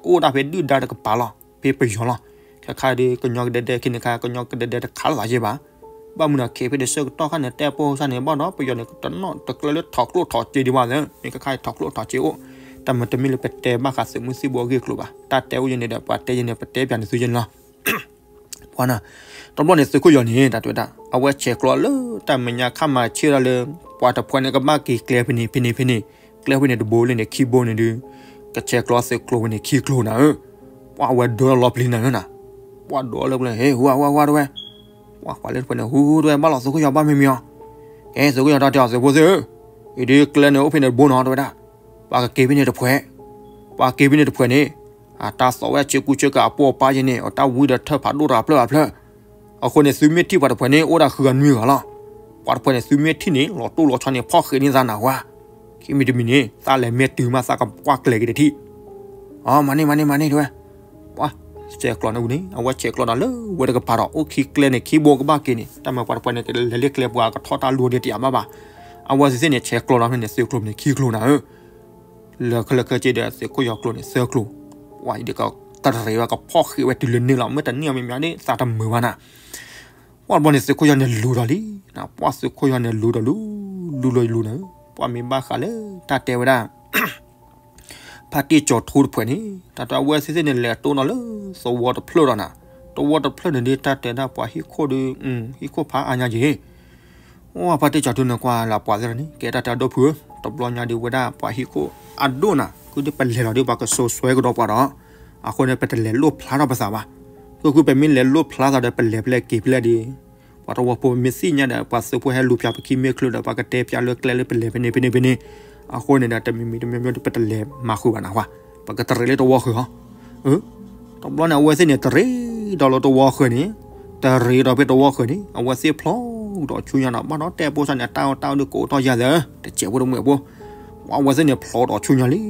အိၣ်ဒၣ်ဖဲဒုၣ်ဒါတကပၤလီၤ, ဖဲပယီၤလီၤ, ခဲခါဒီးကညီကဒဲဒဲခံန့ၣ်ခါ ကညီကဒဲဒဲတခးလၢသးယဲၢ်ဘၣ်, ဘၣ်မနုၤခ့ဖဲန့ၣ်ဆၢကတီၢ်ခါန့ၣ် တဲပိာ်စၢ်န့ၣ်ဘၣ်ဒီး ပယီၤန့ၣ် တနီၣ်တကျၢလၢထီၣ်ကျိၣ်ထီၣ်စ့ဒံးဘၣ်သ့, မ့ၢ်ခဲခါထီၣ်ကျိၣ်ထီၣ်စ့အိၣ်, တၢ်မတမ့ၢ်လၢပတဲဘၣ်ဃးသုးမုၢ်သံၣ်ဘိအဂ့ၢ်အကျိၤဘၣ်, တၢ်တဲအိၣ်ယဲန့ၣ်ဒီး ပှၤတဲယဲန့ၣ် ပတဲပၠးန့ၣ်သုယဲန့ၣ်လီၤ ပှၤနၤ, တဘျီန့ၣ်သုးခိၣ်ယီၤန့ၣ် တၢ်တဲဝဲဒၣ် အဝဲဆဲးကျိးလၢတၢ်မဲာ်ညါခါမၤဆ့ၣ်ဒၣ်လၢ ပှၤတဖှဲးန့ၣ်ကဘၣ်က့ၤကျဲဖဲန့ၣ်ဖဲန့ၣ်ဖဲန့ၣ်, ကျဲဖဲန့ၣ်တဘိလၢန့ၣ်ခံဘိန့ၣ်ဒုး, ကဆဲးကျိးသုးကျိၤဖဲန့ၣ်ခံကျိၤနၤဧၢ, ပှၤဝဲဒၢလီၤပျံၤနၤဧၢနၤ, ပှၤဒိးလၢပျဲ ဟ့ၣ်ဟူအဝဲဝဲတဝဲ, ပှၤကွၢ်လၢတဖှဲးန့ၣ် ဟူတဝဲဘၣ်လီၤသုးခိၣ်ယီၤဘၣ်မံၤမံၤအီၤ, ကဲသုးခိၣ်ယီၤတၢ်တဲအီၤသုးဖိသ့ၣ်ဧၢ, အံၤဒုးကျဲန့ၣ်အိၣ်ဖဲန့ၣ်တဘိနီၤတဝဲဒၣ်, ပှၤကက့ၤဖဲန့ၣ်တဖှဲး, ပှၤက့ၤဖဲန့ၣ်တဖှဲးန့ၣ် အတၢ်သီၣ်ဝဲဆ့ကူဆ့ကၤအပိာ်အပၢ်ယဲန့ၣ် အတၢ်ဝံဒီးထၢၣ်ဖးဒိၣ်တဖျၢၣ်ဖးဖျၢၣ်, အဃိန့ၣ် သုမ့ၢ်ထံၣ်ပှၤတဖှဲးန့ၣ် အိၣ်ဒၣ်ဃုဂၤနွံဂၤလီၤ, ပှၤတဖှဲးန့ၣ် သုမ့ၢ်ထံၣ်န့ၣ် လီၤတိၢ်လီၤဆီန့ၣ် ဖီၣ်ဃံးန့ၢ်သးနၤဝဲ, ခံမံၤတမံၤန့ၣ် သးလဲၤမ့ၢ်တုၤမး သးကကွၢ်ကျဲၤက့ၤတထံၣ်, အ မၤန့ၢ်မၤန့ၢ်မၤန့ၢ်တဝဲ, ပှၤ ဆဲးကျိးန့ၣ်ဝံၤန့ၣ် အဝဲဆဲးကျိးဒီးလၢဝဲတကပၤဒီး အိၣ်ခံကျဲန့ၣ်ခံဘိကဘၣ်က့ၤန့ၣ် တၢ်မၤပှၤတဖှဲးန့ၣ် ကလဲၤလၢကျဲပှၤကထီၣ်တၢ်လူၤဒံးတယးဘၣ်ဘၣ်, အဝဲသ့ၣ်သ့ၣ်န့ၣ် ဆဲးကျိးဒီးဖဲန့ၣ် သုးကျိၤန့ၣ်ခံကျိၤနၤဧၢ လၢခဲလၢာ်ခဲဆ့ဒီး သုးခိၣ်ယီၤကျိၤန့ၣ် သၢကျိၤ, ပှၤအံၤဒီးကတရံးဝဲကဖီၣ်ဃံးဝဲတုၤလၢန့ၣ်လီၤ, မ့ၢ်တန့ၢ်အီၤမ့ၢ်မ့ၢ်န့ၣ် သးတမုာ်ဘၣ်နၤ, ပှၤတဘျီန့ၣ် သုးခိၣ်ယီၤန့ၣ်လူၤဒီးလံ, ပှၤသုးခိၣ်ယီၤန့ၣ်လူၤဒီးလူၤ, လူၤလီၤလူၤနၤ, ပှၤမ့ၢ်ဘၣ်ဃးလၢတၢ်တဲဝဲဒၣ် ဖါတံၢ်ကၠီၤထူတဖှဲးန့ၣ် တၢ်တဲအဝဲသ့ၣ်သ့ၣ်န့ၣ် လဲၤတိၢ်နီၤလၢသဝီတဖျၢၣ်ဒီးနၤ, သဝီတဖျၢၣ်န့ၣ်ဒ်တၢ်တဲဒၣ်ပှၤဟံၣ်ခိၣ်ဒီး ဟံၣ်ခိၣ်ဖးအါညါက့ၤ အိၣ်ဖါတံၢ်ကၠီၤထူန့ၣ်ကွၢ်လၢပှၤသ့ၣ်တဖၣ်န့ၣ် ကဲတၢ်တဲအဒိၣ်ဖုဧၢ, တဘျီညါဒ်ဝဲဒၣ်ပှၤဟံၣ်ခိၣ်အဒိၣ်နၤ, ခုဒ်ပလဲၤလီၤဒ်ပှၤကစိာ်ဆှၢကဒီးပှၤဒီး, အဃိန့ၣ် ပတလဲၤလိၣ်ဖျါထီၣ်ပသးဘၣ်, ခုခုပမ့ၢ်လဲၤလိၣ်ဖျါသးဒီး ပလဲၤဖဲလဲၣ်က့ၤဖဲလဲၣ်ဒီး ပှၤတဝီဖိမ့ၢ်သ့ၣ်ညါဒီး ပှၤသုးဖိဟဲလူၤဖၠးပခံမ့ၢ်ချုးဒီး ပှၤကတဲဖၠးလၢကျဲလၢပလဲၤဖဲန့ၣ်ဖဲန့ၣ်ဖဲန့ၣ်, အဃိန့ၣ်ဒီး တမံၤမံၤတမံၤမံၤ ပတလဲၤမၤဃုာ်ဘၣ်နၤဝဲ, ပကတရံးလၢတဝီဃၢၤဟီ တဘျီန့ၣ် အဝဲသ့ၣ်န့ၣ် တရံးဒီးလၢတဝီဃၢၤန့ၣ်, တရံးဒီးဖဲတဝီဃၢၤန့ၣ် အဝဲသ့ၣ်ဖျိဒီးဆူညါဒီး ဘၣ်ဒီးတဲပိာ်စၢ်န့ၣ် အတၢ်အီၣ်တၢ်အီဒုးကအိၣ်ထီၣ်ယၤသၢ, တစဲးဖိတမှဲးဖိ, အဝဲသ့ၣ်န့ၣ် ဖျိဒီးဆူညါလံ,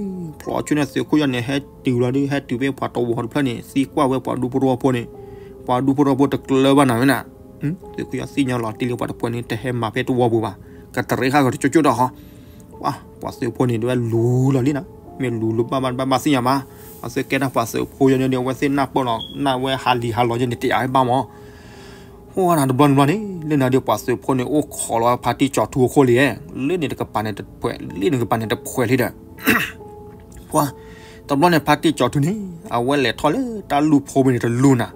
ဖျိဆူန့ၣ် သုးခိၣ်ယီၤန့ၣ် ဟဲတုၤလီၤဒုး ဟဲတုၤဖဲပှၤတဝီတဖျၢၣ်န့ၣ် သံကွၢ်ဝဲပှၤဒူဖိတဝီဖိန့ၣ်, ပှၤဒူဖိတဝီဖိတကျၢၤဘၣ်နၤဝဲနၤ, သုးခိၣ်ယီၤသ့ၣ်ညါလီၤတံၢ်လံ ပှၤတဖှဲးန့ၣ် တဟဲမၤဖဲတဝီပူၤဘၣ်, ကတရံးဃာ်ကတကၠိကၠိဒီးဟီ ပှၤ ပှၤသုးဖိန့ၣ် တဝဲလူၤလီၤလံနၤ, မ့ၢ်လူၤလူၤဘၣ်ဘၣ်ဘၣ်ဘၣ်သ့ၣ်ညါမး, အသုးကဲတၢ်ပှၤသုးဖိယဲန့ၣ် အဝဲသ့ၣ်နၢ်ပၢၢ်လီၤ နၢ်ဝဲဟးလံၤဟးလီၤယဲန့ၣ် တယာ်ဝဲဘၣ်မး, ဟိနၤတဘျီတဘျီန့ၣ် လၢနၤဒီးပှၤသုးဖိန့ၣ် အိၣ်ခိးလီၤဖါတံၢ်ကၠီၤထူအခိၣ်လံ, လၢန့ၣ်တကပၤန့ၣ်တဖှဲး လၢန့ၣ်တကပၤန့ၣ်တဖှဲးလံဒီး ပှၤ တဘျီန့ၣ် ဖါတံၢ်ကၠီၤထူန့ၣ် အဝဲလဲၤထီၣ်လၢတၢ်လူၢ်ဖိဖဲန့ၣ်တလူၢ်နၤ,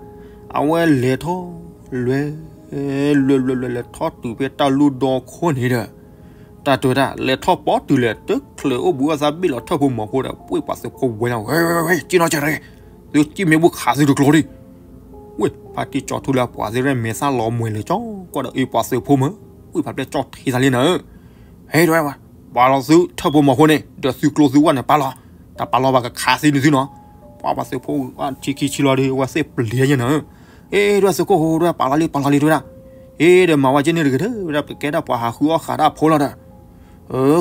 အဝဲလဲၤထီၣ် လဲၤ လဲၤလဲၤလဲၤလဲၤထီၣ်တုၤဖဲတၢ်လူၢ်ဒီခိၣ်န့ၣ်ဒီး တၢ်တဲဝဲဒၣ် လဲၤထီၣ်ပီတုၤလဲၣ် တချုးအိၣ်ဘှံးအိၣ်သါဘ့ၣ်လီၤထၢၣ်ဖိမီၤဖိဒီး ပှ့ၢ်ပှၤသုးဖိဝဲညါ ဝဲ ဝဲ ဝဲ က့ၤနီၢ်ကရ့, သုက့ၤမ့ၢ်ဘူၣ်ခးသုတကျိၤဒံး, ဝဲ ဖါတံၢ်ကၠီၤထူလၢအပှၤသ့ၣ်ရဲၣ်မဲာ်သၣ်လီၤမှဲၤလၢကၠီ ကွၢ်ဒီးအ့ၣ်ပှၤသုးဖိမး, ဝဲဖးပျဲၢ်ကၠီၣ်ထံသးလံနၤဧၢ ဟဲ တဝဲ ပာ်လီၤသုထၢၣ်ဖိမီၤဖိန့ၣ် ဒီးသုကျိသုဝဲၢ်န့ၣ် ပာ်လီၤ, တၢ်ပာ်လီၤဘၣ်ကခးသံန့ၣ်သုနီၤ, ပှၤပှၤသုးဖိ ထံခံဆံလီၤဒီး ဝဲသ့ၣ်ပျံၤညါနၤဧၢ, အ့ တဝဲသုးခိၣ်ဟိ တဝဲပာ်လီၤလံ ပာ်လီၤလံတဝဲဒၣ်, အ့ ဒီးမၤဝဲက့န့ၣ်တဂ့ၤ တဝဲဒၣ် ပကဲဒၣ်ပှၤဟးဃုအီၣ်ဃးတၢ်ဖိလီၤဒီး,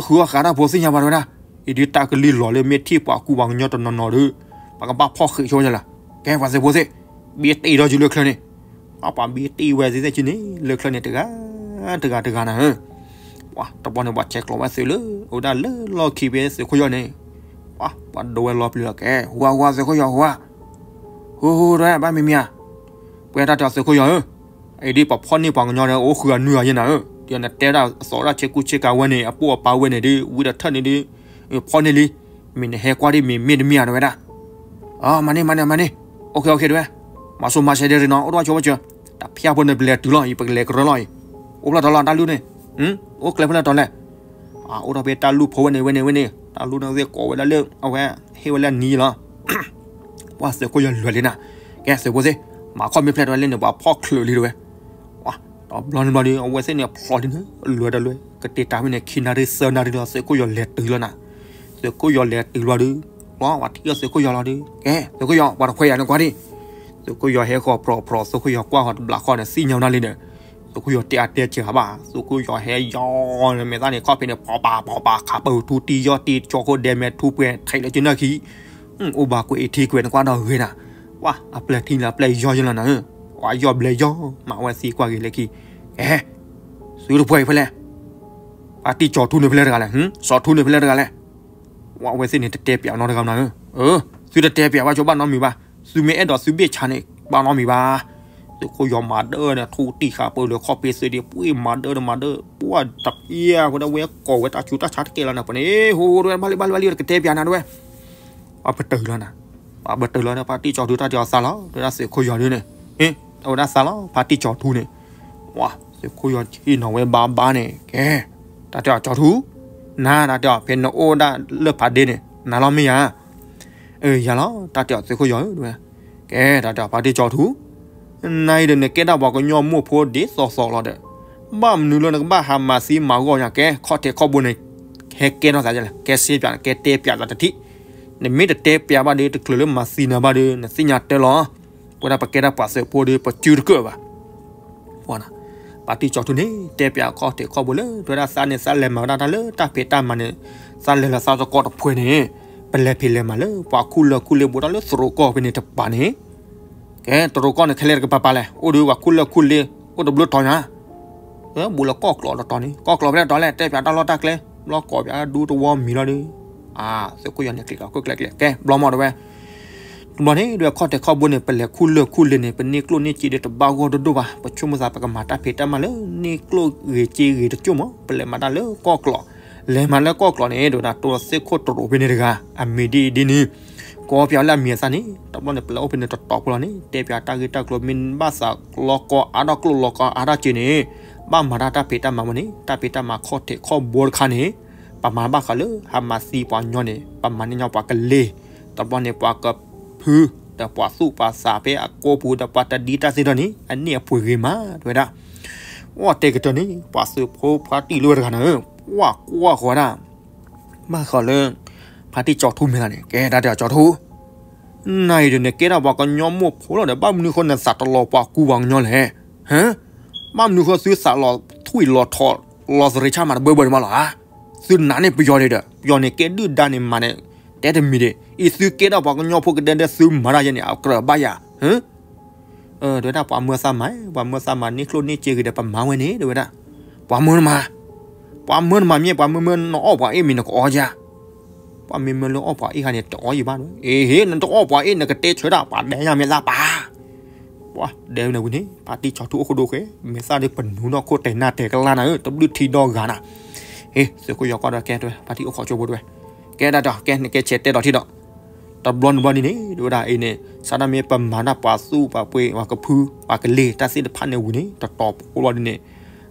ဃုအီၣ်ဃးတၢ်ဖိသ့ၣ်ညါဘၣ်တဝဲဒၣ်, အံၤဒုးတၢ်ကလံၤလီၤလၢမ့ၢ်ထံၣ်ပှၤကူပှၤကညီတနီၤနီၤဒီး ပကဘၣ်ဖီၣ်ဃံးဆိဝဲလၢ, ကဲပှၤသုးဖိသ့ၣ်, ဘ့တ့ၢ်ဒီးယုာ်လၢချၢန့ၣ်, ပှၤဘံတံၢ်ဝဲသ့ၣ်သ့ၣ်ကံန့ၣ် လၢချၢန့ၣ်တဂၤ တဂၤတဂၤနၤဧၢ. ပှၤတဘျီန့ၣ် ပှၤဆဲးကျိးဝဲသုးလၢ အိၣ်ဝဲဒၣ်လၢလီၢ်ခံဖဲသုးခိၣ်ယီၤန့ၣ်, ပှၤ ပှၤဒိဝဲလီၤပျံၤလီၤကဲ, ဟူဧါ ဟူဧါ သုးခိၣ်ယီၤ ဟူဧါ, ဟူဧါ ဟူဧါ ဘၣ်မံၤမံၤဧါ, ပှဲၤတၢ်တဲအီၤသုးခိၣ်ယီၤဧၢ, အံၤဒ်ပှၤဖီၣ်န့ၢ်ပှၤကညီဒီး အိၣ်ဃုာ်အနုာ်အယဲၢ်နၤဧၢ, ဒီးနတဲဒၣ်အသီၣ်ဒၣ်ဆ့ကူဆ့ကၤဝဲန့ၣ် အပိၢ်အပၤဝဲန့ၣ်ဒ် ဝံတထၢၣ်န့ၣ်ဒ် ဖီၣ်န့ၢ်လံ, မ့ၢ်နဟဲကွၢ်ဒ်မ့ၢ်မ့ၢ်တမ့ၢ်ဧါ တဲဝဲဒၣ်. အမၤန့ၣ် မၤန့ၣ် မၤန့ၣ်, အိၣ်ခ့ အိၣ်ခ့ တဲဝဲ, မၤစိမၤဆဲးဒ်ရ့နီၤ အိၣ်တဝၣ်ဆိဝဲစၢၤ, တၢ်ဖၠၣ်ဖိန့ၣ် ပလဲၤတုၤလီၤအံၤ ပကလဲၤကရၢလီၤအံၤ, အိၣ်ဖျါထီၣ်လီၤတၢ်လူၢ်န့ၣ်, အိၣ်ကျဲဖျါထီၣ်လဲၣ်, အိၣ်ထီၣ်ဖဲတၢ်လူၢ်ဖိဝဲန့ၣ် ဝဲန့ၣ် ဝဲန့ၣ် တၢ်လူၢ်န့ၣ်သ့ၣ်ကိးဝဲဒၣ်လၢ အဝဲ ဟ့ၣ်ဝဲလၢအနံၤလီၤ. ပှၤသုးခိၣ်ယီၤလဲၤလံနၤ, ကဲသုးဖိသ့ၣ်, မၤခီၣ်မ့ၢ်ဖျဲၣ်တဲဝဲလၢန့ၣ် ပှၤဖီၣ်ချုးလံတဲဝဲ, တဘျီန့ၣ်ဘျီဒီး အဝဲသ့ၣ်န့ၣ်ဖျိးလံန့ၣ် လဲၤဒီးလဲၤ ကတဲာ်တၢ်ဖဲန့ၣ် ခံနၣ်ရံၣ်သၢနၣ်ရံၣ်လီၤ သုးခိၣ်ယီၤလဲၤတုၤလီၤနၤ, သုးခိၣ်ယီၤလဲၤတုၤလီၤဒီး, လီၤ ပှၤထံၣ်အီၤသုးခိၣ်ယီၤလီၤဒီး ကဲ သုးခိၣ်ယီၤ ပှၤတခွဲးယၤန့ၣ်ကွၢ်ဒံး, သုးခိၣ်ယီၤဟဲဃီၤပြီၤပြီၤ သုးခိၣ်ယီၤကွၢ်ဃီၤတဘျီဃီန့ၣ် သ့ၣ်ညါနၤလံန့ၣ်, သုးခိၣ်ယီၤတဲအတဲစှၤဘၣ် သုးခိၣ်ယီၤဟဲယီၤန့ၣ် မဲာ်သၣ်န့ၣ် ခီၣ်ဖံးန့ၣ် ဖီၣ်ပာ်ဖီၣ်ပာ် ခးပၢၢ်ထူတံၢ်ယီၢ်တံၢ် ကၠီခိၣ်ဒဲမဲာ်ထူပှဲၤ ထဲးလၢကၠုနၢ်ခံ အိၣ်ဘၣ်ကွဲးအံၤထံကွဲးန့ၣ်ကွၢ်ဒီးဂ့ၤနၤ, ပှၤအပျဲၢ်ထံန့ၣ် အပျဲၢ်ယီၢ်ယလီၤနၤဧၢ, ပှၤယီၢ်ဘျဲၣ်ယီၢ် မၤဝဲသံကွၢ်ဂ့ၤလၢခံ, ကဲ သုတပှဲၤအံၤဖဲလဲၣ်, ပှၤတံၢ်ကၠီၤထူန့ၣ်ဖဲလဲၣ်တဂၤလဲၣ်, စီၤထူန့ၣ်ဖဲလဲၣ်တဂၤလဲၣ်, ပှၤဝဲသ့ၣ်န့ၣ် တတဲပၠးနီတဂၤနၤဧၢ, သုတတဲပၠးဘၣ်ဆိဘၣ်နီတမံၤဘၣ်, သုမ့ၢ်အဲၣ်ဒိးသုဘ့ၣ်ဆါန့ၣ် ဘၣ်နီတမံၤဘၣ်, သုးခိၣ်ယီၤမၤဒၢန့ၣ် ထူတံၢ်ဃာ်ပၢၢ်လၢခီၣ်ဖံးသ့ၣ်ဒံး ပှ့ၤမၤဒၢဒီးမၤဒၢ, ပှၤတပျဲဝဲဒၣ်ဝဲကိးဝဲတၢ်ဆူးတၢ်ဆါတကဲလီၤနၤ ပှၤန့ၣ် ဟိဟိ တဝဲ ဘၣ်လံဘၣ်လံဘၣ်လံ တကတဲပၠးနၤတဝဲ ပှၤပတုာ်လီၤနၤ, ပှၤပတုာ်လီၤဒီး ဖါတံၢ်ကၠီၤထူ တၢ်တဲအီၤသးလီၤ တဲဒၣ်သုးခိၣ်ယီၤဒုန့ၣ်, အဝဲဒၣ်သးလီၤ ဖါတံၢ်ကၠီၤထူန့ၣ်, ပှၤ သုးခိၣ်ယီၤဟံၣ်နီၤဝဲဘါဘါန့ၣ် ကဲ, တၢ်တဲအီၤကၠီၤထူ, နၤ တၢ်တဲအီၤ ဖဲနအိၣ်ဒၣ်လၢဖးဒ့န့ၣ် နၤလီၤမ့ၢ်ယၤ အၢ ယၤလီၤ တၢ်တဲအီၤသုးခိၣ်ယီၤဧၢ တဝဲ, ကဲ တၢ်တဲအီၤဖါတံၢ်ကၠီၤထူ, နၤအံၤဒီးနကဲဒၣ်ပှၤကညီမိၢ်ဖိဒ်သိးသိးလီၤဒီး, ဘၣ်မနုၤလၢနကဘၣ်ဟးမၤသံမၤဂီၢ်ညါ ကဲ ခီၣ်ထံးခီၣ်ဘိန့ၣ်, ဟဲကဲထီၣ်သးယလဲၣ် ကဲစ့ပၠး ကဲတဲပၠးသးတထံၣ်, နမ့ၢ်တတဲပၠးဘၣ်ဒီး တချုးလၢမၤသံနၤဘၣ်ဒီး နသ့ၣ်ညါတဲလီၤ, ပဝဲဒၣ်ပကဲဒၣ်ပှၤသုးဖိဒီး ပစုတကၢၣ်ဘၣ် ပှၤနၤ, ဖါတံၢ်ကၠီၤထူန့ၣ် တဲပၠးခီၣ်ထံးခီၣ်ဘိလၢ တဝဲဒၣ်သးန့ၣ် သးလဲၤမၤဝဲဒၣ်တၢ်လၢတၢ်ဖံးတၢ်မၤန့ၣ်, သးလဲၤလီၤသးသကိးတဖှဲန့ၣ်, ပလဲၤဖံးလဲၤမၤလၢ ပှၤခူၣ်လၢၢ်ခူၣ်လ့ဘိတၢ်လၢသရိာ်ကီၢ်ဖဲန့ၣ်တပၤန့ၣ်, ကဲ တရိာ်ကီၢ်န့ၣ် ခဲလၢာ်တကပၤပၤလဲၣ် အိၣ်ဒီးပှၤခူၣ်လၢၢ်ခူၣ်လ့ အိၣ်တဘျုးတီၤညါ, ဘူးလၢကီၢ်ကျီးတတီၤန့ၣ် ကီၢ်ကျီးဖဲလဲၣ်တီၤလဲၣ် တဲပၠးတၢ်လီၢ်တၢ်ကျဲ, ဘျီကိးပၠးဒူတဝီမံၤလီၤဒီး, သုးခိၣ်ယီၤန့ၣ် ကျံးလီၤခိၣ်ကျဲကျဲ ကဲ ဘျီမီၢ်တဝဲ တဘျီန့ၣ် ဒ်ခီၣ်ထံးခီၣ်ဘိန့ၣ် ပလဲၤခူၣ်လၢၢ်ခူၣ်လ့န့ၣ် ပန့ၢ်ကျိၣ်န့ၢ်စ့ဒီးတဘၣ်ဂီၢ်ဒိၣ်ဒိၣ်ဘၣ်, ပဆိကမိၣ်သးပကမၤတၢ်ဖံးတၢ်မၤလၢ န့ၢ်ကျိၣ်ဂ့ၤစ့ဂ့ၤတစိၢ်မး, ပလဲၤမၤတၢ်လၢကီၢ်ကျီး, လဲၤမၤလၢကီၢ်ကျီးန့ၣ် ဒ်ဝဲဒၣ်တိၢ်လီၤသ့ၣ်ခိၣ်တရိာ်ဖဲန့ၣ်တဂၤ အမံၤဒ်အံၤဒ်န့ၣ်, ကိးပၠးလၢအမံၤအသၣ်န့ၣ် တဘျီန့ၣ် ပလဲၤအိၣ်ဖဲန့ၣ်တတီၤဖိလီၤန့ၣ် တဲပၠးတၢ်ဂ့ၢ်တၢ်ကျိၤမ့ၢ်ဘၣ်သးလီၤကီအါထီၣ်ကျိၣ်လီၤကီအါထီၣ်စ့န့ၣ်, ဘၣ်မၤတၢ်တၢ်ဖံးတၢ်မၤဝဲန့ၣ် တၢ်ဖံးတၢ်မၤခီၣ်ထံးခီၣ်ဘိတခါန့ၣ် ပမၤဘၣ်ဃးလၢ ဟးမၤသံပှၤကညီန့ၣ် ပမၤန့ၢ်ညီပှၤကလ့ၤ, တဘျီန့ၣ် ပှၤကဖု, ဒီးပှၤသူၣ်ပှၤသးဖဲအကိပူၤဒီးပှၤတဒံတၢ်သ့ၣ်ဒီးန့ၣ် အန့ၢ်အပှ့ၤဂ့ၤမး တဲဝဲဒၣ်. အိၣ်တဲကတၢၢ်န့ၣ် ပှၤသုးဖိဖါတံၢ်လၢဝဲတဂၤန့ၣ် ပှၤကွၢ်ဃီၤဝဲဒၣ် ဘၣ်ဃးလၢ ဖါတံၢ်ကၠီၤထူမဲာ်သၣ်န့ၣ် ကဲ တၢ်တဲအီၤကၠီၤထူ နၤအံၤဒီးနကဲထီၣ်ပှၤကညီမိၢ်ဖိလီၤဒီး ဘၣ်မနုၤဃိနသးတလီၤပှၤကူပှၤကညီလဲၣ်. ဟၢ, ဘၣ်မနုၤဃိသုသးလီၤထွံၣ်လီၤထီၣ် လီၤသရ့းဆါမးတဘၢဘၢန့ၣ်မးလီၤဧါ. သုနာ်န့ၢ်ပယီၤဒံးဒီး ပယီၤန့ၣ်ကဲဒုၣ်ဒါန့ၣ်မးန့ၣ် တဲတမံၤဒံး အံၤသုကဲထီၣ်ပှၤကညီဖိကဒဲဒီးသုမၤတၢ်ယဲန့ၣ် အကြၢးဘၣ်ယၤ ဟၢ တဲဝဲဒၣ် ပှၤမၢသးမၤ, ပှၤမၢသးမၤန့ၢ်ကျိၣ်န့ၢ်စ့ဂ့ၤဒီးပမၤဝဲန့ၣ် တဲဝဲဒၣ်. ပှၤမၢနမၤ, ပှၤမၢနမၤမ့ၢ် ပှၤမၢမၢနအီၣ်ပှၤအ့ၣ်မ့ၢ်နကအီယၤ. ပှၤမ့ၢ်မၢလၢအီၣ်ပှၤအ့ၣ်ခါန့ၣ် တအီယံၤဘၣ်. အ့ဟ့ နတအီၣ်ပှၤအ့ၣ် နကတဲဆၢတၢ် ပှၤဒဲညါမ့ၢ်သးပာ်. ပှၤဒဲဝဲန့ၣ်ဝံၤန့ၣ် ဖါတံၢ်ကၠီၤထူအိၣ်ခိၣ်ဒိၣ်ဃဲ မဲာ်သၣ်ဒ်ပနူၤနီၢ်ခိၣ်တဲာ်နၢ်တဲာ်ကလၢ်နၤဧၢ တဘျုးထံဒီဂၤနၤ. ဟ့ သုးခိၣ်ယီၤကွၢ်ဒီးကဲတဲ ဖါတံၢ်အိၣ်ခိးကၠိဖိတဝဲ ကဲဒၣ်ဒီး ကဲနကဲဆဲးတဲဒီးထံဒီး တဘျီန့ၣ်ဘျီဒ်န့ၣ် တဲဝဲဒၣ်အံၤန့ၣ် စးဒၣ်မ့ၢ်ပမၤတၢ်ပှၤသူၣ်ပှၤပှ့ၤ ပှၤကဖု ပှၤကလ့ၤတၢ်သ့ၣ်တဖၣ်န့ၣ်ဝံၤန့ၣ် တတီၤဖိလီၤဒ်န့ၣ်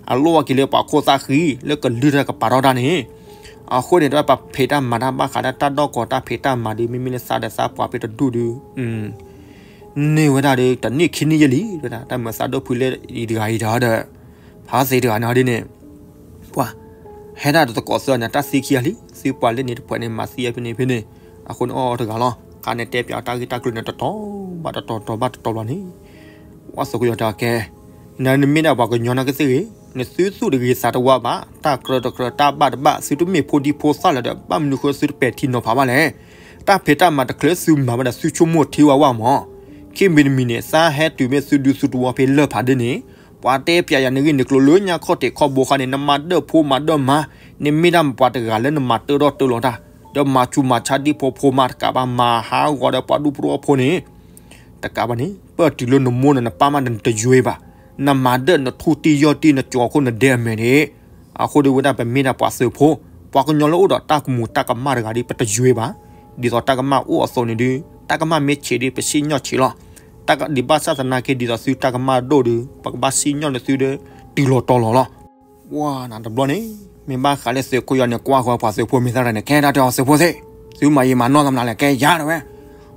အလိၣ်ဝဲက့ၤလၢပှၤခိၣ်သၣ်ဃံ လၢကလုၢ်တၢ်ကပာ်ထီၣ်တၢ်န့ၣ် အဃိန့ၣ် တဲဝဲပဖံးတၢ်မၤတၢ်ဘၣ်ဃးဒီးတၢ်ဒီၣ်ကီၤတၢ်ဖံးတၢ်မၤဒုး မ့မ့ၢ်လၢသးဒီးသးပှၢ်ဖဲတဒူၣ်ဒုး န့ၢ်ဝဲဒၣ်ဒီး တနံၣ်ခံနံၣ်ယဲၢ်လံ တဲဝဲဒၣ် တၢ်မၤသးဒိၣ်ဖုလၢအံၤတဂၤအံၤဒီး ဖါသ့တဂၤန့ၣ်ဟီဒ်န့ၣ် ပှၤ ဟဲဒၣ်တသကိးသၢညါ တၢ်သံခံဂၤလံ သံပှၤလၢန့ၣ်တဖှဲးန့ၣ် မၤသံအဖဲန့ၣ်ဖဲန့ၣ် အဃိန့ၣ်အီၤတဂၤလီၤ ခါန့ၣ်တဲပၠးတၢ်ဂ့ၢ်တၢ်ကျိၤန့ၣ် တတီၤဘၣ်တတီၤ တတီၤဘၣ်တတီၤလီၤန့ၣ် ပှၤသုးခိၣ်ယီၤတဲအီၤကဲ နၤနမ့ၢ်ဒၣ်ပှၤကညီနာ်က့သ့ၣ်ဂ့ၤ နသုသူၣ်တဂ့ၤသးတဝါဘၣ် တၢ်ကြၢးတကြၢး တၢ်ဘၣ်တဘၣ် သုတမ့ၢ်ဖိဒံဖိသၣ်လၢၤဒီး ဘၣ်မနုၤဃိသုတပဲာ်ထံနီၤဖးဘၣ်လဲၣ် တၢ်ဖံးတၢ်မၤတချုးသုမၤဘၣ်ဒီး သုဆိကမိၣ်ထံဝဲဝဲမး ခံမံၤတမံၤန့ၣ် သးဟဲတုၤမ့ၢ်သုဒုသုတဝီဖဲလၢၢ်ဖးဒိၣ်န့ၣ်, ပှၤတဲပၠးယၤ နဂ့ၢ်နကျိၤလၢညါခီၣ်ထံးခီၣ်ဘိခါန့ၣ် နမၤဒၢၣ်ဖိမၤဒၢၣ်မါ, နမ့ၢ်ဒၣ်ပှၤတဂၤလၢနမၤတၢၢ်ထီၣ်တၢၢ်လီၤတၢ်, ဒီးမၤဆူးမၤဆါဒ်ဖိဖိမါတကးဘၣ်, မၤဟးဂီၤဒီးပှၤဒူၣ်ဖိထၢဖိန့ၣ် တကးဘၣ်န့ၣ်, ပၢၢ်တုၤလၢနမိၢ်န့ၣ် နပၢ်မးဒီးနတယွ့ဘၣ်, နမၤဒၢၣ်နထူတံၢ်ယီၢ်တံၢ် နကၠီၤခိၣ်နဒဲအမဲာ်န့ၣ်, အဃိဒီးဝဲဒၣ်ပမ့ၢ်ဒၣ်ပှၤသုးဖိ, ပှၤကညီလၢအိၣ်ဒီးတၢ်ကမူၤတၢ်ကမၣ်တဂၤဒီး ပတယွ့ဘၣ်, ဒ်သိးတၢ်ကမၣ်အိၣ်အသိးန့ၣ်ဒီး တၢ်ကမၣ်မ့ၢ်ဆံးဒီး ပစံၣ်ညီၣ်ဆံးလီၤ. တၢ်ကဒံးဘၣ်ဆၣ်သနာ်က့ ဒ်သိးသုတၢ်ကမၣ်ဒိၣ်ဒီး ပကဘၣ်စံၣ်ညီၣ်န့ၢ်သုဒီး တုၤလီၤတီၤလီၤလီၤ. ပှၤနၤတဘျီန့ၣ်, မ့ၢ်ဘၣ်ဃးလၢသုးခိၣ်ယီၤန့ၣ် ကွၢ်ဃီၤပှၤသုးဖိမ့ၢ်သၣ်တၢ်န့ၣ် ကဲတၢ်တဲအီၤ သုးဖိသ့ၣ်, သုမၤယံာ်မၤနီၢ်သးမနုၤလဲၣ် ကဲယၤတဲဝဲ.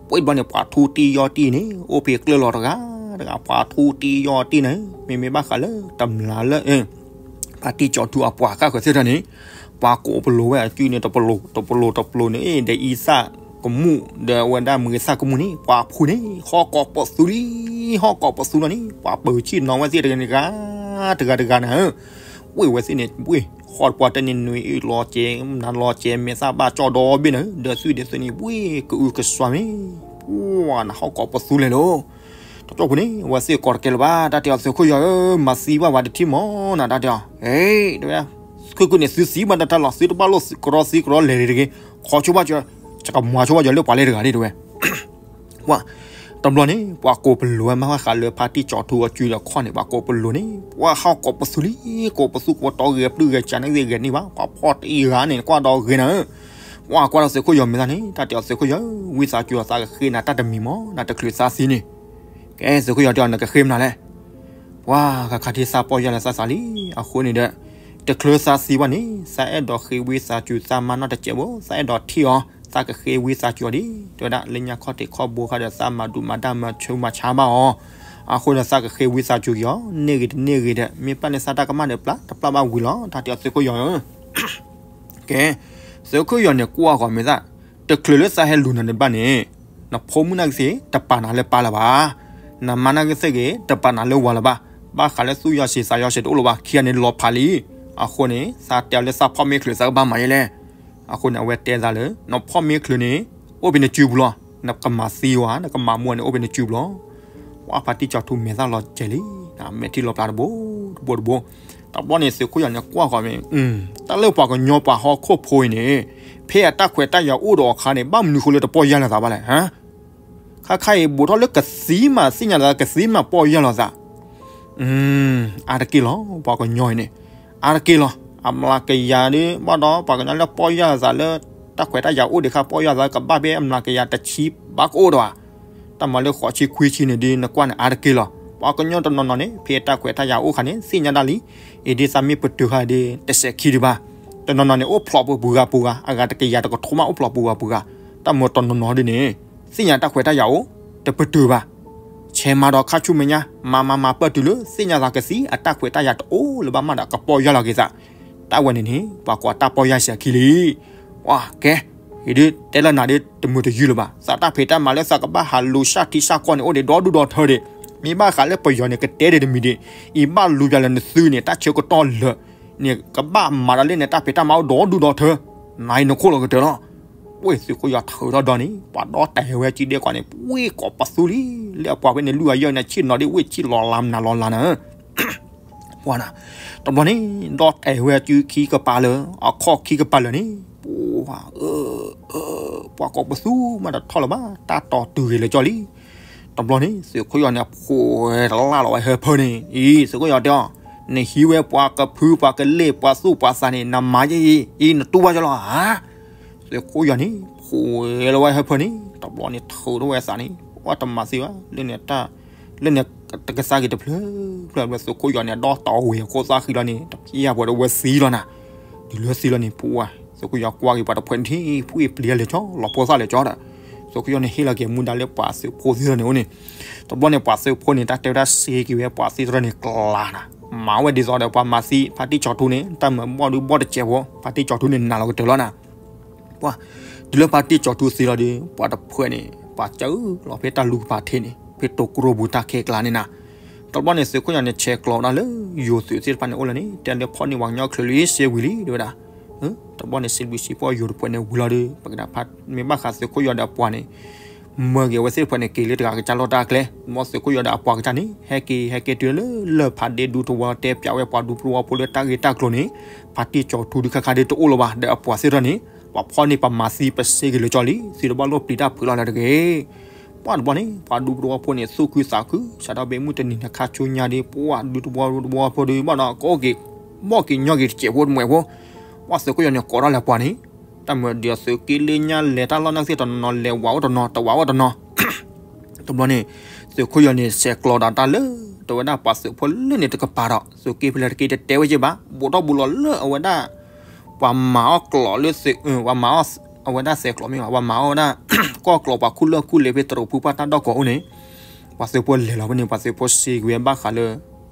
ပှၤတဘျီန့ၣ် ပှၤထူတံၢ်ယီၢ်တံၢ်န့ၣ် အိၣ်ဖဲကျၢၢ်လီၤတဂၤတဂၤ, ပှၤထူတံၢ်ယီၢ်တံၢ်န့ၣ် မ့မ့ၢ်ဘၣ်ဃးလၢတမျးလၢ ဖါတံၢ်ကၠီၤထူအပှၤဃၣ်ဃၢၤသ့ၣ်တဖၣ်န့ၣ်, ပှၤကိးပလိာ်ဝဲအစုန့ၣ် တပလိာ်တပလိာ်တပလိာ်န့ၣ် ဒီးအံသၣ်ကမူၣ် ဒီးအဝဲဒၣ်မုၢ်သၣ်ကမူၣ်န့ၣ် ဟီၣ်ကိးပသူလံ, ဟီၣ်ကိးပသူလီၤန့ၣ် ပှၤပၢၤဆံၣ်နီၤဝဲသ့ၣ်တဂၤန့ၣ်တဂၤ, တဂၤတဂၤန့ၣ်, ဝ့ၢ်ဝဲသ့ၣ်န့ၣ် ဝ့ၢ်ဃီတပှၢ်တန့ၣ် နွံအ့ၣ်လီၤကဲ, နၤလီၤကဲ မဲာ်သၣ်ဘၣ်ကၠီၣ်ဒီဘ့ၣ်န့ၣ် ဒီးသွံၣ်ဒီးသွံၣ်န့ၣ် ဝ့ၢ်ကအုကစွါမ့ၢ်, ပှၤနၤဟီၣ်ကိးပသူလဲၣ်လီၤ. တကၠိၢ်ဖိန့ၣ် အဝဲသ့ၣ်ကိးတကဲလၢၤဘၣ်, တၢ်တဲအီၤသုးခိၣ်ယီၤဧၢ, မၤသံဘၣ်ဝဲတထံၣ်မၢ်နၤ တၢ်တဲအီၤ, ဟဲ, တဲဝဲ, ခုခုန့ၣ် သုသံဘၣ်တၢ်လီၤ, သုတဘၣ်လိၣ်သံကရီသံကရီလဲၤတဂ့ၤ, ခီဆိဘၣ်ကၢ, ယကမၤဆိဘၣ်ကၢလၢပှၤလၢတဂၤန့ၣ် တဲဝဲ. ပှၤ, တဘျီန့ၣ် ပှၤကိးပလိာ်ဝဲမ့ၢ်ဘၣ်ဃးလၢဖါတံၢ်ကၠီၤထူအစုလၢခီၣ်န့ၣ် ပှၤကိးပလိာ်န့ၣ် ပှၤဟီၣ်ကိးပသူလံ, ကိးပသူကိးတီဂဲၤပျုၢ်ဂဲၤစးန့ၣ်ဂ့ၤဂဲၤန့ၢ်ဘၣ်, ပှၤဖီၣ်တအံၤဂၤန့ၣ် ကွၢ်ဒီးဂ့ၤနၤဧၢ, ပှၤကွၢ်ဒီးသုးခိၣ်ယီၤမ့ၢ်သၣ်န့ၣ် တၢ်တဲအီၤသုးခိၣ်ယီၤဧၢ, ဝံသးစူၤအီၤ သးကဃ့နၤတၢ်တမံၤမၢ်, နတချုးသးသံန့ၣ် ကဲ သုးခိၣ်ယီၤတဲအီၤ နကဃ့မနုၤလဲၣ်. ပှၤဂၤခါထံသးပီၢ်ယၢ်လၢသးသးလံ, အဃိန့ၣ်ဒီး တချုးသးသံဘၣ်န့ၣ် သးအဲၣ်ဒိးဃ့ဝံသးစူၤသးမါနီၢ်တစဲးဖိ, သးအဲၣ်ဒိးထံၣ်အီၤ, သးကဃ့ဝံသးစူၤအီၤဒ်, တဲဝဲဒၣ် လၢညါခီၣ်ထံးခီၣ်ဘိခါဒီး သးမၤဒူၣ်မၤဒါမၤဆူးမၤဆါဘၣ်အီၤ, အဃိဒီးသးကဃ့ဝံသးစူၤက့ၤအီၤ, န့ၢ်ဂ့ၤတန့ၢ်ဂ့ၤဒီး မ့ၢ်ပျၢ်န့ၢ်သးတၢ်ကမၣ်ဒီးပျၢ်, တပျၢ်ဘၣ်ဝံၤလီၤ, တၢ်တဲအီၤသုးခိၣ်ယီၤဧၢ ကဲ, သုးခိၣ်ယီၤန့ၣ် ကွၢ်ဃီၤမ့ၢ်သၣ်, တချုးလၢသးဟဲလူၤနၤန့ၣ်ဘၣ်န့ၣ်, နဖိမုၣ်နာ်က့သ့ၣ် တပာ်နၤလၢပၢ်လၢၤဘၣ်, နမါနာ်က့သ့ၣ်ဂ့ၤ တပာ်နၤလၢဝၤလၢၤဘၣ်, ဘၣ်ဃးလၢသူၣ်ယီၤဆံးသးယီၤဆံးတအိၣ်လၢၤဘၣ်, ခံဂၤန့ၣ်လီၤဖးလံ, အဃိန့ၣ် သးတဲအီၤလၢသးဖီၣ်မ့ၢ်ချုးသးကဘၣ်မၤယဲလဲၣ်, အဃိန့ၣ် အဝဲတဲသးလၢ နဖီၣ်မ့ၢ်ချုးန့ၣ် အိၣ်ဖဲနစုပူၤလီၤ, နကမၤသံဝဲ နကမၤမူန့ၣ် အိၣ်ဖဲနစုပူၤလီၤ ပှၤဖါတံၢ်ကၠီၤထူမဲာ်သၣ်လီၤကဲၤလံ, မဲာ်ထံလီၤပျၢ်တဘိ, တဘိတဘိ, တဘျီန့ၣ် သုးခိၣ်ယီၤန့ၣ် ကွၢ်ဃီၤမ့ၢ်, တၢ်လၢပှၤကညီပှၤဟီၣ်ခိၣ်ဖိအံၤန့ၣ်, ဖဲအတၢ်ခွဲးတၢ်ယာ်အိၣ်ဒီးအခါန့ၣ် ဘၣ်မနုၤဃိလၢတပီၢ်ယၢ်လီၤသးဘၣ်လဲၣ်, ခါခါအံၤ ဘူးထီၣ်လၢကသံမးသ့ၣ်ညါသး ကသံမးပီၢ်ယၢ်လီၤသး အါတက့ၢ်လီၤ, ပှၤကညီအံၤန့ၣ်, အါတက့ၢ်လီၤ, အမျးကယၤဒ် ဘၣ်ဒီး ပှၤကညီလၢပီၢ်ယၢ်သးလၢ တၢ်ခွဲးတၢ်ယာ်အိၣ်ဒံးခါ ပီၢ်ယၢ်သး ကဘၣ်ဖဲအမျးကယၤတဆံဘၣ်ကအိၣ်ဒီးဧါ, တၢ်မၤလၢဃိးဆံခွံဆံန့ၣ်ဒ် နကွၢ်န့ၣ် အါတက့ၢ်လီၤ, ပှၤကညီတနီၤနီၤန့ၣ် ဖဲတၢ်ခွဲးတၢ်ယာ်အိၣ်ခါန့ၣ် သ့ၣ်ညါဒၣ်လံ, အံၤဒ်သးမ့ၢ်ပတုာ်ခါဒ် တစဲးခံဒံးဘၣ်, တနီၤနီၤန့ၣ် အိၣ်ဖျိးပူၤဂၤပူၤဂၤ အဂၤတကယၤတကထိမး အိၣ်ဖျိးပူၤဂၤပူၤဂၤ, တၢ်မၤတနီၤနီၤဒ်န့ၣ် သ့ၣ်ညါတၢ်ခွဲးတၢ်ယာ်အိၣ်, တပတုာ်ဘၣ် ဆဲးမၤဒီးခါဆူမဲာ်ညါ, မၤမၤမၤပၢၢ်တုၤလၢ သ့ၣ်ညါသးကသံ အတၢ်ခွဲးတၢ်ယာ်တအိၣ်လၢၤဘၣ်မးဒီး ကပီၢ်ယၢ်လီၤက့ၤသး, တၢ်ဝဲန့ၣ်န့ၣ် ပှၤကိးတၢ်ပီၢ်ယၢ်စဲးခံလံ, ပှၤကဲ, အံၤဒ်တဲလၢနၤဒ်တမုာ်တယုၢ်လၢၤဘၣ်, သးတၢ်ဖံးတၢ်မၤလၢသးကဘၣ်ဟးလူၤဆၣ်ထံဆၣ်ကီၢ်န့ၣ် အိၣ်ဒံးဒီဒူၣ်ဒီထၢဒံး, မ့ၢ်ဘၣ်ဃးလၢပယီၤန့ၣ် ကတဲဒံးတမံၤဒံး, အံၤဘၣ်လူၤပၠးလၢနသုန့ၣ် တၢ်ဆၢကတီၢ်လၢာ်န့ၣ် ကဘၣ်မၤတၢ်လၢန့ၣ် တၢ်ဖံးတၢ်မၤအိၣ်ဒီဒူၣ်ဒီထၢ, နၤအံၤနခိၣ်လီၤကတၢၢ်လီၤ ဝ့ၢ်သုးခိၣ်ယီၤထုးထီၣ်ဒီးန့ၣ် ပှၤဒီတဲဝဲစုဒဲးကွၢ်န့ၣ် ဝ့ၢ်ကိးပသူလံ, လၢအပှၤဖဲန့ၣ် လုၢ်အယၢၢ်န့ၣ် ဆ့ၣ်နီၤဒ်ဝ့ၢ်ဆ့ၣ်လီၤလါမနုၤလီၤလါနၤ, ပှၤနၤ, တဘျီန့ၣ် ဒီတဲဝဲစုခံကပၤလၢာ် အခီၣ်ခံကပၤလၢာ်န့ၣ် ပှၤ, ပှၤကိးပသူမးတထီၣ်လၢၤဘၣ် တၢ်တီၤတုၤဂ့ၤလၢာ်ကၠီလံ, တဘျီန့ၣ် သုးခိၣ်ယီၤန့ၣ် အဖိတလၢ်လီၤဝဲဟၢဖၢန့ၣ်, အံၤ သုးခိၣ်ယီၤတဲအီၤ, နဟံးဝဲပှၤကဖုပှၤကလ့ၢ်ပှၤသူၣ်ပှၤသးန့ၣ် နမၤယဲအံၤ, အံၤ နတူၢ်ဘၣ်ယလီၤဧါ, သုးခိၣ်ယီၤန့ၣ် ဖိလီၤဝဲဟၢဖၢန့ၣ် တဘျီန့ၣ် ထုးထီၣ်ဝဲသးန့ၣ် ပှၤတမၤသံဘၣ်, လၢန့ၣ် လၢန့ၣ်တကစၢ်ဂ့ၤတဖျၢၣ်ဖျၢၣ် သုးခိၣ်ယီၤန့ၣ် ဒီတီဝဲအခိၣ်သၣ်ဃံလီၤန့ၣ် တဖျၢၣ်ပှဲၤဒီးဝဲသံလီၤနၤ, တုၤလၢသံလီၤန့ၣ် ပှၤ သုးခိၣ်ယီၤကွၢ်က့ၤပှၤတဖှဲးန့ၣ် ဖှ့ၣ်ပျံၤလဲၤကၠီ လီၤဖိသၣ်လဲၤကၠီဒီး သုးခိၣ်ယီၤန့ၣ် ဟ့ၣ်လီၤက့ၤမူဒါလၢပှၤသုးဖိသ့ၣ်န့ၣ်အိၣ်န့ၣ်, တဘျီန့ၣ် ပှၤသုးဖိန့ၣ် တၢ်တဲဝဲဒၣ်စ့က့ၤဝဲပှၤသ့ၣ်တဖၣ်န့ၣ်ကျါနၤ, မၤဝဲဒ်သိးဒီးပှၤမၤသံ ဖါတံၢ်ကၠီၤထူန့ၣ် တၢ်မၤဘီၣ်ဒုဘီၣ်တစဲးဖိ ဖါတံၢ်ကၠီၤထူန့ၣ် နၤလီၤကတၢၢ်လီၤနၤ ပှၤ တုၤလၢဖါတံၢ်ကၠီၤထူသံလီၤဒီး ပှၤတဖှဲးန့ၣ် ပှၤစၢလီၤဖဲတၢ်လူၢ်ကပၤထ့န့ၣ် ဖဲတိၤကြိၢ်ပူၤတၢ်ခဲကျါန့ၣ်နၤ, တဘျီန့ၣ် သုးခိၣ်ယီၤန့ၣ် ဆဲးကျိးဒၣ်လၢယိၤသုးသ့ၣ်တဖၣ်န့ၣ်အိၣ်လီၤန့ၣ် တဲလၢဖီၣ်န့ၢ်ပှၤကညီချုးလံစ့ဝံၤလံ တဲဝဲဒၣ်, တဘျီန့ၣ် စံးဘျုးစံးဖှိၣ်ယိၤတဖှဲးန့ၣ်ဝံၤလီၤဒီး ပကဒၣ်ဖး မ့ၢ်ဘၣ်ဃးသုးခိၣ်ယီၤဒီးအပှၤန့ၣ် မၢက့ၤအဝဲသ့ၣ်တဖၣ်န့ၣ် က့ၤလၢတဂၤကစၢ်လီၢ်တၢ်ကျဲ, မ်သုးခိၣ်ယီၤဒီးအပှၤကစၢ်န့ၣ် ဟဲက့ၤ ဟဲက့ၤတုၤလၢလၢၢ်ဖးဒ့ဒူသဝီ တဲပၠးဝဲပှၤဒူသဝီဖိလၢတၢ်ဂ့ၢ်တၢ်ကျိၤန့ၣ်, ဖါတံၢ်ကၠီၤထူဒုးခါခါဒုးတအိၣ်လၢၤဘၣ်, ဒီးအပှၤသ့ၣ်တဖၣ်န့ၣ် ပှၤဖီၣ်န့ၢ်ပမၤသံပစ့က့ၤလၢကၠီလံ, သုတဘၣ်လိၣ်ပျံၤတၢ်ဖုးလီၤလၢၤတဂ့ၤ. ပှၢ်တဘျီန့ၣ် ပှၤဒူသဝီဖိန့ၣ် သူၣ်ခုသးခု, စးထီၣ်ဘ့ၣ်မုၢ်တနံၤန့ၣ်ခါဆူညါဒီး ပှၢ်ဒူသဝီဖိဒုးဘၣ်ဒီး ကအိၣ်က့ၤ ဘီၣ်က့ၤညီက့ၤတစဲးဖိတမှဲးဖိ, ပှၢ်သုးခိၣ်ယီၤန့ၣ် ကိးထီၣ်လဲၤပှၤန့ၣ်, တၢ်မၤဒီးသုးက့လၢညါလဲၤတၢ်လီၢ်နာ်သ့ၣ်တနီၤနီၤ လဲၤဝးအိၣ်တနီၤ တဝးအိၣ်တနီၤ တဘျီန့ၣ် သုးခိၣ်ယီၤန့ၣ် ဆဲးကျိးဒီးတၢ်လၢ တဝဲဒၣ်ပှၤသုးဖိလၢန့ၣ်တကပၤဒီး သုးက့ဖဲလဲၣ်တက့ၢ်တတဲဝဲက့ၤဘၣ်, ဘူးထီၣ်ဘူးလီၤလၢအဝဲဒၣ် ပှၤမၤအီၣ်ကျိးလၢသုး, ပှၤမၤအီၣ်အဝဲဒၣ်စဲးကျိးမ့ၢ်ဘၣ်, ပှၤမၤအီၣ်ဝဲဒၣ် ကီၢ်ကျိးပှၤခူၣ်လၢၢ်ခူၣ်လ့ဖဲတရူးဖုပှၢ်တၢ်ဒီၣ်ကိးအိၣ်န့ၣ်, ပှၤသုးဖိလဲၤလီၤဖဲန့ၣ် ပှၤသုးဖိစံးကွံာ်ဘၣ်ဃးလၢ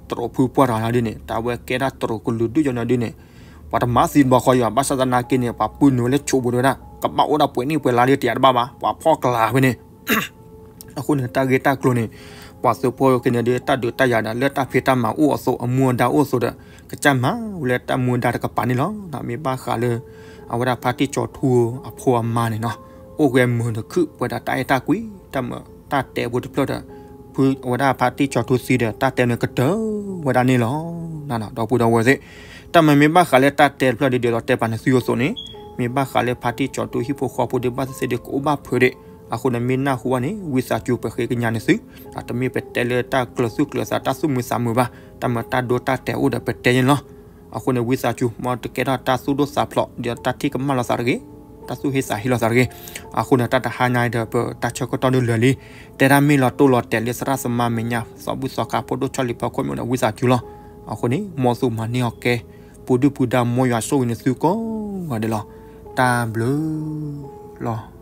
တရူးဖုပှၢ်တဂၤန့ၣ်ဒ်န့ၣ် တၢ်ဝဲကဲဒၣ်တရူးကလုာ်ဒုၣ်ယီၤန့ၣ်ဒ်န့ၣ်, ပှၤတမၤသံတဘျီဃီယီၤ ဘၣ်ဆၣ်သနာ်က့န့ၣ် ပှၤပုၢ်နုာ်ဝဲလၢဆိးပူၤတဝဲဒၣ် ကဘၣ်အိၣ်ဒၣ်ပှဲၤနံၣ်ပှဲၤလါလၢတယၤတဘၣ်ဘၣ် ပှၤဖီၣ်ကျးဖဲန့ၣ် အဃိန့ၣ် တၢ်ဂ့ၢ်တၢ်ကျိၤန့ၣ် ပှၤသုးဖိက့ၤန့ၣ်ဒီး တၢ်ဒုးတၢ်ယၤဒီး လၢတၢ်ဖံးတၢ်မၤအိၣ်အသိး အမူအဒါအိၣ်အသိးဒီး ကစၢ်မၤဝဲလၢတၢ်မူဒါတကပၤန့ၣ်လီၤ. မ့ၢ်ဘၣ်ဃးလၢ အဝဲဒၣ်ဖါတံၢ်ကၠီၤထူအဖိအမါန့ၣ်နီၤ, အိၣ်ဂဲၤမုာ်တခုၣ်ပှဲၤဒီးတၢ်အဲၣ်တၢ်ကွံ တၢ်မၤတၢ်တဲဖိတဖျၢၣ်ဒီး ဖုအဝဲဒၣ်ဖါတံၢ်ကၠီၤထူသံဒီး တၢ်တဲန့ၣ်ကတၢၢ်ဝဲဒၣ်န့ၣ်လီၤ. ဒီပုၢ်ဒီဝဲၢ်သ့ၣ်, တၢ်မၤမ့ၢ်ဘၣ်ဃးလၢတၢ်တဲတဖျၢၣ်ဒ်ဒီးတဲပာ်နသုအသိးန့ၣ်, မ့ၢ်ဘၣ်ဃးလၢဖါတံၢ်ကၠီၤထူဟံၣ်ဖိဃီဖိဒီး ဘၣ်သ့ၣ်သ့ၣ်ဒီးကအိၣ်ဘၣ်ဖုးဒီး အဃိန့ၣ်မ့ၢ်နၢ်ဟူဘၣ်န့ၣ် ဝံသးစူၤပဃ့ကညးနသု, တမ့ၢ်ပတဲလၢတၢ်ကျၢၤသူၣ်ကျၢၤသးတၢ်သူၣ်မုာ်သးမုာ်ဘၣ်, တၢ်မၤတၢ်ဒိတၢ်တဲာ်အိၣ်ဒီးပတဲန့ၣ်လီၤ. အဃိန့ၣ် ဝံသးစူၤ မ်တကဲထီၣ်တၢ်သူၣ်ဒိၣ်သးဖျိး ဒီးတၢ်ထံၣ်ကမၣ်လိာ်သးတဂ့ၤ, တၢ်သူၣ်ဟ့သးဟ့လိာ်သးတဂ့ၤ. အဃိန့ၣ် တၢ်တဟါညါဒီး ပတၢ်ဆၢကတီၢ်ဒုးလၢာ်လံ, တဲဒၣ်မ့ၢ်လီၤတိၢ်လီၤတဲာ်လၢသရၣ်သမါမဲာ်ညါ သီဘူၣ်သီခါ ဖိဒိၣ်ဆီလံဖီခိၣ်မ့ၢ်အိၣ်ဒီးဝံသးစူၤလီၤ. အဃိန့ၣ် မ်သုမၤန့ၢ်အီၤကဲ, ပူၤဒုၣ်ပူၤဒါ မ်ယွၤဆိၣ်ဂ့ၤနသုကိးဂၤဒဲးလီၤ. တၢ်ဘျုးလီၤ.